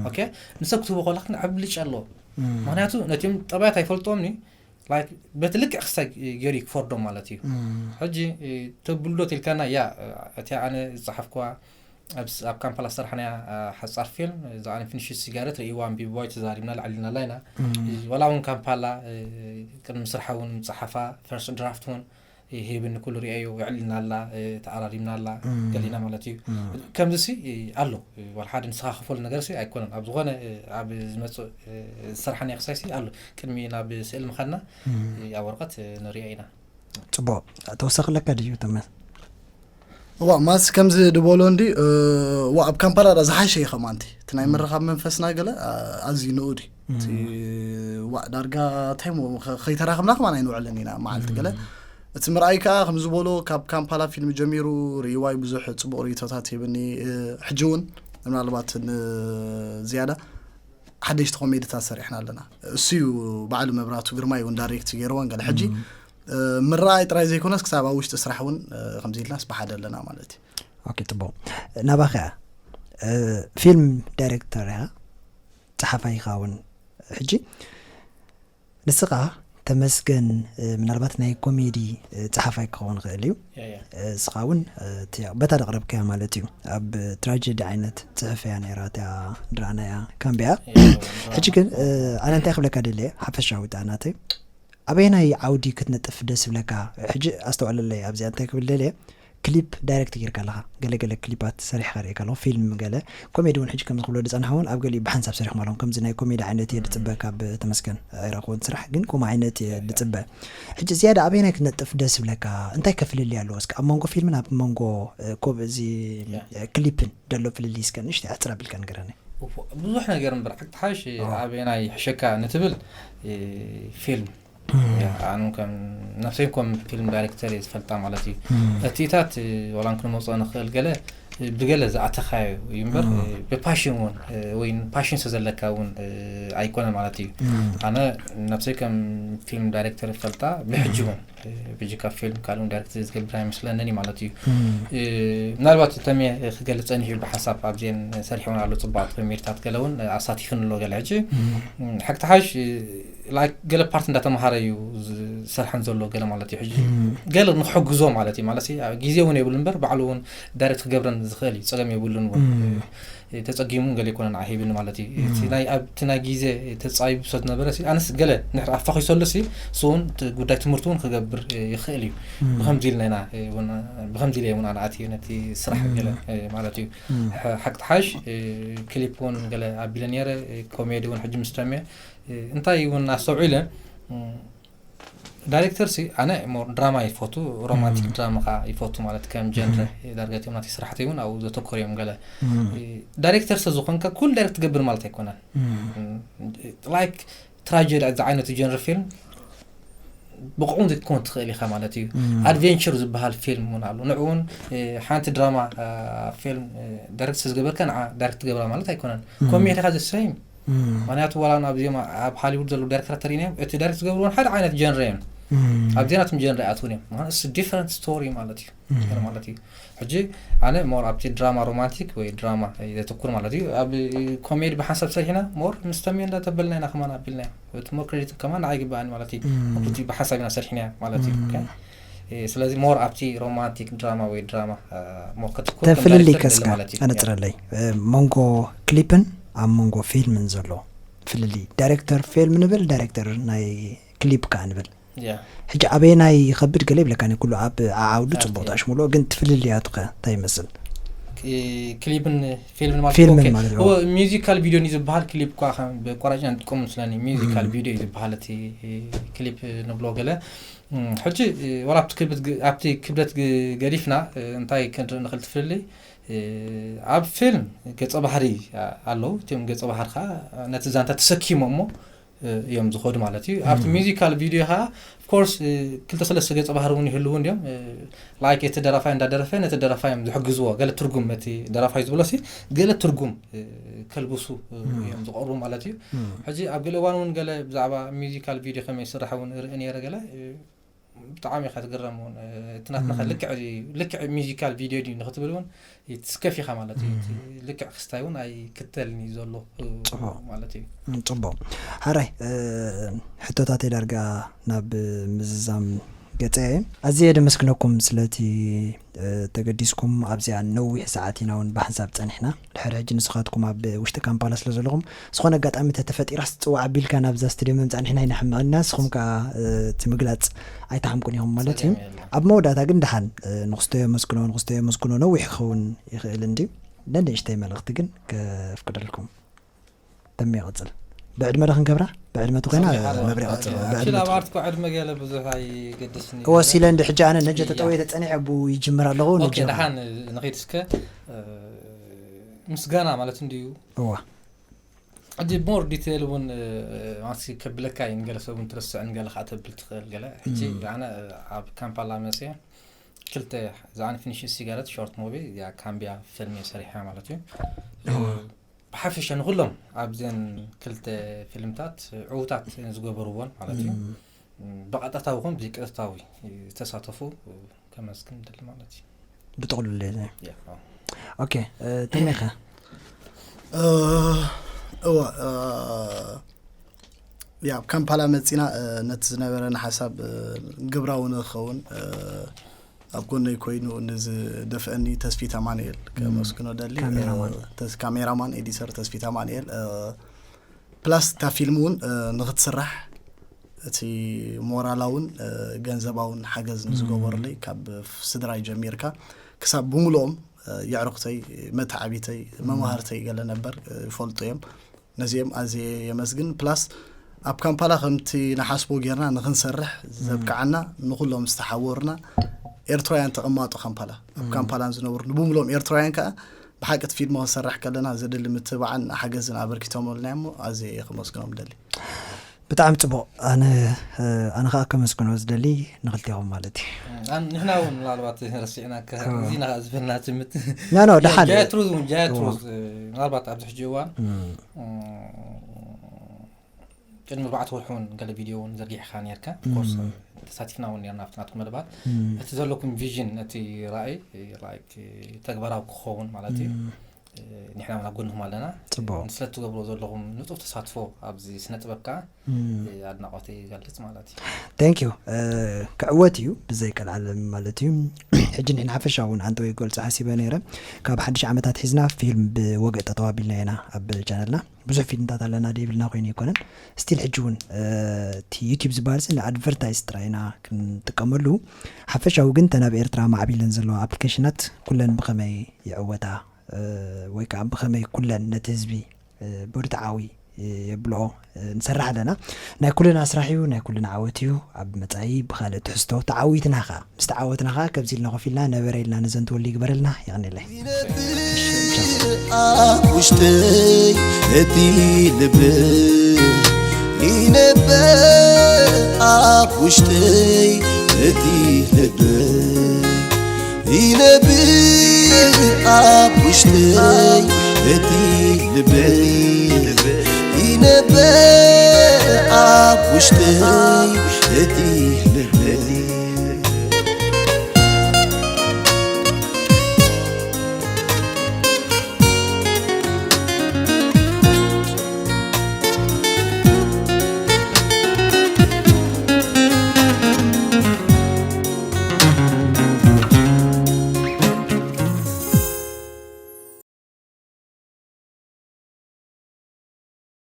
ኦኬ ንሰብ ክትህቦ ከለኻ ግን ዓብልጫ ኣለዎ። ምክንያቱ ነቲኦም ጠባያት ኣይፈልጦምኒ ላይክ በቲ ልክዕ ክስታይ ገይሩ እዩ ክፈርዶም ማለት እዩ። ሕጂ ተብልዶ ትልካና ያ እቲ ኣነ ዝፀሓፍኩዋ ኣብ ካምፓላ ዝሰርሐናያ ሓፃር ፊልም እዛ ኣንፊኒሽድ ሲጋሬት ርእይዋ ኣንቢብዋ ተዛሪብና ልዕል ኢልናላ ኢና። ዋላ እውን ካምፓላ ቅድሚ ስርሓ እውን ምፅሓፋ ፈርስት ድራፍት እውን ሂብኒ ኩሉ ሪአዮ ውዕል ኢልናላ ተኣራሪምናላ ገሊና ማለት እዩ። ከምዚ ሲ ኣሎ ዋላ ሓደ ንስኻ ክፈሉ ነገር ሲ ኣይኮነን ኣብ ዝኾነ ኣብ ዝመፅእ ዝሰርሓናዮ ክሳይ ሲ ኣሎ ቅድሚ ናብ ስእል ምኻድና ኣብ ወረቐት ንሪኦ ኢና። ፅቡቅ ተወሳኺ ኣለካ ድዩ ተመ ዋ ማስ ከምዚ ድበሎ እንዲ ዋ ኣብ ካምፓላ ዳ ዝሓሸ እዩ ከማንቲ እቲ ናይ ምርኻብ መንፈስና ገለ ኣዝዩ ንኡ ድዩ እቲ ዋ ዳርጋ እንታይ ከይተራኽብና ከማን ኣይንውዕልን ኢና መዓልቲ ገለ እቲ ምርኣይ ከዓ ከም ዝበሎ ካብ ካምፓላ ፊልም ጀሚሩ ርእይዋይ ብዙሕ ፅቡቅ ርእቶታት ሂብኒ ሕጂ እውን ምናልባት ዝያዳ ሓደሽቲ ኮሜድታት ሰሪሕና ኣለና እሱ እዩ በዓሉ መብራቱ ግርማ እዩ ዳይሬክት ገይርዎን ገለ ሕጂ ምረኣይ ጥራይ ዘይኮነስ ክሳብ ኣብ ውሽጢ ስራሕ እውን ከምዚ ኢልናስ ብሓደ ኣለና ማለት እዩ። ኦኬ ጽቡቕ። ናባኻ እያ። ፊልም ዳይሬክተር እያ፣ ጸሓፋይ ኢኻ እውን። ሕጂ ንስኻ ተመስገን ምናልባት ናይ ኮሜዲ ጸሓፋይ ክኸውን ይኽእል እዩ። እስኻ እውን በታ ዘቕረብካያ ማለት እዩ ኣብ ትራጀዲ ዓይነት ጽሑፍ እያ ነይራ እቲኣ ድራናያ ካምቢያ። ሕጂ ግን ኣነ እንታይ ክብለካ ደልየ ሓፈሻዊ ጣናተይ ኣበየናይ ዓውዲ ክትነጥፍ ደስ ይብለካ? ሕጂ ኣስተውዕለለይ ኣብዚኣ እንታይ ክብል ደልየ ክሊፕ ዳይሬክት ጌርካ ኣለኻ ገለገለ ክሊፓት ሰሪሕካ ርእካ ኣለኹ ፊልም ገለ ኮሜዲ እውን ሕጂ ከምዚ ክብሎ ዝፀናሕ እውን ኣብ ገሊኡ ብሓንሳብ ሰሪኹም ኣለኹም ከምዚ ናይ ኮሜዲ ዓይነት እየ ዝፅበ ካብ ተመስገን ኣይረኽቦን ስራሕ ግን ከምኡ ዓይነት እየ ዝፅበ ሕጂ ዝያዳ ኣበየናይ ክትነጥፍ ደስ ይብለካ እንታይ ከፍልልይ ኣለዎ እስከ ኣብ መንጎ ፊልምን ኣብ መንጎ እዚ ክሊፕን ዘሎ ፍልልይ እስከ ንእሽተይ ኣሕፅር ኣቢልካ ንገረኒ ብዙሕ ነገር እምበር ሓቂ ሓሽ ኣበየናይ ሕሸካ ንትብል ፊልም ኣኑ ከም ነፍሰይ ከም ፊልም ዳይሬክተር እየ ዝፈልጣ ማለት እዩ እቲታት ዋላ ክንመፅኦ ንኽእል ገለ ብገለ ዝኣተኻዮ እዩ እምበር ብፓሽን እውን ወይ ፓሽን ሰ ዘለካ እውን ኣይኮነ ማለት እዩ። ኣነ ነብሰይ ከም ፊልም ዳይሬክተር ፈልጣ ብሕጂ እውን ብጅካ ፊልም ካልእ ዳይሬክት ዝገብር ኣይመስለንን ማለት እዩ። ምናልባት ተሜ ክገልፅ ጸኒሑ ብሓንሳብ ኣብዚአን ሰሪሐውን ኣሎ ፅቡቃት ፕሪሚርታት ገለ እውን ኣሳቲፍን ኣሎ ገለ ሕጂ ሓቂ ተሓሽ ላይክ ገለ ፓርት እንዳተምሃረ እዩ ዝሰርሐን ዘሎ ገለ ማለት እዩ። ሕጂ ገለ ንክሕግዞ ማለት እዩ ማለት ግዜ እውን የብሉ እምበር ባዕሉ እውን ዳይሬክት ክገብረን ዝኽእል እዩ፣ ፀገም የብሉን እውን ተፀጊሙ ገለ ይኮነ ንዓ ሂብኒ ማለት እዩ። እቲ ናይ ግዜ ተፃይቡ ሰት ነበረ ኣነስ ገለ ንሕር ኣፋኺሰሉ ሲ ስውን ጉዳይ ትምህርቱ እውን ክገብር ይኽእል እዩ። ብከምዚ ኢልና ኢና ብከምዚ ኢለ እውን ኣነ ኣትየ ነቲ ስራሕ ገለ ማለት እዩ። ሓቂ ተሓሽ ክሊፕ እውን ገለ ኣቢለ ነረ፣ ኮሜዲ እውን ሕጂ ምስ ተምየ እንታይ እውን ኣስተውዒለ ዳይሬክተር ሲ ኣነ ሞር ድራማ ይፈቱ፣ ሮማንቲክ ድራማ ከዓ ይፈቱ ማለት ከም ጀንረ ዳርጋ እቲኦም ናተይ ስራሕቲ እውን ኣብኡ ዘተኮር እዮም ገለ ዳይሬክተር ሰ ዝኾንካ ኩሉ ዳይሬክት ትገብር ማለት ኣይኮነን። ላይክ ትራጀዲ ዝዓይነቱ ጀንረ ፊልም ብቕዑም ክትኮን ትኽእል ኢኻ ማለት እዩ። ኣድቬንቸር ዝበሃል ፊልም እውን ኣሎ። ንዕኡ እውን ሓንቲ ድራማ ፊልም ዳይሬክት ዝገበርካ ንዓ ዳይሬክት ትገብራ ማለት ኣይኮነን። ኮሜዲ ካ ዘሰይም ምክንያቱ ዋላ ኣብዚኦም ኣብ ሃሊውድ ዘለዉ ዳይሬክተራት ተሪእናዮም እቲ ዳይሬክት ዝገብርዎን ሓደ ዓይነት ጀንረ እዮም። ኣብዚኣ ናትም ጀንረ ኣይኣትውን እዮም። ምክንያቱ ዲፈረንት ስቶሪ ማለት እዩ ማለት እዩ። ሕጂ ኣነ ሞር ኣብቲ ድራማ ሮማንቲክ ወይ ድራማ ዘትኩር ማለት እዩ። ኣብ ኮሜዲ ብሓንሳብ ሰሪሕና ሞር ምስ ተሜ እንዳተበልና ኢና ከማን ኣቢልና እቲ ሞር ክሬዲት ከማን ንዓይ ይግባኣኒ ማለት እዩ። ምክንያቱ ብሓንሳብ ኢና ሰሪሕና ማለት እዩ። ስለዚ ሞር ኣብቲ ሮማንቲክ ድራማ ወይ ድራማ ሞር ከተኩር ተፍልልይ ከስካ ኣነፅረለይ መንጎ ክሊፕን ኣብ መንጎ ፊልምን ዘሎ ፍልልይ ዳይሬክተር ፊልም ንብል ዳይሬክተር ናይ ክሊፕ ከዓ ንብል ሕጂ ኣበየናይ ይኸብድ ገለ ይብለካ ኩሉ ኣብ ዓውዱ ፅቡቅ ተሽምሎ ግን ትፍልልያቱ ከ እንታይ ይመስል? ክሊፕን ፊልምን ማለት ፊልምን ማለት ሚዚካል ቪድዮ እዩ ዝበሃል። ክሊፕ እኳ ብቆራጭ ንጥቀሙ ስለኒ ሚዚካል ቪድዮ እዩ ዝበሃል እቲ ክሊፕ ንብሎ ገለ ሕጂ ዋላ ኣብቲ ክብደት ገዲፍና እንታይ ክንርኢ ንኽእል ትፍልልይ ኣብ ፊልም ገጸ ባህሪ ኣለዉ። እቲኦም ገጸ ባህሪ ከዓ ነቲ ዛንታ ተሰኪሞ እሞ እዮም ዝኸዱ ማለት እዩ። ኣብቲ ሚዚካል ቪድዮ ከዓ ኦፍኮርስ ክልተ ሰለስተ ገጸ ባህሪ እውን ይህልዉ እንዲዮም ላይክ እቲ ደራፋይ እንዳደረፈ ነቲ ደራፋይ እዮም ዝሕግዝዎ ገለ ትርጉም እቲ ደራፋይ ዝብሎ ሲ ገለ ትርጉም ከልብሱ እዮም ዝቐርቡ ማለት እዩ። ሕጂ ኣብ ገለ እዋን እውን ገለ ብዛዕባ ሚዚካል ቪድዮ ከመይ ይስራሕ እውን ርኢ ነይረ ገለ ብጣዕሚ ኢኻ ትግረም እውን እቲ ናትና ልክዕ ልክዕ ሚዚካል ቪድዮ ድዩ ንክትብል እውን ትስከፍ ኢኻ ማለት እዩ። ልክዕ ክስታይ እውን ኣይክተልን እዩ ዘሎ ማለት እዩ። ፅቡቅ ሓራይ ሕቶታተይ ዳርጋ ናብ ምዝዛም ገፀ እየ። ኣዝየ ደመስግነኩም ስለቲ ተገዲስኩም ኣብዚኣ ነዊሕ ሰዓት ኢና እውን ብሓንሳብ ፀኒሕና። ድሕሪ ሕጂ ንስኻትኩም ኣብ ውሽጢ ካምፓላ ስለ ዘለኹም ዝኾነ ኣጋጣሚ ተተፈጢራስ ፅዋዕ ኣቢልካ ናብዛ ስቱድዮ ምምፃእ ንሕና ኣይንሕመቕና ንስኹም ከዓ እቲ ምግላፅ ኣይተሓምቁን ኢኹም ማለት እዩ። ኣብ መወዳእታ ግን ደሓን ንክስቶ የመስግኖ ንክስቶ የመስግኖ ነዊሕ ክኸውን ይኽእል እንድዩ። ነንእሽተይ መልእኽቲ ግን ከፍቅደልኩም። ተሜ ይቐፅል። ብዕድመ ዶ ክንገብራ? ብዕድመ ተኮይና መብሪ ይቐፅል። ብዕድመ ሽል ኣብ ኣርትኮ ዕድመ ገለ ብዙሕ ኣይገድስን እዩ። ወሲለ እንዲ ሕጂ ኣነ ነጀ ተጠወየ ተፀኒሐ ብኡ ይጅምር ኣለኹ። ኦኬ፣ ንጀምር። ደሓን ንኸይድ እስከ ምስጋና ማለት እንድዩ። እዋ ሕጂ ሞር ዲቴል እውን ማሲ ከብለካ እዩ ንገለ ሰብ እውን ትርስዕ ንገለ ከዓ ተብል ትኽእል ገለ ሕጂ ኣነ ኣብ ካምፓላ መፅየ ክልተ ዝኣን ፊኒሽ ሲጋረት ሾርት ሙቪ ያ ካምቢያ ፊልም እየ ሰሪሐ ማለት እዩ። ብሓፈሻ ንኩሎም ኣብዘን ክልተ ፊልምታት ዕዉታት ዝገበርዎን ማለት እዩ። ብቐጥታዊ ኮን ብዘይቀጥታዊ ዝተሳተፉ ከመስግን ደሊ ማለት እዩ። ብጥቕሉል ለ ኦኬ። ተሜኸ እዋ ያ ኣብ ካምፓላ መፂና ነቲ ዝነበረና ሓሳብ ግብራዊ ንክኸውን ኣብ ጎነይ ኮይኑ ንዝደፍአኒ ተስፊት ኣማንኤል ከመስግኖ ደሊ። ካሜራማን። ተስ- ካሜራማን ኤዲተር ተስፊት ኣማንኤል ፕላስ እታ ፊልም እውን ንክትስራሕ እቲ ሞራላውን ገንዘባውን ሓገዝ ንዝገበሩለይ ካብ ስድራይ ጀሚርካ ክሳብ ብምልኦም የዕሩክተይ መተዓቢተይ መማህርተይ ገለ ነበር ይፈልጡ እዮም። ነዚኦም ኣዝየ የመስግን ፕላስ ኣብ ካምፓላ ከምቲ ንሓስቦ ጌርና ንክንሰርሕ ዘብቅዓና ንኩሎም ዝተሓወሩና ኤርትራውያን ተቐማጦ ካምፓላ ኣብ ካምፓላን ዝነብሩ ንብምሎም ኤርትራውያን ከዓ ብሓቂ እቲ ፊልም ክንሰርሕ ከለና ዘድሊ ምትብባዕን ሓገዝን ኣበርኪቶምልና እሞ ኣዝየ እየ ክመስግኖም ደሊ። ብጣዕሚ ጽቡቕ። ኣነ ኣነ ከዓ ከመስግኖ ዝደሊ ንክልቴኹም ማለት እዩ። ንሕና እውን ምናልባት ረሲዕና እዚ ዝበልና ትምት ኖ ኖ ደሓን ጃያ ትሩዝ እውን ጃያ ትሩዝ ምናልባት ኣብዚ ሕጂ እዋን ቅድሚ ኣርባዕተ ወርሒ እውን ገለ ቪድዮ እውን ዘርጊሕካ ነርካ ኮርስ ተሳቲፍና እውን ነርና ኣብቲ ናትኩም መደባት እቲ ዘለኩም ቪዥን ነቲ ራእይ ተግባራዊ ክኸውን ማለት እዩ። ንሕና እውን ኣብ ጎንኹም ኣለና። ጽቡቕ። ስለትገብሮ ዘለኹም ንጡፍ ተሳትፎ ኣብዚ ስነ ጥበብ ከዓ ኣድናቆተይ ይገልጽ ማለት እዩ። Thank you። ክዕወት እዩ ብዘይ ቀልዓለም ማለት እዩ። ሕጂ ንሕና ሓፈሻ እውን ኣንተ ወይ ገልጹ ሓሲበ ነይረ። ካብ ሓድሽ ዓመታት ሒዝና ፊልም ብወግዒ ጠጠው ኣቢልና ኢና ኣብ ቻነልና። ብዙሕ ፊልምታት ኣለና ደይብልና ኮይኑ ኣይኮነን። ስቲል ሕጂ እውን እቲ ዩቲዩብ ዝበሃል ሲ ንኣድቨርታይዝ ጥራይ ኢና ክንጥቀመሉ። ሓፈሻዊ ግን ተን ኣብ ኤርትራ ማዕቢለን ዘለዋ ኣፕሊኬሽናት ኩለን ብኸመይ ይዕወታ ወይ ከዓ ብኸመይ ኩለን ነቲ ህዝቢ ብርትዓዊ የብልኦ ንሰርሕ ኣለና። ናይ ኩልና ስራሕ እዩ፣ ናይ ኩልና ዓወት እዩ። ኣብ መፃኢ ብካልእ ትሕዝቶ ተዓዊትና ኸዓ ምስ ተዓወትና ኸዓ ከምዚ ኢልና ኮፍ ኢልና ነበረ ኢልና ንዘንትወሉ ይግበረልና። የቐንየለይ። ይነብር ኣብ ውሽጠይ እቲ ልብ ይነብር ኣብ ውሽጠይ እቲ ልብ ይነብር ኣብ ውሽጠይ እቲ ልብ ይነብር ኣብ ውሽጠይ እቲ ልብ